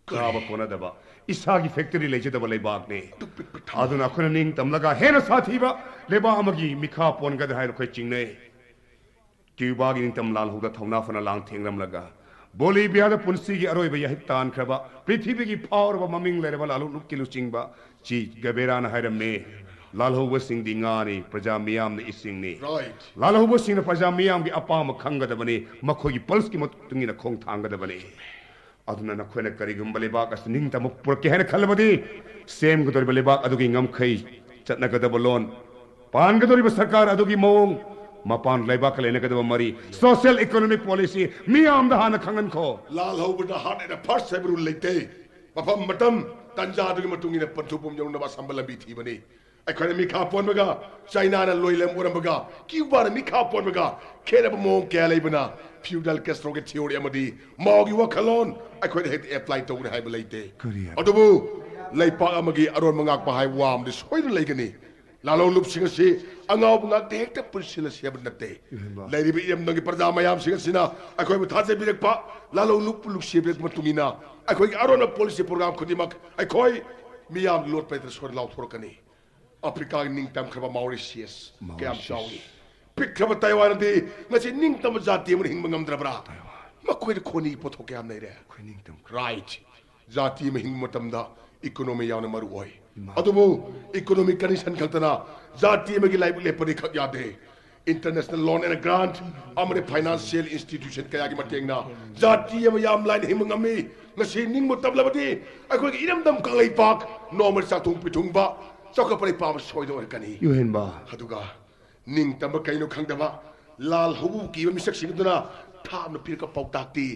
ꯆꯥꯕ ꯀꯣꯟꯅꯗꯕ, ꯏꯁꯥꯒꯤ ꯐꯦꯛꯇꯔꯤ ꯂꯩꯖꯗꯕ ꯂꯩꯕꯥꯛꯅꯤ꯫ ꯑꯗꯨꯅ ꯑꯩꯈꯣꯏꯅ ꯅꯤꯡꯇꯝꯂꯒ ꯍꯦꯟꯅ ꯁꯥꯊꯤꯕ ꯂꯩꯕꯥꯛ ꯑꯃꯒꯤ ꯃꯤꯈꯥ ꯄꯣꯟꯒꯗ꯭ꯔꯥ ꯍꯥꯏꯅ ꯑꯩꯈꯣꯏ ꯆꯤꯡꯅꯩ꯫ ꯀ꯭ꯌꯨꯕꯥꯒꯤ ꯅꯤꯡꯇꯝ ꯂꯥꯜꯍꯧꯗ ꯊꯧꯅꯥ ꯐꯅ ꯂꯥꯡ ꯊꯦꯡꯂꯝꯂꯒ, ꯕꯣꯂꯤꯚꯤꯌꯥꯗ ꯄꯨꯟꯁꯤꯒꯤ ꯑꯔꯣꯏꯕ ꯌꯥꯍꯤꯞ ꯇꯥꯟꯈ꯭ꯔꯕ, ꯄ꯭ꯔꯤꯊꯤꯕꯤꯒꯤ ꯐꯥꯎꯔꯕ ꯃꯃꯤꯡ ꯂꯩꯔꯕ ꯂꯥꯂꯣꯡ ꯂꯨꯞꯀꯤ ꯂꯨꯆꯤꯡꯕ ꯆꯤ ꯒꯕꯦꯔꯥꯅ ꯍꯥꯏꯔꯝꯃꯤ, "ꯂꯥꯜꯍꯧꯕꯁꯤꯡꯗꯤ ꯉꯥꯅꯤ, ꯄ꯭ꯔꯖꯥ ꯃꯤꯌꯥꯝꯅ ꯏꯁꯤꯡꯅꯤ꯫ Right. ꯂꯥꯜꯍꯧꯕꯁꯤꯡꯅ ꯄ꯭ꯔꯖꯥ ꯃꯤꯌꯥꯝꯒꯤ ꯑꯄꯥꯝꯕ ꯈꯪꯒꯗꯕꯅꯤ, ꯃꯈꯣꯏꯒꯤ ꯄꯜꯁꯀꯤ ꯃꯇꯨꯡ ꯏꯟꯅ ꯈꯣꯡ ꯊꯥꯡꯒꯗꯕꯅꯤ"꯫ ꯑꯗꯨꯅ ꯅꯈꯣꯏꯅ ꯀꯔꯤꯒꯨꯝꯕ ꯂꯩꯕꯥꯛ ꯑꯁꯤ ꯅꯤꯡꯇꯝꯕ ꯄꯨꯔꯛꯀꯦ ꯍꯥꯏꯅ ꯈꯜꯂꯕꯗꯤ, ꯁꯦꯝꯒꯗꯧꯔꯤꯕ ꯂꯩꯕꯥꯛ ꯑꯗꯨꯒꯤ ꯉꯝꯈꯩ, ꯆꯠꯅꯒꯗꯕ ꯂꯣꯟ, ꯄꯥꯟꯒꯗꯧꯔꯤꯕ ꯁꯔꯀꯥꯔ ꯑꯗꯨꯒꯤ ꯃꯑꯣꯡ, ꯃꯄꯥꯟ ꯂꯩꯕꯥꯛꯀ ꯂꯩꯅꯒꯗꯕ ꯃꯔꯤ, social economic policy ꯃꯤꯌꯥꯝꯗ ꯍꯥꯟꯅ ꯈꯪꯍꯟꯈꯣ꯫ ꯂꯥꯜꯍꯧꯕꯗ heart and first ꯍꯥꯏꯕ rule ꯂꯩꯇꯦ꯫ ꯃꯐꯝ, ꯃꯇꯝ, ꯇꯥꯟꯖꯥꯗꯨꯒꯤ ꯃꯇꯨꯡ ꯏꯟꯅ ꯄꯟꯊꯨꯡꯐꯝ ꯌꯧꯅꯕ ꯑꯁꯝꯕ ꯂꯝꯕꯤ ꯊꯤꯕꯅꯤ꯫ ꯑꯩꯈꯣꯏꯅ ꯃꯤꯈꯥ ꯄꯣꯟꯕꯒ, ꯆꯥꯏꯅꯥꯅ ꯂꯣꯏꯂꯝ ꯑꯣꯏꯔꯝꯕꯒ, ꯀ꯭ꯌꯨꯕꯥꯅ ꯃꯤꯈꯥ ꯄꯣꯟꯕꯒ ꯈꯦꯠꯅꯕ ꯃꯑꯣꯡ ꯀꯌꯥ ꯂꯩꯕꯅ, Fidel Castroꯒꯤ theory ꯑꯃꯗꯤ ꯃꯥꯎꯒꯤ ꯋꯥꯈꯜꯂꯣꯟ ꯑꯩꯈꯣꯏꯅ ꯍꯦꯛꯇ apply ꯇꯧꯒꯅꯤ ꯍꯥꯏꯕ ꯂꯩꯇꯦ꯫ ꯀꯔꯤ ꯍꯥꯏꯕ? ꯑꯗꯨꯕꯨ ꯂꯩꯄꯥꯛ ꯑꯃꯒꯤ ꯑꯔꯣꯟꯕ ꯉꯥꯛꯄ ꯍꯥꯏꯕ ꯋꯥ ꯑꯃꯗꯤ ꯁꯣꯏꯗꯅ ꯂꯩꯒꯅꯤ꯫ ꯂꯥꯂꯣꯡꯂꯨꯞꯁꯤꯡ ꯑꯁꯤ ꯑꯉꯥꯎꯕ ꯉꯥꯛꯇ ꯍꯦꯛꯇ ꯄꯨꯟꯁꯤꯜꯂꯁꯤ ꯍꯥꯏꯕ ꯅꯠꯇꯦ꯫ ꯏꯍꯦꯟꯕ꯫ ꯂꯩꯔꯤꯕ ꯏꯔꯝꯗꯝꯒꯤ ꯄ꯭ꯔꯖꯥ ꯃꯌꯥꯝꯁꯤꯡ ꯑꯁꯤꯅ ꯑꯩꯈꯣꯏꯕꯨ ꯊꯥꯖꯕꯤꯔꯛꯄ, ꯂꯥꯂꯣꯡꯂꯨꯞꯄꯨ ꯅꯨꯡꯁꯤꯕꯤꯔꯛꯄ ꯃꯇꯨꯡ ꯏꯟꯅ ꯑꯩꯈꯣꯏꯒꯤ ꯑꯔꯣꯟꯕ policy program ꯈꯨꯗꯤꯡꯃꯛ ꯑꯩꯈꯣꯏ ꯃꯤꯌꯥꯝ ꯂꯣꯠꯄ ꯂꯩꯇꯅ ꯁꯣꯏꯗꯅ ꯂꯥꯎꯊꯣꯔꯛꯀꯅꯤ꯫ ꯑꯐ꯭ꯔꯤꯀꯥꯒꯤ ꯅꯤꯡꯇꯝꯈ꯭ꯔꯕ ꯃꯥꯎꯔꯤꯁꯤꯌꯁ ꯀꯌꯥꯝ ꯃꯥꯎꯔꯤꯁꯤꯌꯁ꯫ ꯆꯥꯎꯏ? ꯄꯤꯛꯈ꯭ꯔꯕ ꯇꯥꯏꯋꯥꯟꯗꯤ ꯉꯁꯤ ꯅꯤꯡꯇꯝꯕ ꯖꯥꯇꯤ ꯑꯃꯅ ꯍꯤꯡꯕ ꯉꯝꯗ꯭ꯔꯕ꯭ꯔꯥ? ꯇꯥꯏꯋꯥꯟ꯫ ꯃꯈꯣꯏꯗ ꯈꯣꯟꯅꯤ ꯄꯣꯠꯊꯣꯛ ꯀꯌꯥꯝ ꯂꯩꯔꯦ꯫ ꯑꯩꯈꯣꯏ ꯅꯤꯡꯇꯝꯈ꯭ꯔꯦ꯫ Right꯫ ꯖꯥꯇꯤ ꯑꯃ ꯍꯤꯡꯕ ꯃꯇꯝꯗ economy ꯌꯥꯝꯅ ꯃꯔꯨ ꯑꯣꯏ꯫ ꯏꯃꯥ꯫ ꯑꯗꯨꯕꯨ economic condition ꯈꯛꯇꯅ ꯖꯥꯇꯤ ꯑꯃꯒꯤ ꯂꯥꯏꯕꯛ ꯂꯦꯞꯄꯗꯤ ꯈꯛ ꯌꯥꯗꯦ꯫ International loan and grant ꯑꯃꯗꯤ financial institution ꯀꯌꯥꯒꯤ ꯃꯇꯦꯡꯅ ꯖꯥꯇꯤ ꯑꯃ ꯌꯥꯝ ꯂꯥꯏꯅ ꯍꯤꯡꯕ ꯉꯝꯃꯤ꯫ ꯉꯁꯤ ꯅꯤꯡꯕ ꯇꯝꯂꯕꯗꯤ ꯑꯩꯈꯣꯏꯒꯤ ꯏꯔꯝꯗꯝ ꯀꯪꯂꯩꯄꯥꯛ ꯅꯣꯡꯃ ꯆꯥꯛꯊꯨꯡ ꯄꯤꯊꯨꯡꯕ ꯆꯥꯎꯈꯠꯄ ꯂꯩꯄꯥꯛ ꯑꯃ ꯁꯣꯏꯗꯅ ꯑꯣꯏꯔꯛꯀꯅꯤ꯫ ꯏꯍꯦꯟꯕ꯫ ꯑꯗꯨꯒ ꯅꯤꯡꯇꯝꯕ ꯀꯩꯅꯣ ꯈꯪꯗꯕ, ꯂꯥꯜꯍꯧꯕꯕꯨ ꯀꯤꯕ ꯃꯤꯁꯛꯁꯤꯡ ꯑꯗꯨꯅ ꯊꯥꯞꯅ ꯄꯤꯔꯛꯄ ꯄꯥꯎꯇꯥꯛꯇꯤ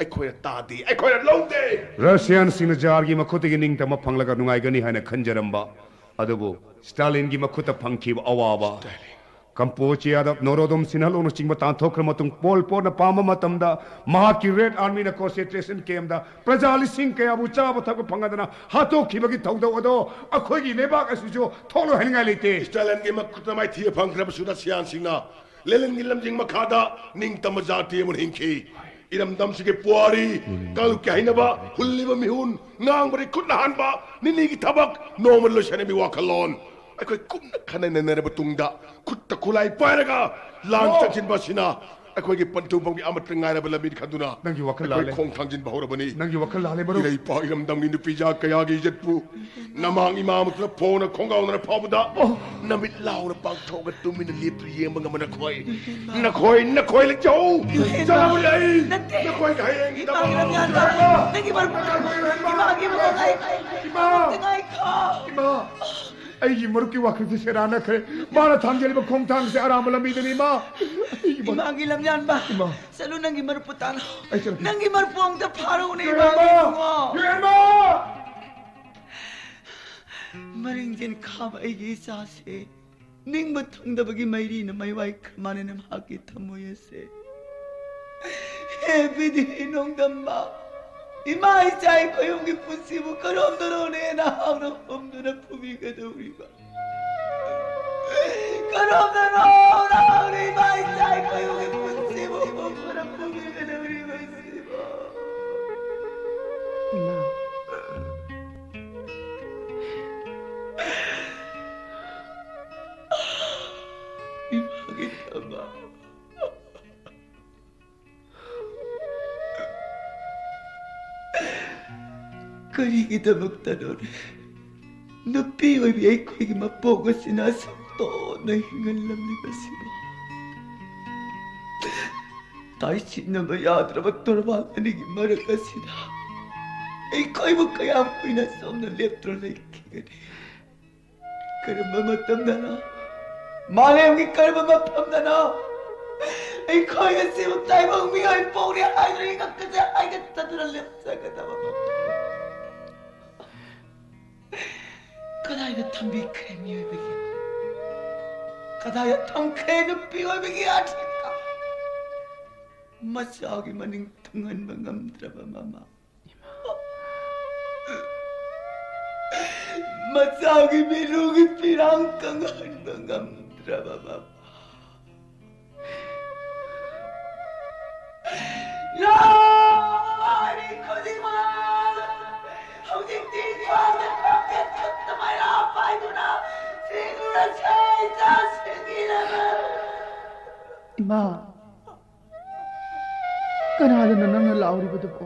ꯑꯩꯈꯣꯏꯅ ꯇꯥꯗꯦ, ꯑꯩꯈꯣꯏꯅ ꯂꯧꯗꯦ꯫ ꯔꯁꯤꯌꯥꯟꯁꯤꯡꯅ ꯖꯥꯔꯒꯤ ꯃꯈꯨꯠꯇꯒꯤ ꯅꯤꯡꯇꯝꯕ ꯐꯪꯂꯒ ꯅꯨꯡꯉꯥꯏꯒꯅꯤ ꯍꯥꯏꯅ ꯈꯟꯖꯔꯝꯕ ꯑꯗꯨꯕꯨ ꯁ꯭ꯇꯥꯂꯤꯟꯒꯤ ꯃꯈꯨꯠꯇ ꯐꯪꯈꯤꯕ ꯑꯋꯥꯕ, ꯁ꯭ꯇꯥꯂꯤꯟ꯫ ꯀꯝꯄꯣꯆꯤꯌꯥꯗ ꯅꯣꯔꯣꯗꯣꯝ ꯁꯤꯟꯍꯥꯂꯣꯡꯅꯆꯤꯡꯕ ꯇꯥꯟꯊꯣꯛꯈ꯭ꯔ ꯃꯇꯨꯡ ꯄꯣꯜ ꯄꯣꯠꯅ ꯄꯥꯝꯕ ꯃꯇꯝꯗ ꯃꯍꯥꯛꯀꯤ Red Armyꯅ concentration campꯗ ꯄ꯭ꯔꯖꯥ ꯂꯤꯁꯤꯡ ꯀꯌꯥꯕꯨ ꯆꯥꯕ ꯊꯛꯄ ꯐꯪꯍꯟꯗꯅ ꯍꯥꯠꯇꯣꯛꯈꯤꯕꯒꯤ ꯊꯧꯗꯧ ꯑꯗꯣ ꯑꯩꯈꯣꯏꯒꯤ ꯂꯩꯕꯥꯛ ꯑꯁꯤꯁꯨ ꯊꯣꯛꯂꯣꯏ ꯍꯥꯏꯅꯤꯡꯉꯥꯏ ꯂꯩꯇꯦ꯫ ꯁ꯭ꯇꯥꯂꯤꯟꯒꯤ ꯃꯈꯨꯠꯇ ꯃꯥꯏꯊꯤꯕ ꯐꯪꯈ꯭ꯔꯕꯁꯨ ꯔꯁꯤꯌꯥꯟꯁꯤꯡꯅ ꯂꯦꯅꯤꯟꯒꯤ ꯂꯝꯖꯤꯡ ꯃꯈꯥꯗ ꯅꯤꯡꯇꯝꯕ ꯖꯥꯇꯤ ꯑꯃ ꯍꯤꯡꯈꯤ꯫ ꯏꯔꯝꯗꯝꯁꯤꯒꯤ ꯄꯨꯋꯥꯔꯤ, ꯀꯥꯡꯂꯨꯞꯀꯤ ꯍꯩꯅꯕ, ꯍꯨꯜꯂꯤꯕ ꯃꯤꯍꯨꯟ, ꯉꯥꯡꯕꯗ ꯈꯨꯠꯅ ꯍꯥꯟꯕ, ꯅꯤꯅꯤꯒꯤ ꯊꯕꯛ, ꯅꯣꯡꯃ ꯂꯣꯏꯁꯤꯟꯅꯕꯒꯤ ꯋꯥꯈꯜꯂꯣꯟ꯫ ꯑꯩꯈꯣꯏ ꯀꯨꯞꯅ ꯈꯟꯅ ꯅꯩꯅꯔꯕ ꯇꯨꯡꯗ ꯈꯨꯠꯇ ꯈꯨꯠꯂꯥꯏ ꯄꯥꯏꯔꯒ ꯂꯥꯟ ꯆꯠꯁꯤꯟꯕ ꯑꯁꯤꯅ ꯑꯩꯈꯣꯏꯒꯤ ꯄꯟꯊꯨꯡꯐꯝꯒꯤ ꯑꯃꯠꯇ ꯉꯥꯏꯔꯕ ꯂꯝꯕꯤ ꯈꯟꯗꯨꯅ ꯅꯪꯒꯤ ꯋꯥꯈꯜ ꯑꯩꯈꯣꯏ ꯂꯥꯜꯂꯦ꯫ ꯈꯣꯡ ꯊꯥꯡꯖꯤꯟꯕ ꯍꯧꯔꯕꯅꯤ꯫ ꯅꯪꯒꯤ ꯋꯥꯈꯜ ꯂꯥꯜꯂꯦ, ꯃꯔꯨꯞ꯫ ꯏꯔꯩꯄꯥꯛ ꯏꯔꯝꯗꯝꯒꯤ ꯅꯨꯄꯤ ꯖꯥꯠ ꯀꯌꯥꯒꯤ ꯏꯖꯠꯄꯨ ꯅꯃꯥꯡ ꯏꯃꯥ ꯑꯃꯗꯨꯅ ꯐꯣꯡꯅ ꯈꯣꯡꯒꯥꯎꯅꯅ ꯐꯥꯎꯕꯗ ꯅꯃꯤꯠ ꯂꯥꯎꯅ ꯄꯥꯡꯊꯣꯛꯑꯒ ꯇꯨꯃꯤꯟꯅ ꯂꯦꯞꯇꯨꯅ ꯌꯦꯡꯕ ꯉꯝꯕ ꯅꯈꯣꯏ, ꯅꯈꯣꯏ, ꯅꯈꯣꯏ ꯂꯩꯖꯧ꯫ ꯆꯠꯂꯕꯅꯤ ꯑꯩ꯫ ꯅꯠꯇꯦ꯫ ꯅꯈꯣꯏꯒꯤ ꯍꯌꯦꯡꯒꯤꯗꯃꯛ꯫ ꯏꯃꯥꯒꯤ ꯂꯝꯌꯥꯟꯕ, ꯅꯪꯒꯤ ꯃꯔꯨꯞ꯫ ꯏꯃꯥꯒꯤ ꯃꯔꯨꯞ꯫ ꯏꯃꯥ꯫ ꯏꯃꯥ꯫ ꯏꯃꯥ꯫ ꯑꯩꯒꯤ ꯃꯔꯨꯞꯀꯤ ꯋꯥꯈꯜꯁꯦ ꯁꯦꯔꯥꯟꯅꯈ꯭ꯔꯦ꯫ ꯃꯥꯅ ꯊꯥꯡꯖꯔꯤꯕ ꯈꯣꯡꯊꯥꯡꯁꯦ ꯑꯔꯥꯟꯕ ꯂꯝꯕꯤꯗꯅꯤ, ꯏꯃꯥ꯫ ꯏꯃꯥ꯫ ꯏꯃꯥꯒꯤ ꯂꯝꯌꯥꯟꯕ꯫ ꯏꯃꯥ꯫ ꯆꯠꯂꯨ, ꯅꯪꯒꯤ ꯃꯔꯨꯞꯄꯨ ꯇꯥꯟꯅꯧ꯫ ꯑꯩ ꯆꯠꯂꯒꯦ꯫ ꯅꯪꯒꯤ ꯃꯔꯨꯞꯄꯨ ꯑꯃꯨꯛꯇ ꯐꯥꯔꯛꯎꯅꯦ, ꯏꯃꯥꯒꯤ ꯏꯕꯨꯡꯉꯣ꯫ ꯌꯨꯍꯦꯟꯕ! ꯃꯔꯤꯡꯖꯦꯜ ꯈꯥꯕ ꯑꯩꯒꯤ ꯏꯆꯥꯁꯦ ꯅꯤꯡꯕ ꯊꯨꯡꯗꯕꯒꯤ ꯃꯩꯔꯤꯅ ꯃꯩꯋꯥꯏ ꯈꯔ ꯃꯥꯟꯅꯅ ꯃꯍꯥꯛꯀꯤ ꯊꯃꯣꯏ ꯑꯁꯦ꯫ ꯍꯦ ꯕꯤꯙꯤ ꯅꯣꯡꯗꯝꯕ, ꯏꯃꯥ ꯏꯆꯥ ꯑꯩꯈꯣꯏ ꯑꯍꯨꯝꯒꯤ ꯄꯨꯟꯁꯤꯕꯨ ꯀꯔꯣꯝꯗꯅꯣꯅꯦ ꯅꯍꯥꯛꯅ ꯍꯨꯝꯗꯨꯅ ꯐꯨꯕꯤꯒꯗꯧꯔꯤꯕ? ꯀꯔꯣꯝꯗꯅꯣ ꯅꯍꯥꯛꯅ ꯏꯃꯥ ꯏꯆꯥ ꯑꯩꯈꯣꯏ ꯑꯍꯨꯝꯒꯤ ꯄꯨꯟꯁꯤꯕꯨ ꯍꯨꯝꯗꯨꯅ ꯐꯨꯕꯤꯒꯗꯧꯔꯤꯕ ꯑꯁꯤꯕꯣ? ꯏꯃꯥ꯫ ꯏꯃꯥꯒꯤ ꯊꯕꯛ꯫ ꯀꯔꯤꯒꯤꯗꯃꯛꯇꯅꯣꯅꯦ ꯅꯨꯄꯤ ꯑꯣꯏꯕꯤ ꯑꯩꯈꯣꯏꯒꯤ ꯃꯄꯣꯛ ꯑꯁꯤꯅ ꯑꯁꯨꯛ ꯇꯣꯟꯅ ꯍꯤꯡꯍꯜꯂꯝꯂꯤꯕꯁꯤꯕꯣ? ꯇꯥꯏꯁꯤꯟꯅꯕ ꯌꯥꯗ꯭ꯔꯕ ꯇꯣꯔꯕꯥꯟ ꯑꯅꯤꯒꯤ ꯃꯔꯛ ꯑꯁꯤꯗ ꯑꯩꯈꯣꯏꯕꯨ ꯀꯌꯥꯝ ꯀꯨꯏꯅ ꯁꯣꯝꯅ ꯂꯦꯞꯇꯨꯅ ꯂꯩꯈꯤꯒꯅꯤ? ꯀꯔꯝꯕ ꯃꯇꯝꯗꯅꯣ, ꯃꯥꯂꯦꯝꯒꯤ ꯀꯔꯝꯕ ꯃꯐꯝꯗꯅꯣ ꯑꯩꯈꯣꯏ ꯑꯁꯤꯕꯨ ꯇꯥꯏꯕꯪ ꯃꯤꯑꯣꯏ ꯄꯣꯛꯅꯤ ꯍꯥꯏꯗꯨꯅ ꯉꯛꯀꯁꯦ ꯍꯥꯏꯒꯠꯇꯗꯨꯅ ꯂꯦꯞꯆꯒꯗꯕ ꯃꯐꯝ? ꯀꯗꯥꯏꯗ ꯊꯝꯕꯤꯈ꯭ꯔꯦ ꯃꯤꯑꯣꯏꯕꯒꯤ? ꯀꯗꯥꯏꯗ ꯊꯝꯈ꯭ꯔꯦ ꯅꯨꯄꯤ ꯑꯣꯏꯕꯒꯤ ꯑꯥꯔꯊꯤꯀ? ꯃꯆꯥꯒꯤ ꯃꯅꯤꯡ ꯊꯨꯡꯍꯟꯕ ꯉꯝꯗ꯭ꯔꯕ ꯃꯃꯥ꯫ ꯃꯆꯥꯒꯤ ꯃꯤꯠꯂꯨꯒꯤ ꯄꯤꯔꯥꯡ ꯀꯪꯍꯟꯕ ꯉꯝꯗ꯭ꯔꯕ ꯃꯃꯥ꯫ ꯂꯥꯛꯑꯣ, ꯃꯃꯥ ꯑꯣꯏꯕꯤ ꯈꯨꯗꯤꯡꯃꯛ! ꯍꯧꯖꯤꯛꯇꯤ ꯈ꯭ꯋꯥꯡꯗ ꯇꯔꯥꯇꯔꯦꯠ ꯈꯛꯇ ꯃꯩꯔꯥ ꯄꯥꯏꯗꯨꯅ ꯆꯦꯜꯂꯨꯔꯁꯦ, ꯏꯆꯥꯁꯤꯡꯒꯤꯗꯃꯛ! ꯏꯃꯥ, ꯀꯅꯥꯗꯅꯣ ꯅꯪꯅ ꯂꯥꯎꯔꯤꯕꯗꯨꯕꯣ?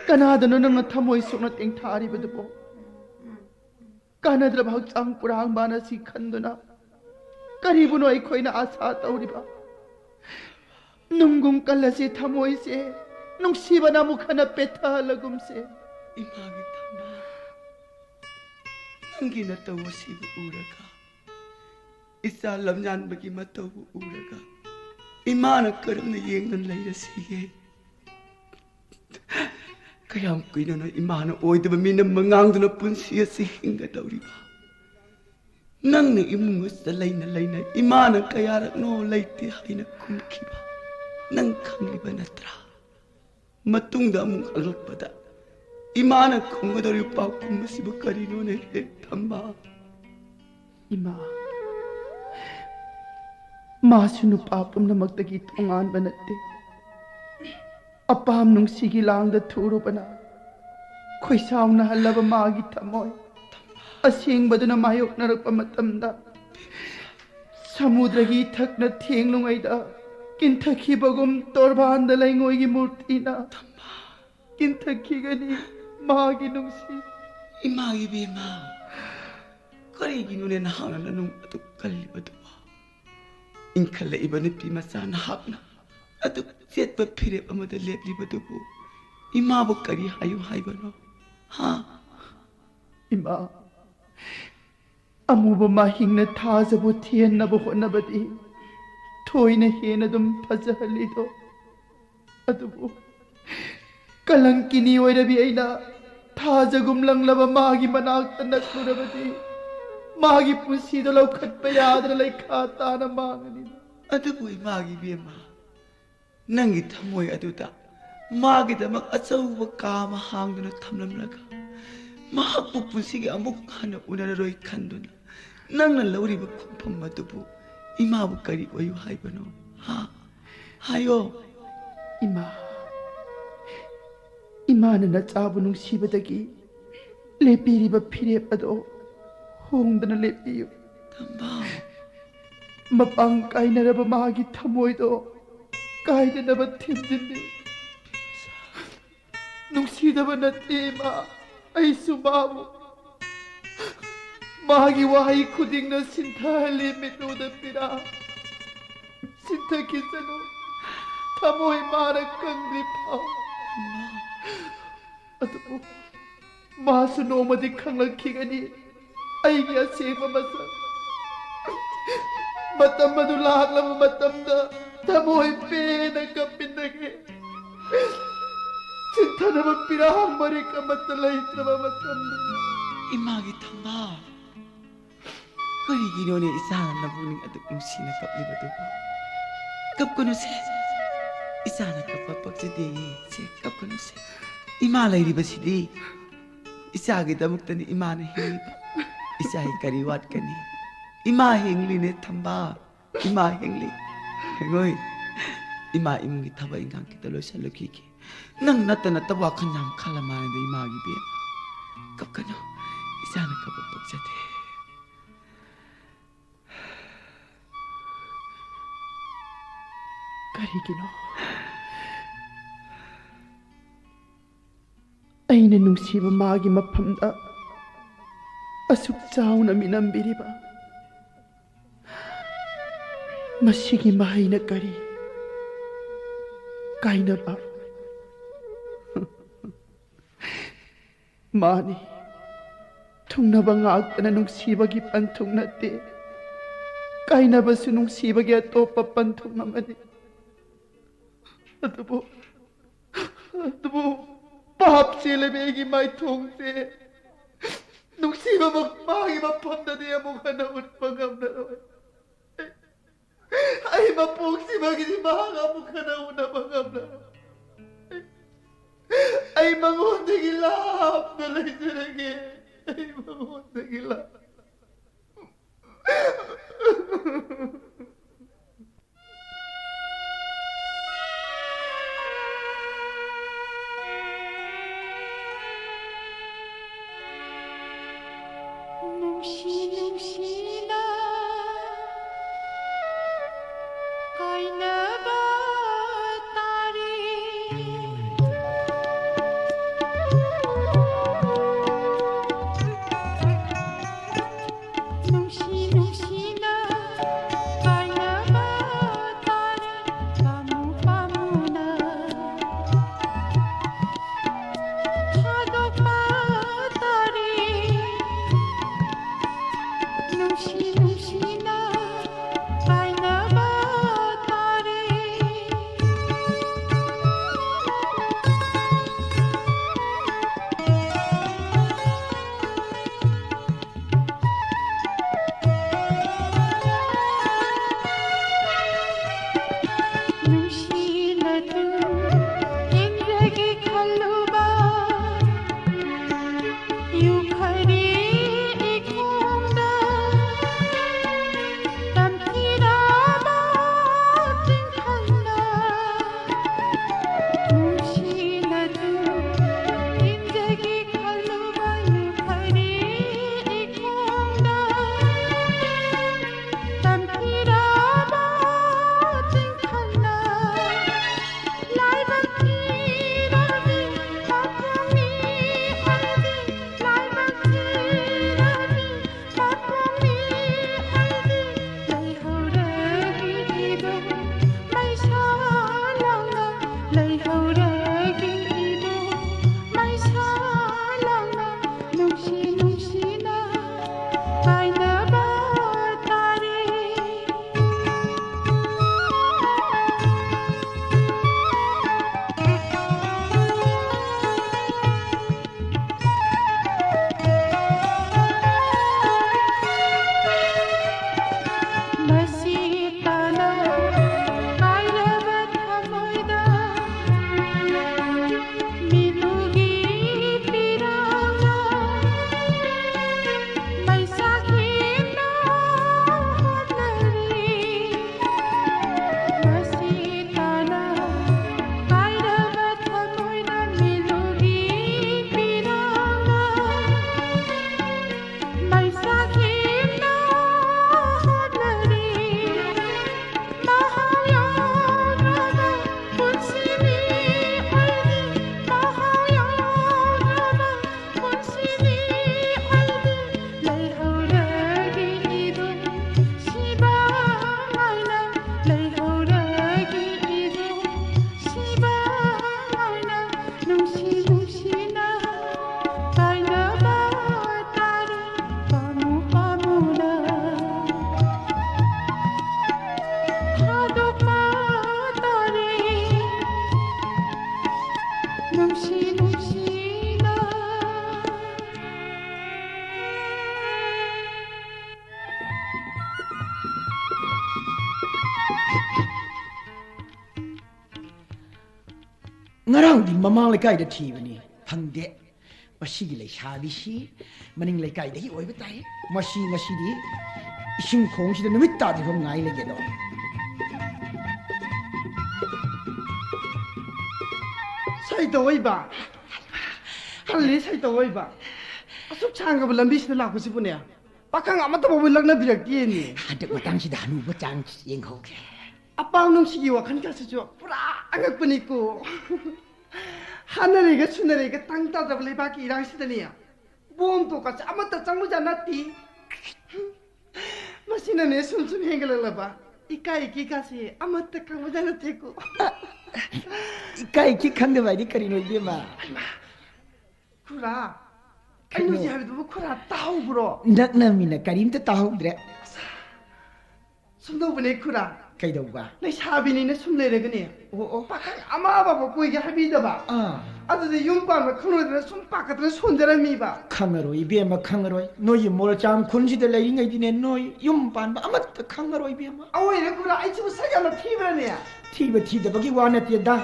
ꯀꯅꯥꯗꯅꯣ ꯅꯪꯅ ꯊꯃꯣꯏ ꯁꯣꯛꯅ ꯇꯦꯡꯊꯥꯔꯤꯕꯗꯨꯕꯣ? ꯀꯥꯟꯅꯗ꯭ꯔꯕ ꯍꯛꯆꯥꯡ ꯄꯨꯔꯥꯡꯕꯥꯟ ꯑꯁꯤ ꯈꯟꯗꯨꯅ ꯀꯔꯤꯕꯨꯅꯣ ꯑꯩꯈꯣꯏꯅ ꯑꯥꯁꯥ ꯇꯧꯔꯤꯕ? ꯅꯨꯡꯒꯨꯝ ꯀꯜꯂꯁꯤ ꯊꯃꯣꯏꯁꯦ, ꯅꯨꯡꯁꯤꯕꯅ ꯑꯃꯨꯛ ꯍꯟꯅ ꯄꯦꯠꯊꯍꯜꯂꯒꯨꯝꯁꯦ꯫ ꯏꯃꯥꯒꯤ ꯊꯝꯕꯥꯜ, ꯅꯪꯒꯤ ꯅꯇꯧ ꯑꯁꯤꯕꯨ ꯎꯔꯒ, ꯏꯆꯥ ꯂꯝꯌꯥꯟꯕꯒꯤ ꯃꯇꯧꯕꯨ ꯎꯔꯒ, ꯏꯃꯥꯅ ꯀꯔꯝꯅ ꯌꯦꯡꯗꯨꯅ ꯂꯩꯔꯁꯤꯒꯦ? ꯀꯌꯥꯝ ꯀꯨꯏꯅꯅꯣ ꯏꯃꯥꯅ ꯑꯣꯏꯗꯕ ꯃꯤꯅꯝ ꯑꯃ ꯉꯥꯡꯗꯨꯅ ꯄꯨꯟꯁꯤ ꯑꯁꯤ ꯍꯤꯡꯒꯗꯧꯔꯤꯕ? ꯅꯪꯅ ꯏꯃꯨꯡ ꯑꯁꯤꯗ ꯂꯩꯅ ꯂꯩꯅ ꯏꯃꯥꯅ ꯀꯌꯥꯔꯛꯅꯣ ꯂꯩꯇꯦ ꯍꯥꯏꯅ ꯈꯨꯝꯈꯤꯕ ꯅꯪ ꯈꯪꯂꯤꯕ ꯅꯠꯇ꯭ꯔꯥ? ꯃꯇꯨꯡꯗ ꯑꯃꯨꯛ ꯍꯜꯂꯛꯄꯗ ꯏꯃꯥꯅ ꯈꯨꯝꯒꯗꯧꯔꯤꯕ ꯄꯥꯎꯈꯨꯝ ꯑꯁꯤꯕꯨ ꯀꯔꯤꯅꯣꯅꯦ, ꯍꯦ ꯊꯝꯕꯥꯜ? ꯏꯃꯥ, ꯃꯥꯁꯨ ꯅꯨꯄꯥ ꯄꯨꯝꯅꯃꯛꯇꯒꯤ ꯇꯣꯉꯥꯟꯕ ꯅꯠꯇꯦ꯫ ꯑꯄꯥꯝ ꯅꯨꯡꯁꯤꯒꯤ ꯂꯥꯡꯗ ꯊꯨꯔꯨꯕꯅ ꯈꯣꯏꯁꯥꯎꯅꯍꯜꯂꯕ ꯃꯥꯒꯤ ꯊꯃꯣꯏ ꯑꯁꯦꯡꯕꯗꯨꯅ ꯃꯥꯌꯣꯛꯅꯔꯛꯄ ꯃꯇꯝꯗ, ꯁꯃꯨꯗ꯭ꯔꯒꯤ ꯏꯊꯛꯅ ꯊꯦꯡꯂꯨꯉꯩꯗ ꯀꯤꯟꯊꯈꯤꯕꯒꯨꯝ ꯇꯣꯔꯕꯥꯟꯗ ꯂꯩꯉꯣꯏꯒꯤ ꯃꯨꯔꯇꯤꯅ ꯀꯤꯟꯊꯈꯤꯒꯅꯤ ꯃꯥꯒꯤ ꯅꯨꯡꯁꯤ꯫ ꯏꯃꯥ ꯏꯕꯦꯝꯃ, ꯀꯔꯤꯒꯤꯅꯣꯅꯦ ꯅꯍꯥꯛꯅ ꯅꯅꯨꯡ ꯑꯗꯨꯛ ꯀꯜꯂꯤꯕꯗꯨꯕꯣ? ꯏꯟꯈꯠꯂꯛꯏꯕ ꯅꯨꯄꯤ ꯃꯆꯥ ꯅꯍꯥꯛꯅ ꯑꯗꯨꯛ ꯆꯦꯠꯄ ꯐꯤꯔꯦꯞ ꯑꯃꯗ ꯂꯦꯞꯂꯤꯕꯗꯨꯕꯨ ꯏꯃꯥꯕꯨ ꯀꯔꯤ ꯍꯥꯏꯌꯨ ꯍꯥꯏꯕꯅꯣ? ꯍꯥ? ꯏꯃꯥ, ꯑꯃꯨꯕ ꯃꯍꯤꯡꯅ ꯊꯥꯖꯕꯨ ꯊꯤꯍꯟꯅꯕ ꯍꯣꯠꯅꯕꯗꯤ ꯊꯣꯏꯅ ꯍꯦꯟꯅ ꯑꯗꯨꯝ ꯐꯖꯍꯜꯂꯤꯗꯣ꯫ ꯑꯗꯨꯕꯨ ꯀꯂꯪꯀꯤꯅꯤ ꯑꯣꯏꯔꯕꯤ ꯑꯩꯅ ꯊꯥꯖꯒꯨꯝ ꯂꯪꯂꯕ ꯃꯥꯒꯤ ꯃꯅꯥꯛꯇ ꯅꯛꯂꯨꯔꯕꯗꯤ ꯃꯥꯒꯤ ꯄꯨꯟꯁꯤꯗꯣ ꯂꯧꯈꯠꯄ ꯌꯥꯗꯅ ꯂꯩꯈꯥ ꯇꯥꯅ ꯃꯥꯡꯉꯅꯤ꯫ ꯑꯗꯨꯕꯨ ꯏꯃꯥꯒꯤ ꯏꯕꯦꯝꯃ, ꯅꯪꯒꯤ ꯊꯃꯣꯏ ꯑꯗꯨꯗ ꯃꯥꯒꯤꯗꯃꯛ ꯑꯆꯧꯕ ꯀꯥ ꯑꯃ ꯍꯥꯡꯗꯨꯅ ꯊꯝꯂꯝꯂꯒ, ꯃꯍꯥꯛꯄꯨ ꯄꯨꯟꯁꯤꯒꯤ ꯑꯃꯨꯛ ꯍꯟꯅ ꯎꯅꯔꯔꯣꯏ ꯈꯟꯗꯨꯅ ꯅꯪꯅ ꯂꯧꯔꯤꯕ ꯈꯣꯡꯐꯝ ꯑꯗꯨꯕꯨ ꯏꯃꯥꯕꯨ ꯀꯔꯤ ꯑꯣꯏꯌꯨ ꯍꯥꯏꯕꯅꯣ? ꯍꯥ? ꯍꯥꯏꯌꯣ꯫ ꯏꯃꯥ, ꯏꯃꯥꯅ ꯅꯆꯥꯕꯨ ꯅꯨꯡꯁꯤꯕꯗꯒꯤ ꯂꯦꯞꯄꯤꯔꯤꯕ ꯐꯤꯔꯦꯞ ꯑꯗꯣ ꯍꯣꯡꯗꯅ ꯂꯦꯞꯄꯤꯌꯨ꯫ ꯊꯝꯕꯥꯜ꯫ ꯃꯄꯥꯡ ꯀꯥꯏꯅꯔꯕ ꯃꯥꯒꯤ ꯊꯃꯣꯏꯗꯣ ꯀꯥꯏꯗꯅꯕ ꯊꯦꯝꯖꯤꯟꯕꯤꯌꯨ꯫ ꯅꯨꯡꯁꯤꯗꯕ ꯅꯠꯇꯦ ꯏꯃꯥ, ꯑꯩꯁꯨ ꯃꯥꯕꯨ ꯃꯥꯒꯤ ꯋꯥꯍꯩ ꯈꯨꯗꯤꯡꯅ ꯁꯤꯟꯊꯍꯜꯂꯤ ꯃꯤꯠꯂꯨꯗ ꯄꯤꯔꯥ꯫ ꯁꯤꯟꯊꯈꯤꯁꯅꯨ, ꯊꯃꯣꯏ ꯃꯥꯅ ꯀꯪꯗ꯭ꯔꯤ ꯐꯥꯎ꯫ ꯑꯗꯨꯕꯨ ꯃꯥꯁꯨ ꯅꯣꯡꯃꯗꯤ ꯈꯪꯂꯛꯈꯤꯒꯅꯤ꯫ ꯑꯩꯒꯤ ꯑꯁꯦꯡꯕ ꯃꯁꯛ꯫ ꯃꯇꯝ ꯑꯗꯨ ꯂꯥꯛꯂꯕ ꯃꯇꯝꯗ ꯊꯃꯣꯏ ꯄꯦꯟꯅ ꯀꯞꯃꯤꯟꯅꯒꯦ꯫ ꯆꯤꯟꯊꯅꯕ ꯄꯤꯔꯥꯡ ꯃꯔꯤꯛ ꯑꯃꯠꯇ ꯂꯩꯇ꯭ꯔꯕ ꯃꯇꯝꯗ꯫ ꯏꯃꯥꯒꯤ ꯊꯝꯕꯥꯜ, ꯀꯔꯤꯒꯤꯅꯣꯅꯦ ꯏꯆꯥꯅ ꯅꯕꯨꯛꯅꯤꯡ ꯑꯗꯨꯛ ꯅꯨꯡꯁꯤꯅ ꯀꯞꯂꯤꯕꯗꯨꯕꯨ? ꯀꯞꯀꯅꯨꯁꯦ, ꯏꯆꯥꯅ ꯀꯞꯄ ꯄꯛꯆꯗꯦꯌꯦ꯫ ꯁꯦ, ꯀꯞꯀꯅꯨꯁꯦ꯫ ꯏꯃꯥ ꯂꯩꯔꯤꯕꯁꯤꯗꯤ ꯏꯆꯥꯒꯤꯗꯃꯛꯇꯅꯤ ꯏꯃꯥꯅ ꯍꯤꯡꯂꯤꯕ꯫ ꯏꯆꯥꯒꯤ ꯀꯔꯤ ꯋꯥꯠꯀꯅꯤ? ꯏꯃꯥ ꯍꯤꯡꯂꯤꯅꯦ ꯊꯝꯕꯥꯜ, ꯏꯃꯥ ꯍꯤꯡꯂꯤ꯫ ꯍꯦꯡꯉꯣꯏ, ꯏꯃꯥ ꯏꯃꯨꯡꯒꯤ ꯊꯕꯛ ꯏꯟꯈꯥꯡ ꯈꯤꯇ ꯂꯣꯏꯁꯤꯜꯂꯨꯈꯤꯒꯦ꯫ ꯅꯪ ꯅꯠꯇ ꯅꯠꯇ ꯋꯥꯈꯜ ꯌꯥꯝ ꯈꯜꯂ ꯃꯥꯜꯂꯦꯗ ꯏꯃꯥꯒꯤ ꯏꯕꯦꯝ꯫ ꯀꯞꯀꯅꯨ, ꯏꯆꯥꯅ ꯀꯞꯄ ꯄꯛꯆꯗꯦ꯫ ꯀꯔꯤꯒꯤꯅꯣ ꯑꯩꯅ ꯅꯨꯡꯁꯤꯕ ꯃꯥꯒꯤ ꯃꯐꯝꯗ ꯑꯁꯨꯛ ꯆꯥꯎꯅ ꯃꯤꯅꯝꯕꯤꯔꯤꯕ? ꯃꯁꯤꯒꯤ ꯃꯍꯩꯅ ꯀꯔꯤ? ꯀꯥꯏꯅꯕ꯫ ꯃꯥꯅꯤ, ꯊꯨꯡꯅꯕ ꯉꯥꯛꯇꯅ ꯅꯨꯡꯁꯤꯕꯒꯤ ꯄꯟꯊꯨꯡ ꯅꯠꯇꯦ, ꯀꯥꯏꯅꯕꯁꯨ ꯅꯨꯡꯁꯤꯕꯒꯤ ꯑꯇꯣꯞꯄ ꯄꯟꯊꯨꯡ ꯑꯃꯅꯤ꯫ ꯑꯗꯨꯕꯨ, ꯑꯗꯨꯕꯨ ꯄꯥꯞ ꯆꯦꯜꯂꯕꯤ ꯑꯩꯒꯤ ꯃꯥꯏꯊꯣꯡꯁꯦ ꯅꯨꯡꯁꯤꯕ ꯃꯥꯒꯤ ꯃꯐꯝꯗꯗꯤ ꯑꯃꯨꯛ ꯍꯟꯅ ꯎꯠꯄ ꯉꯝꯂꯔꯣꯏ꯫ ꯑꯩ ꯃꯄꯣꯛꯁꯤꯃꯒꯤꯗꯤ ꯃꯍꯥꯛ ꯑꯃꯨꯛ ꯍꯟꯅ ꯎꯅꯕ ꯉꯝꯂꯔꯣꯏ꯫ ꯑꯩ ꯃꯉꯣꯟꯗꯒꯤ ꯂꯥꯞꯅ ꯂꯩꯖꯔꯒꯦ꯫ ꯑꯩ ꯃꯉꯣꯟꯗꯒꯤ ꯂꯥꯞꯅ꯫ ꯅꯨꯡꯁꯤ ꯅꯨꯡꯁꯤꯅ ꯀꯥꯏꯅꯕ ꯇꯥꯔꯦ꯫ ꯉꯔꯥꯡꯗꯤ ꯃꯃꯥꯡ ꯂꯩꯀꯥꯏꯗ ꯊꯤꯕꯅꯤ, ꯐꯪꯗꯦ꯫ ꯃꯁꯤꯒꯤ ꯂꯩꯁꯥꯕꯤꯁꯤ ꯃꯅꯤꯡ ꯂꯩꯀꯥꯏꯗꯒꯤ ꯑꯣꯏꯕ ꯇꯥꯏ꯫ ꯃꯁꯤ ꯉꯁꯤꯗꯤ ꯏꯁꯤꯡ ꯈꯣꯡꯁꯤꯗ ꯅꯨꯃꯤꯠ ꯇꯥꯗ꯭ꯔꯤꯐꯥꯎ ꯉꯥꯏ ꯂꯩꯒꯦꯗꯣ꯫ ꯁꯩꯇꯧ ꯑꯣꯏꯕ, ꯍꯜꯂꯤ ꯁꯩꯇꯧ ꯑꯣꯏꯕ꯫ ꯑꯁꯨꯛ ꯁꯥꯡꯉꯕ ꯂꯝꯕꯤꯁꯤꯗ ꯂꯥꯛꯄꯁꯤꯕꯨꯅꯦ, ꯄꯥꯈꯪ ꯑꯃꯠꯇ ꯐꯥꯎꯕ ꯂꯛꯅꯕꯤꯔꯛꯇꯦꯅꯦ꯫ ꯍꯟꯗꯛ ꯃꯇꯥꯡꯁꯤꯗ ꯍꯅꯨꯕ ꯆꯥꯡ ꯌꯦꯡꯍꯧꯒꯦ꯫ ꯑꯄꯥꯝ ꯅꯨꯡꯁꯤꯒꯤ ꯋꯥꯈꯜ ꯀꯥꯁꯤꯁꯨ ꯄꯨꯔꯥ ꯑꯉꯛꯄꯅꯤꯀꯣ꯫ ꯍꯥꯟꯅꯔꯦꯒ ꯁꯨꯅꯔꯦꯒ ꯇꯪ ꯇꯥꯗꯕ ꯂꯩꯕꯥꯛꯀꯤ ꯏꯔꯥꯡꯁꯤꯗꯅꯦ, ꯕꯣꯝ ꯇꯣꯛꯀꯁꯦ ꯑꯃꯠꯇ ꯆꯪꯕꯖꯥꯠ ꯅꯠꯇꯦ꯫ ꯃꯁꯤꯅꯅꯦ ꯁꯨꯝ ꯁꯨꯝ ꯍꯦꯟꯒꯠꯂꯛꯂꯕ ꯏꯀꯥꯏ ꯏꯀꯤ ꯀꯥꯁꯦ ꯑꯃꯠꯇ ꯈꯪꯕꯖꯥꯠ ꯅꯠꯇꯦꯀꯣ꯫ ꯏꯀꯥꯏ ꯏꯀꯤ ꯈꯪꯗꯕ ꯍꯥꯏꯗꯤ ꯀꯔꯤꯅꯣ, ꯏꯕꯦꯝꯃ? ꯈꯨꯔꯥ, ꯑꯩꯅ ꯀꯩꯅꯣ? ꯍꯧꯖꯤꯛ ꯍꯥꯏꯕꯗꯨꯕꯨ ꯈꯨꯔꯥ ꯇꯥꯍꯧꯕ꯭ꯔꯣ? ꯅꯛꯅꯃꯤꯅ ꯀꯔꯤꯝꯇ ꯇꯥꯍꯧꯗ꯭ꯔꯦ꯫ ꯁꯨꯝꯗꯧꯕꯅꯦ ꯈꯨꯔꯥ꯫ ꯀꯩꯗꯧꯕ? ꯂꯩꯁꯥꯕꯤꯅꯤꯅ ꯁꯨꯝ ꯂꯩꯔꯒꯅꯦ, ꯑꯣ, ꯑꯣ꯫ ꯄꯥꯈꯪ ꯑꯃ ꯑꯃꯕꯨ ꯀꯣꯏꯒꯦ ꯍꯥꯏꯕꯤꯗꯕ꯫ ꯑꯥ꯫ ꯑꯗꯨꯗ ꯌꯨꯝ ꯄꯥꯟꯕ ꯈꯪꯂꯣꯏꯗꯅ ꯁꯨꯝ ꯄꯥꯈꯠꯇꯅ ꯁꯣꯟꯖꯔꯝꯃꯤꯕ꯫ ꯈꯪꯉꯔꯣꯏ ꯏꯕꯦꯝꯃ, ꯈꯪꯉꯔꯣꯏ꯫ ꯅꯣꯏꯒꯤ ꯃꯣꯔꯆꯥꯡ ꯈꯨꯟꯁꯤꯗ ꯂꯩꯔꯤꯉꯩꯗꯤꯅꯦ, ꯅꯣꯏ ꯌꯨꯝ ꯄꯥꯟꯕ ꯑꯃꯠꯇ ꯈꯪꯉꯔꯣꯏ ꯏꯕꯦꯝꯃ꯫ ꯑꯑꯣꯏꯔꯦ ꯈꯨꯔꯥ, ꯑꯩꯁꯤꯕꯨ ꯁꯛ ꯌꯥꯝꯅ ꯊꯤꯕ꯭ꯔꯅꯦ? ꯊꯤꯕ ꯊꯤꯗꯕꯒꯤ ꯋꯥ ꯅꯠꯇꯦꯗ꯫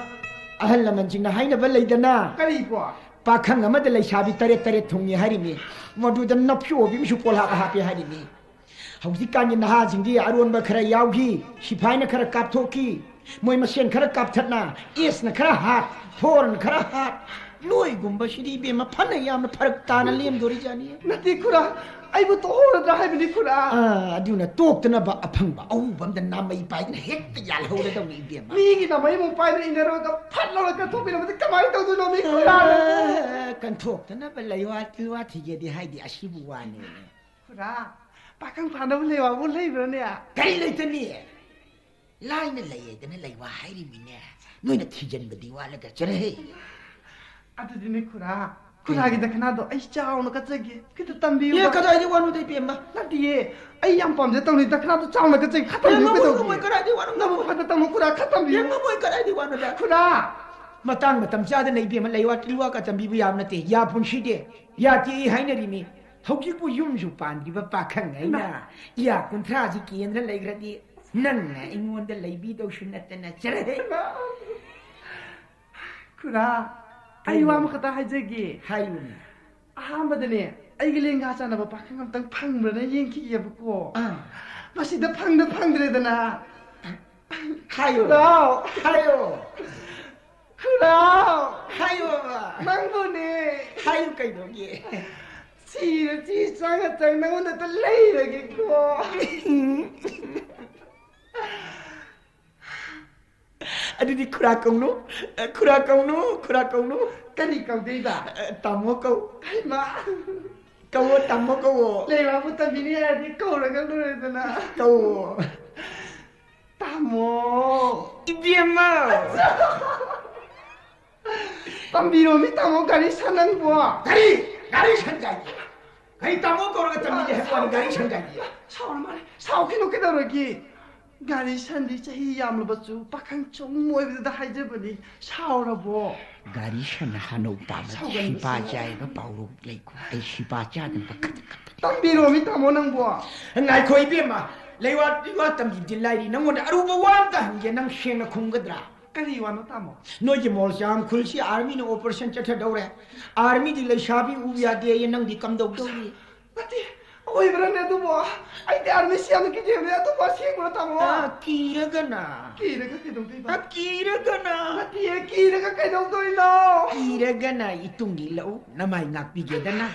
ꯑꯍꯜ ꯂꯃꯟꯁꯤꯡꯅ ꯍꯥꯏꯅꯕ ꯂꯩꯗꯅ, ꯀꯔꯤꯕꯣ? ꯄꯥꯈꯪ ꯑꯃꯗ ꯂꯩꯁꯥꯕꯤ ꯇꯔꯦꯠ ꯇꯔꯦꯠ ꯊꯨꯡꯉꯤ ꯍꯥꯏꯔꯤꯅꯤ꯫ ꯃꯗꯨꯗ ꯅꯞꯁꯨ ꯑꯣꯕꯤ ꯑꯃꯁꯨ ꯄꯣꯜꯍꯥꯞ ꯍꯥꯞꯄꯦ ꯍꯥꯏꯔꯤꯅꯤ꯫ ꯍꯧꯖꯤꯛꯀꯥꯟꯒꯤ ꯅꯍꯥꯁꯤꯡꯗꯤ ꯑꯔꯣꯟꯕ ꯈꯔ ꯌꯥꯎꯈꯤ, ꯁꯤꯐꯥꯏꯅ ꯈꯔ ꯀꯥꯞꯊꯣꯛꯈꯤ, ꯃꯣꯏ ꯃꯁꯦꯟ ꯈꯔ ꯀꯥꯞꯊꯠꯅ, ꯑꯦꯁꯅ ꯈꯔ ꯍꯥꯠ, ꯍꯣꯔꯟ ꯈꯔ ꯍꯥꯠ, ꯅꯣꯏꯒꯨꯝꯕꯁꯤꯗꯤ ꯏꯕꯦꯝꯃ ꯐꯅ ꯌꯥꯝꯅ ꯐꯔꯛ ꯇꯥꯅ ꯂꯦꯝꯗꯣꯔꯤꯖꯥꯠꯅꯤ꯫ ꯅꯠꯇꯦ ꯈꯨꯔꯥ, ꯑꯩꯕꯨ ꯇꯣꯛꯍꯧꯔꯗ꯭ꯔꯥ ꯍꯥꯏꯕꯅꯤ ꯈꯨꯔꯥ꯫ ꯑꯥ, ꯑꯗꯨꯅ ꯇꯣꯛꯇꯅꯕ ꯑꯐꯪꯕ ꯑꯎꯕ ꯑꯝꯗ ꯅꯥꯃꯩ ꯄꯥꯏꯗꯅ ꯍꯦꯛꯇ ꯌꯥꯜꯍꯧꯔꯗꯧꯅꯤ ꯏꯕꯦꯝꯃ꯫ ꯃꯤꯒꯤ ꯅꯥꯃꯩ ꯑꯃꯨꯛ ꯄꯥꯏꯗꯅ ꯏꯟꯅꯔꯨꯔꯒ ꯐꯠ ꯂꯥꯎꯅ ꯀꯟꯊꯣꯛꯄꯤꯔꯝꯕꯗꯤ ꯀꯃꯥꯏꯅ ꯇꯧꯗꯣꯏꯅꯣ ꯃꯤ ꯈꯨꯔꯥ? ꯑꯥ, ꯀꯟꯊꯣꯛꯇꯅꯕ ꯂꯩꯋꯥ ꯇꯤꯜꯋꯥ ꯊꯤꯒꯦꯗꯤ ꯍꯥꯏꯗꯤ ꯑꯁꯤꯕꯨ ꯋꯥꯅꯦ꯫ ꯈꯨꯔꯥ, ꯄꯥꯈꯪ ꯐꯥꯅꯕ ꯂꯩꯋꯥꯕꯨ ꯂꯩꯕ꯭ꯔꯅꯦ? ꯀꯔꯤ ꯂꯩꯇꯅꯤ? ꯂꯥꯏꯅ ꯂꯩꯌꯦꯗꯅ ꯂꯩꯋꯥ ꯍꯥꯏꯔꯤꯃꯤꯅꯦ꯫ ꯅꯣꯏꯅ ꯊꯤꯖꯤꯟꯕꯗꯤ ꯋꯥꯠꯂꯒ ꯆꯠꯂꯍꯦ꯫ ꯑꯗꯨꯗꯤꯅꯦ ꯈꯨꯔꯥ, ꯈꯨꯔꯥꯒꯤ ꯀꯩꯅꯣ? ꯗꯈꯤꯅꯥꯗꯣ ꯑꯩ ꯆꯥꯎꯅ ꯀꯠꯆꯒꯦ, ꯈꯤꯇ ꯇꯝꯕꯤꯌꯨ꯫ ꯑꯦ, ꯀꯗꯥꯏꯗ ꯋꯥꯅꯣꯗ ꯏꯕꯦꯝꯃ? ꯅꯠꯇꯦꯌꯦ, ꯑꯩ ꯌꯥꯝ ꯄꯥꯝꯖ ꯇꯧꯅꯤ, ꯗꯈꯤꯅꯥꯗꯣ ꯆꯥꯎꯅ ꯀꯠꯆꯒꯦ, ꯈꯔ ꯇꯝꯕꯤꯌꯨ ꯉꯝꯃꯣꯏ, ꯀꯩꯗꯧꯒꯦ? ꯉꯝꯃꯣꯏ, ꯀꯗꯥꯏꯗ ꯋꯥꯅꯣ? ꯅꯪꯕꯨ ꯐꯅ ꯇꯝꯃꯨ ꯈꯨꯔꯥ, ꯈꯔ ꯇꯝꯕꯤꯌꯨ꯫ ꯉꯝꯃꯣꯏ, ꯀꯗꯥꯏꯗ ꯋꯥꯅꯣꯗ? ꯈꯨꯔꯥ! ꯃꯇꯥꯡ ꯃꯇꯝ ꯆꯥꯗꯅ ꯏꯕꯦꯝꯃ ꯂꯩꯋꯥ ꯇꯤꯜꯋꯥ ꯀ ꯇꯝꯕꯤꯕ ꯌꯥꯕ ꯅꯠꯇꯦ, ꯌꯥ ꯄꯨꯟꯁꯤꯗꯦ꯫ ꯌꯥꯗꯦ ꯑꯩ ꯍꯥꯏꯅꯔꯤꯅꯤ꯫ ꯍꯧꯖꯤꯛꯄꯨ ꯌꯨꯝꯁꯨ ꯄꯥꯟꯗ꯭ꯔꯤꯕ ꯄꯥꯈꯪ ꯑꯩꯅ ꯏꯃꯥ! ꯏꯌꯥ ꯀꯨꯟꯊ꯭ꯔꯥꯁꯤ ꯀꯦꯟꯗꯅ ꯂꯩꯈ꯭ꯔꯗꯤ ꯅꯪꯅ ꯑꯩꯉꯣꯟꯗ ꯂꯩꯕꯤꯗꯧꯁꯨ ꯅꯠꯇꯅ ꯆꯠꯂꯍꯦ꯫ ꯏꯃꯥ! ꯈꯨꯔꯥ, ꯑꯩ ꯋꯥ ꯑꯃꯈꯛꯇ ꯍꯥꯏꯖꯒꯦ꯫ ꯍꯥꯏꯌꯨꯅꯦ꯫ ꯑꯍꯥꯟꯕꯗꯅꯦ, ꯑꯩꯒꯤ ꯂꯦꯡꯒꯥ ꯆꯥꯟꯅꯕ ꯄꯥꯈꯪ ꯑꯝꯇꯪ ꯐꯪꯕ꯭ꯔꯅ ꯌꯦꯡꯈꯤꯒꯦꯕꯀꯣ꯫ ꯑꯥ꯫ ꯃꯁꯤꯗ ꯐꯪꯗ ꯐꯪꯗ꯭ꯔꯦꯗꯅ꯫ ꯍꯥꯏꯌꯣ꯫ ꯈꯨꯔꯥꯎ! ꯍꯥꯏꯌꯣ꯫ ꯈꯨꯔꯥꯎ! ꯍꯥꯏꯌꯣꯕ꯫ ꯅꯪꯕꯨꯅꯦ꯫ ꯍꯥꯏꯌꯨ ꯀꯩꯗꯧꯒꯦ? ꯁꯤꯔ ꯁꯤ ꯆꯪꯉ ꯆꯪ ꯅꯉꯣꯟꯗ ꯂꯩꯔꯒꯦꯀꯣ꯫ ꯑꯗꯨꯗꯤ ꯈꯨꯔꯥ ꯀꯧꯅꯨ, ꯈꯨꯔꯥ ꯀꯧꯅꯨ, ꯈꯨꯔꯥ ꯀꯧꯅꯨ꯫ ꯀꯔꯤ ꯀꯧꯗꯣꯏꯕ? ꯇꯥꯃꯣ ꯀꯧ꯫ ꯍꯩꯃꯥ! ꯀꯧꯋꯣ, ꯇꯥꯃꯣ ꯀꯧꯋꯣ꯫ ꯂꯩꯕꯥꯛꯄꯨ ꯇꯝꯕꯤꯅꯤ ꯍꯥꯏꯔꯗꯤ ꯀꯧꯔꯒ ꯂꯣꯏꯔꯦꯗꯅ꯫ ꯀꯧꯋꯣ꯫ ꯇꯥꯃꯣ꯫ ꯏꯕꯦꯝꯃ! ꯇꯝꯕꯤꯔꯣꯃꯤ ꯇꯥꯃꯣ, ꯒꯥꯔꯤ ꯁꯟ ꯅꯪꯕꯣ꯫ ꯒꯥꯔꯤ, ꯒꯥꯔꯤ ꯁꯟ ꯀꯥꯏꯗꯦ꯫ ꯒꯥꯔꯤ ꯇꯥꯃꯣ ꯀꯧꯔꯒ ꯇꯝꯕꯤꯒꯦ ꯍꯥꯏꯕ ꯋꯥꯅꯤ, ꯒꯥꯔꯤ ꯁꯟ ꯀꯥꯏꯗꯦ꯫ ꯁꯥꯎꯔ ꯃꯥꯜꯂꯦ꯫ ꯁꯥꯎꯈꯤꯅꯨ ꯀꯩꯗꯧꯔꯒꯦ? ꯒꯥꯔꯤ ꯁꯟꯗꯤ ꯆꯍꯤ ꯌꯥꯝꯂꯕꯁꯨ ꯄꯥꯈꯪ ꯁꯨꯝ ꯑꯣꯏꯕꯗꯨꯗ ꯍꯥꯏꯖꯕꯅꯤ꯫ ꯁꯥꯎꯔꯕꯣ? ꯒꯥꯔꯤ ꯁꯟ ꯍꯥꯅꯧ ꯇꯥꯕ ꯁꯥꯎꯒꯟꯕ ꯁꯤꯄꯥ ꯁꯤꯡ ꯆꯥꯏꯕ ꯄꯥꯎꯔꯧ ꯂꯩꯀꯣ꯫ ꯑꯩ ꯁꯤꯄꯥ ꯆꯥꯗꯅ ꯈꯗꯛ ꯈꯗꯛ꯫ ꯇꯝꯕꯤꯔꯣꯃꯤ ꯇꯥꯃꯣ ꯅꯪꯕꯣ꯫ ꯉꯥꯏꯈꯣ ꯏꯕꯦꯝꯃ, ꯂꯩꯋꯥ, ꯂꯩꯋꯥ ꯇꯝꯕꯤꯕꯗꯤ ꯂꯥꯏꯔꯤ, ꯅꯪꯉꯣꯟꯗ ꯑꯔꯨꯕ ꯋꯥ ꯑꯝꯇ ꯍꯪꯒꯦ, ꯅꯪ ꯁꯦꯡꯅ ꯈꯨꯝꯒꯗ꯭ꯔꯥ? ꯀꯔꯤ ꯋꯥꯅꯣ ꯇꯥꯃꯣ? ꯅꯣꯏꯒꯤ ꯃꯣꯜꯆꯥꯝ ꯈꯨꯜꯁꯤ ꯑꯥꯔꯃꯤꯅ ꯑꯣꯄꯔꯦꯁꯟ ꯆꯠꯊꯗꯧꯔꯦ꯫ ꯑꯥꯔꯃꯤꯗꯤ ꯂꯩꯁꯥꯕꯤ ꯎꯕ ꯌꯥꯗꯦꯌꯦ, ꯅꯪꯗꯤ ꯀꯝꯗꯧꯗꯧꯔꯤ? ꯅꯠꯇꯦ, ꯑꯣꯏꯕ꯭ꯔꯥꯅꯦ ꯑꯗꯨꯕꯣ? ꯑꯩꯗꯤ ꯑꯥꯔꯃꯤꯁꯤ ꯌꯥꯝꯅ ꯀꯤꯖꯩꯕꯅꯦ, ꯑꯗꯨꯕꯨ ꯑꯁꯦꯡꯕ꯭ꯔꯣ ꯇꯥꯃꯣ? ꯑ, ꯀꯤꯔꯒꯅ꯫ ꯀꯤꯔꯒ ꯀꯩꯗꯧꯗꯣꯏꯕ? ꯑ, ꯀꯤꯔꯒꯅ꯫ ꯅꯠꯇꯤꯌꯦ, ꯀꯤꯔꯒ ꯀꯩꯗꯧꯗꯣꯏꯅꯣ? ꯀꯤꯔꯒꯅ ꯏꯇꯨꯡ ꯏꯜꯂꯛꯎ, ꯅꯃꯥꯏ ꯉꯥꯛꯄꯤꯒꯦꯗꯅ꯫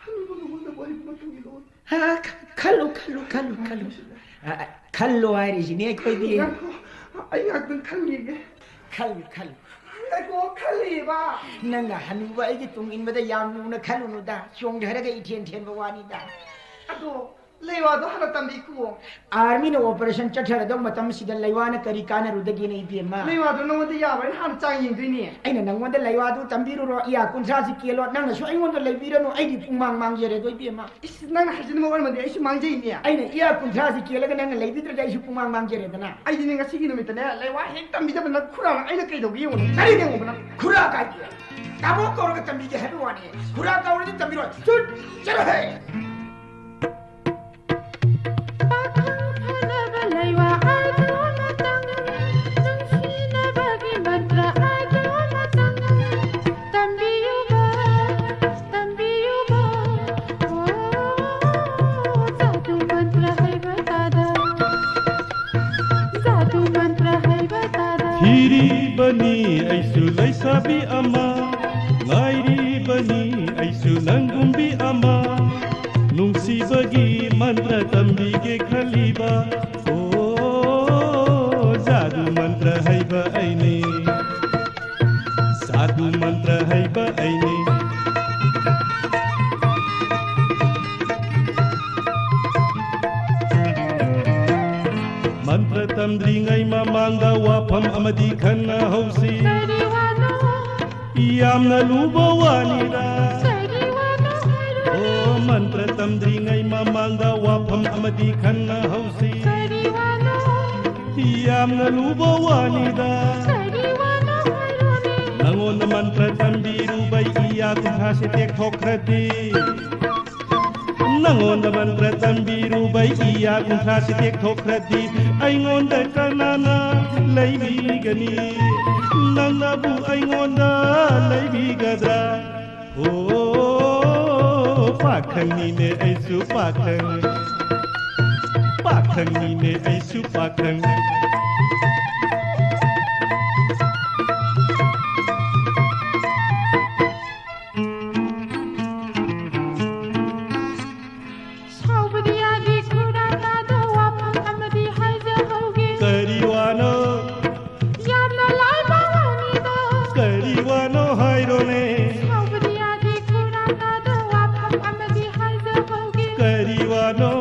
ꯍꯅꯨꯕ ꯅꯉꯣꯟꯗꯕꯨ ꯑꯩꯕꯨ ꯃꯇꯨꯡ ꯏꯜꯂꯛꯑꯣ꯫ ꯑ, ꯈ-, ꯈꯜꯂꯨ, ꯈꯜꯂꯨ, ꯈꯜꯂꯨ, ꯈꯜꯂꯨ꯫ ꯑ, ꯑ, ꯈꯜꯂꯣ ꯍꯥꯏꯔꯤꯁꯤꯅꯦ ꯑꯩꯈꯣꯏꯗꯤ꯫ ꯉꯥꯏꯈꯣ, ꯑꯩ ꯉꯥꯛꯇꯪ ꯈꯟꯈꯤꯒꯦ꯫ ꯈꯜꯂꯨ, ꯈꯜꯂꯨ꯫ ꯉꯥꯏꯈꯣ, ꯈꯜꯂꯤꯕ꯫ ꯅꯪꯅ ꯍꯅꯨꯕ ꯑꯩꯒꯤ ꯇꯨꯡ ꯏꯟꯕꯗ ꯌꯥꯝ ꯂꯨꯅ ꯈꯜꯂꯨꯅꯨꯗ, ꯆꯣꯡꯊꯔꯒ ꯏꯊꯦꯟ ꯊꯦꯟꯕ ꯋꯥꯅꯤꯗ꯫ ꯑꯗꯣ, ꯂꯩꯋꯥꯗꯣ ꯍꯥꯟꯅ ꯇꯝꯕꯤꯈꯨꯑꯣ꯫ ꯑꯥꯔꯃꯤꯅ ꯑꯣꯄꯔꯦꯁꯟ ꯆꯠꯊꯔꯗꯧ ꯃꯇꯝꯁꯤꯗ ꯂꯩꯋꯥꯅ ꯀꯔꯤ ꯀꯥꯟꯅꯔꯨꯗꯒꯦꯅꯦ ꯏꯕꯦꯝꯃ? ꯂꯩꯋꯥꯗꯣ ꯅꯉꯣꯟꯗ ꯌꯥꯕ꯭ꯔꯥ ꯍꯥꯏꯅ ꯍꯥꯟꯅ ꯆꯥꯡ ꯌꯦꯡꯗꯣꯏꯅꯦ꯫ ꯑꯩꯅ ꯅꯉꯣꯟꯗ ꯂꯩꯋꯥꯗꯨ ꯇꯝꯕꯤꯔꯨꯔꯣ, ꯏꯌꯥ ꯀꯨꯟꯊ꯭ꯔꯥꯁꯤ ꯀꯦꯜꯂꯣ, ꯅꯪꯅꯁꯨ ꯑꯩꯉꯣꯟꯗ ꯂꯩꯕꯤꯔꯅꯨ, ꯑꯩꯗꯤ ꯄꯨꯡꯃꯥꯡ ꯃꯥꯡꯖꯔꯦꯗꯣ ꯏꯕꯦꯝꯃ꯫ ꯏꯁ, ꯅꯪꯅ ꯍꯥꯏꯖꯤꯟꯕ ꯑꯣꯏꯔꯝꯃꯗꯤ ꯑꯩꯁꯨ ꯃꯥꯡꯖꯩꯅꯦ꯫ ꯑꯩꯅ ꯏꯌꯥ ꯀꯨꯟꯊ꯭ꯔꯥꯁꯤ ꯀꯦꯜꯂꯒ ꯅꯪꯅ ꯂꯩꯕꯤꯗ꯭ꯔꯗꯤ ꯑꯩꯁꯨ ꯄꯨꯡꯃꯥꯡ ꯃꯥꯡꯖꯔꯦꯗꯅ꯫ ꯑꯩꯗꯤ ꯅꯪ ꯉꯁꯤꯒꯤ ꯅꯨꯃꯤꯠꯇꯅꯦ, ꯂꯩꯋꯥ ꯍꯦꯛ ꯇꯝꯕꯤꯗꯕ ꯅꯪ ꯈꯨꯔꯥꯅ ꯑꯩꯅ ꯀꯩꯗꯧꯒꯦ ꯌꯦꯡꯉꯨꯅꯦ꯫ ꯀꯔꯤ ꯌꯦꯡꯉꯨꯕ ꯅꯪ? ꯈꯨꯔꯥ ꯀꯥꯏꯗꯦ꯫ ꯇꯥꯃꯣ ꯀꯧꯔꯒ ꯇꯝꯕꯤꯒꯦ ꯍꯥꯏꯕ ꯋꯥꯅꯤ꯫ ꯈꯨꯔꯥ ꯀꯧꯔꯗꯤ ꯇꯝꯕꯤꯔꯣꯏ꯫ ꯆꯨꯠ! ꯆꯠꯂꯣꯍꯦ! ꯄꯥꯈꯪ ꯐꯅꯕ ꯂꯩꯋꯥ ꯑꯗꯨ ꯑꯃꯇꯪ, ꯅꯨꯡꯁꯤꯅꯕꯒꯤ ꯃꯟꯇ꯭ꯔ ꯑꯗꯨ ꯊꯤꯔꯤꯕꯅꯤ ꯑꯩꯁꯨ ꯂꯩꯁꯥꯕꯤ ꯑꯃ, ꯉꯥꯏꯔꯤꯕꯅꯤ ꯑꯩꯁꯨ ꯅꯪꯒꯨꯝꯕꯤ ꯑꯃ, ꯅꯨꯡꯁꯤꯕꯒꯤ ꯃꯟꯇ꯭ꯔ ꯇꯝꯕꯤꯒꯦ ꯈꯜꯂꯤꯕ꯫ ꯑꯣ, ꯖꯥꯗꯨ ꯃꯟꯇ꯭ꯔ ꯍꯩꯕ ꯑꯩꯅꯤ, ꯖꯥꯗꯨ ꯃꯟꯇ꯭ꯔ ꯍꯩꯕ ꯑꯩꯅꯤ꯫ ꯃꯟꯇ꯭ꯔ ꯇꯝꯗ꯭ꯔꯤꯉꯩ ꯃꯃꯥꯡꯗ ꯋꯥꯐꯝ ꯑꯃꯗꯤ ꯈꯟꯅꯍꯧꯁꯤ꯫ ꯀꯔꯤ ꯋꯥꯅꯣ? ꯌꯥꯝꯅ ꯂꯨꯕ ꯋꯥꯅꯤꯗ꯫ ꯀꯔꯤ ꯋꯥꯅꯣ ꯍꯥꯏꯔꯣꯅꯦ? ꯑꯣ, ꯃꯟꯇ꯭ꯔ ꯇꯝꯗ꯭ꯔꯤꯉꯩ ꯃꯃꯥꯡꯗ ꯋꯥꯐꯝ ꯑꯃꯗꯤ ꯈꯟꯅꯍꯧꯁꯤ꯫ ꯀꯔꯤ ꯋꯥꯅꯣ? ꯌꯥꯝꯅ ꯂꯨꯕ ꯋꯥꯅꯤꯗ꯫ ꯀꯔꯤ ꯋꯥꯅꯣ ꯍꯥꯏꯔꯣꯅꯦ? ꯅꯉꯣꯟꯗ ꯃꯟꯇ꯭ꯔ ꯇꯝꯕꯤꯔꯨꯕꯩ ꯏꯌꯥ ꯀꯨꯟꯊ꯭ꯔꯥꯁꯦ ꯇꯦꯛꯊꯣꯛꯈ꯭ꯔꯗꯤ꯫ ꯅꯉꯣꯟꯗ ꯃꯟꯇ꯭ꯔ ꯇꯝꯕꯤꯔꯨꯕꯩ ꯏꯌꯥ ꯀꯨꯟꯊ꯭ꯔꯥꯁꯤ ꯇꯦꯛꯊꯣꯛꯈ꯭ꯔꯗꯤ ꯑꯩꯉꯣꯟꯗ ꯀꯅꯥꯅ ꯂꯩꯕꯤꯒꯅꯤ? ꯅꯪꯅꯕꯨ ꯑꯩꯉꯣꯟꯗ ꯂꯩꯕꯤꯒꯗ꯭ꯔꯥ? ꯑꯣ, ꯄꯥꯈꯪꯅꯤꯅꯦ ꯑꯩꯁꯨ ꯄꯥꯈꯪ, ꯄꯥꯈꯪꯅꯤꯅꯦ ꯑꯩꯁꯨ ꯄꯥꯈꯪ꯫ ꯁꯥꯎꯕꯗꯤ ꯌꯥꯗꯦ ꯈꯨꯔꯥ ꯇꯥꯗ ꯋꯥꯐꯝ ꯑꯃꯗꯤ ꯍꯥꯏꯖꯍꯧꯒꯦ꯫ ꯀꯔꯤ ꯋꯥꯅꯣ? ꯌꯥꯝꯅ ꯂꯥꯏꯕ ꯋꯥꯅꯤꯗ꯫ ꯀꯔꯤ ꯋꯥꯅꯣ ꯍꯥꯏꯔꯣꯅꯦ? ꯁꯥꯎꯕꯗꯤ ꯌꯥꯗꯦ ꯈꯨꯔꯥ ꯇꯥꯗ ꯋꯥꯐꯝ ꯑꯃꯗꯤ ꯍꯥꯏꯖꯍꯧꯒꯦ꯫ ꯀꯔꯤ ꯋꯥꯅꯣ?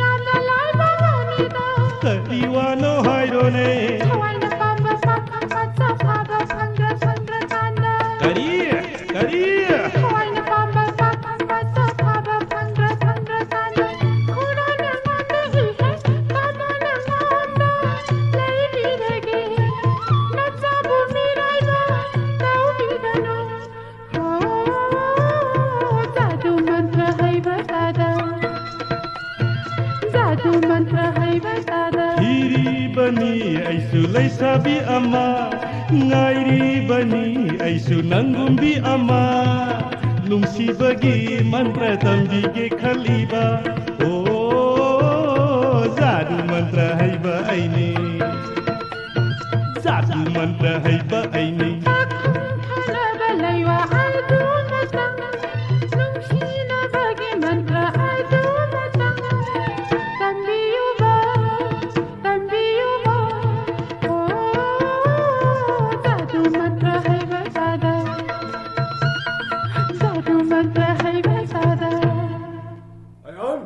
ꯌꯥꯝꯅ ꯂꯥꯏꯕ ꯋꯥꯅꯤꯗ꯫ ꯀꯔꯤ ꯋꯥꯅꯣ ꯍꯥꯏꯔꯣꯅꯦ? ꯊꯋꯥꯏꯅ ꯄꯥꯝꯕ ꯄꯥꯈꯪ ꯃꯆꯥ ꯐꯥꯕ ꯐꯪꯗ꯭ꯔ ꯐꯪꯗ꯭ꯔ ꯀꯥꯟꯗ꯫ ꯀꯔꯤ? ꯀꯔꯤ? ꯊꯋꯥꯏꯅ ꯄꯥꯝꯕ ꯄꯥꯈꯪ ꯃꯆꯥ ꯐꯥꯕ ꯐꯪꯗ꯭ꯔ ꯐꯪꯗ꯭ꯔ ꯀꯥꯟꯗ꯫ ꯈꯨꯔꯥꯅ ꯉꯥꯡꯕ ꯏꯍꯦ, ꯇꯥꯃꯣꯅ ꯉꯥꯡꯕ ꯂꯩꯕꯤꯔꯒꯦ꯫ ꯅꯆꯥꯕꯨ ꯃꯤꯔꯥꯏꯕ ꯇꯧꯕꯤꯒꯅꯨ꯫ ꯑꯣ, ꯖꯥꯗꯨ ꯃꯟꯇ꯭ꯔ ꯍꯩꯕ ꯁꯥꯗ, ꯖꯥꯗꯨ ꯃꯟꯇ꯭ꯔ ꯍꯩꯕ ꯁꯥꯗ꯫ ꯊꯤꯔꯤꯕꯅꯤ ꯑꯩꯁꯨ ꯂꯩꯁꯥꯕꯤ ꯑꯃ, ꯉꯥꯏꯔꯤꯕꯅꯤ ꯑꯩꯁꯨ ꯅꯪꯒꯨꯝꯕꯤ ꯑꯃ, ꯅꯨꯡꯁꯤꯕꯒꯤ ꯃꯟꯇ꯭ꯔ ꯇꯝꯕꯤꯒꯦ ꯈꯜꯂꯤꯕ꯫ ꯑꯣ, ꯖꯥꯗꯨ ꯃꯟꯇ꯭ꯔ ꯍꯩꯕ ꯑꯩꯅꯤ, ꯖꯥꯗꯨ ꯃꯟꯇ꯭ꯔ ꯍꯩꯕ ꯑꯩꯅꯤ꯫ ꯆꯥꯛꯈꯨꯝ ꯐꯅꯕ ꯂꯩꯋꯥ ꯑꯗꯨꯃꯇꯪ, ꯅꯨꯡꯁꯤꯅꯕꯒꯤ ꯃꯟꯇ꯭ꯔ ꯑꯗꯨꯃꯇꯪ ꯇꯝꯕꯤꯌꯨꯕ, ꯇꯝꯕꯤꯌꯨꯕ꯫ ꯑꯣ, ꯖꯥꯗꯨ ꯃꯟꯇ꯭ꯔ ꯍꯩꯕ ꯖꯥꯗ, ꯖꯥꯗꯨ ꯃꯟꯇ꯭ꯔ ꯍꯩꯕ ꯖꯥꯗ꯫ ꯑꯌꯥꯝ!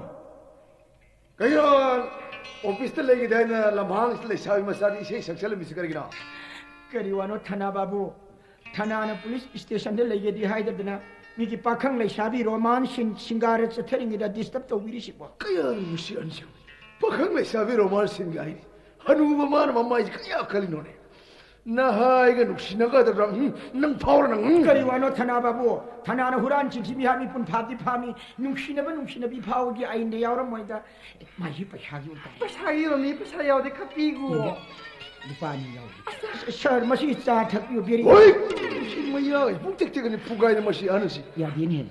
ꯀꯩꯅꯣ, ꯑꯣꯐꯤꯁꯇ ꯂꯩꯈꯤꯗꯦ ꯍꯥꯏꯅ ꯂꯝꯍꯥꯡꯁꯤꯗ ꯂꯩꯁꯥꯕꯤ ꯃꯆꯥꯗꯤ ꯏꯁꯩ ꯁꯛꯆꯜꯂꯝꯃꯤꯁꯤ ꯀꯔꯤꯒꯤꯅꯣ? ꯀꯔꯤ ꯋꯥꯅꯣ ꯊꯅꯥ ꯕꯥꯕꯨ? ꯊꯅꯥꯅ ꯄꯨꯂꯤꯁ ꯁ꯭ꯇꯦꯁꯟꯗ ꯂꯩꯒꯦꯗꯤ ꯍꯥꯏꯗꯗꯅ ꯃꯤꯒꯤ ꯄꯥꯈꯪ ꯂꯩꯁꯥꯕꯤ ꯔꯣꯃꯥꯟꯁ ꯁꯤꯟ ꯁꯤꯡꯒꯥꯔ ꯆꯠꯊꯔꯤꯉꯩꯗ ꯗꯤꯁꯇꯔꯕ ꯇꯧꯕꯤꯔꯤꯁꯤꯕꯣ? ꯀꯌꯥ ꯅꯨꯡꯁꯤ ꯑꯟꯁꯨ꯫ ꯄꯥꯈꯪ ꯂꯩꯁꯥꯕꯤ ꯔꯣꯃꯥꯟꯁ ꯁꯤꯟꯒꯥꯏ꯫ ꯍꯅꯨꯕ ꯃꯥꯅ ꯃꯃꯥꯏꯁꯤ ꯀꯌꯥ ꯈꯜꯂꯤꯅꯣꯅꯦ? ꯅꯍꯥꯏꯒ ꯅꯨꯡꯁꯤꯅꯒꯗꯕ꯭ꯔꯥ? ꯎꯝ, ꯅꯪ ꯐꯥꯎꯔ ꯅꯪ, ꯎꯝ꯫ ꯀꯔꯤ ꯋꯥꯅꯣ ꯊꯅꯥ ꯕꯥꯕꯨ? ꯊꯅꯥꯅ ꯍꯨꯔꯥꯟ ꯆꯤꯟꯊꯤꯕꯤ ꯍꯥꯠꯃꯤ ꯄꯨꯟ ꯐꯥꯕꯗꯤ ꯐꯥꯃꯤ꯫ ꯅꯨꯡꯁꯤꯅꯕ ꯅꯨꯡꯁꯤꯅꯕꯤ ꯐꯥꯎꯕꯒꯤ ꯑꯥꯏꯟꯗ ꯌꯥꯎꯔꯝꯃꯣꯏꯗ꯫ ꯃꯥꯒꯤ ꯄꯩꯁꯥꯒꯤ ꯑꯣꯏꯕ꯫ ꯄꯩꯁꯥꯒꯤ ꯑꯣꯏꯔꯝꯅꯤ, ꯄꯩꯁꯥ ꯌꯥꯎꯗꯦ ꯈꯔ ꯄꯤꯒꯨ꯫ ꯌꯦꯡꯒꯦ꯫ ꯂꯨꯄꯥ ꯑꯅꯤ ꯌꯥꯎꯔꯤ꯫ ꯑꯁ꯫ ꯁꯥꯔ, ꯃꯁꯤ ꯆꯥ ꯊꯛꯄꯤꯌꯨ, ꯕꯦꯔꯤ꯫ ꯍꯣꯏ! ꯁꯤ ꯃꯌꯥ ꯄꯨꯡ ꯇꯦꯛ ꯇꯦꯛꯀꯅꯤ ꯐꯨꯒꯥꯏꯅ ꯃꯁꯤ ꯑꯍꯟꯁꯤ꯫ ꯌꯥꯗꯦꯅꯦ꯫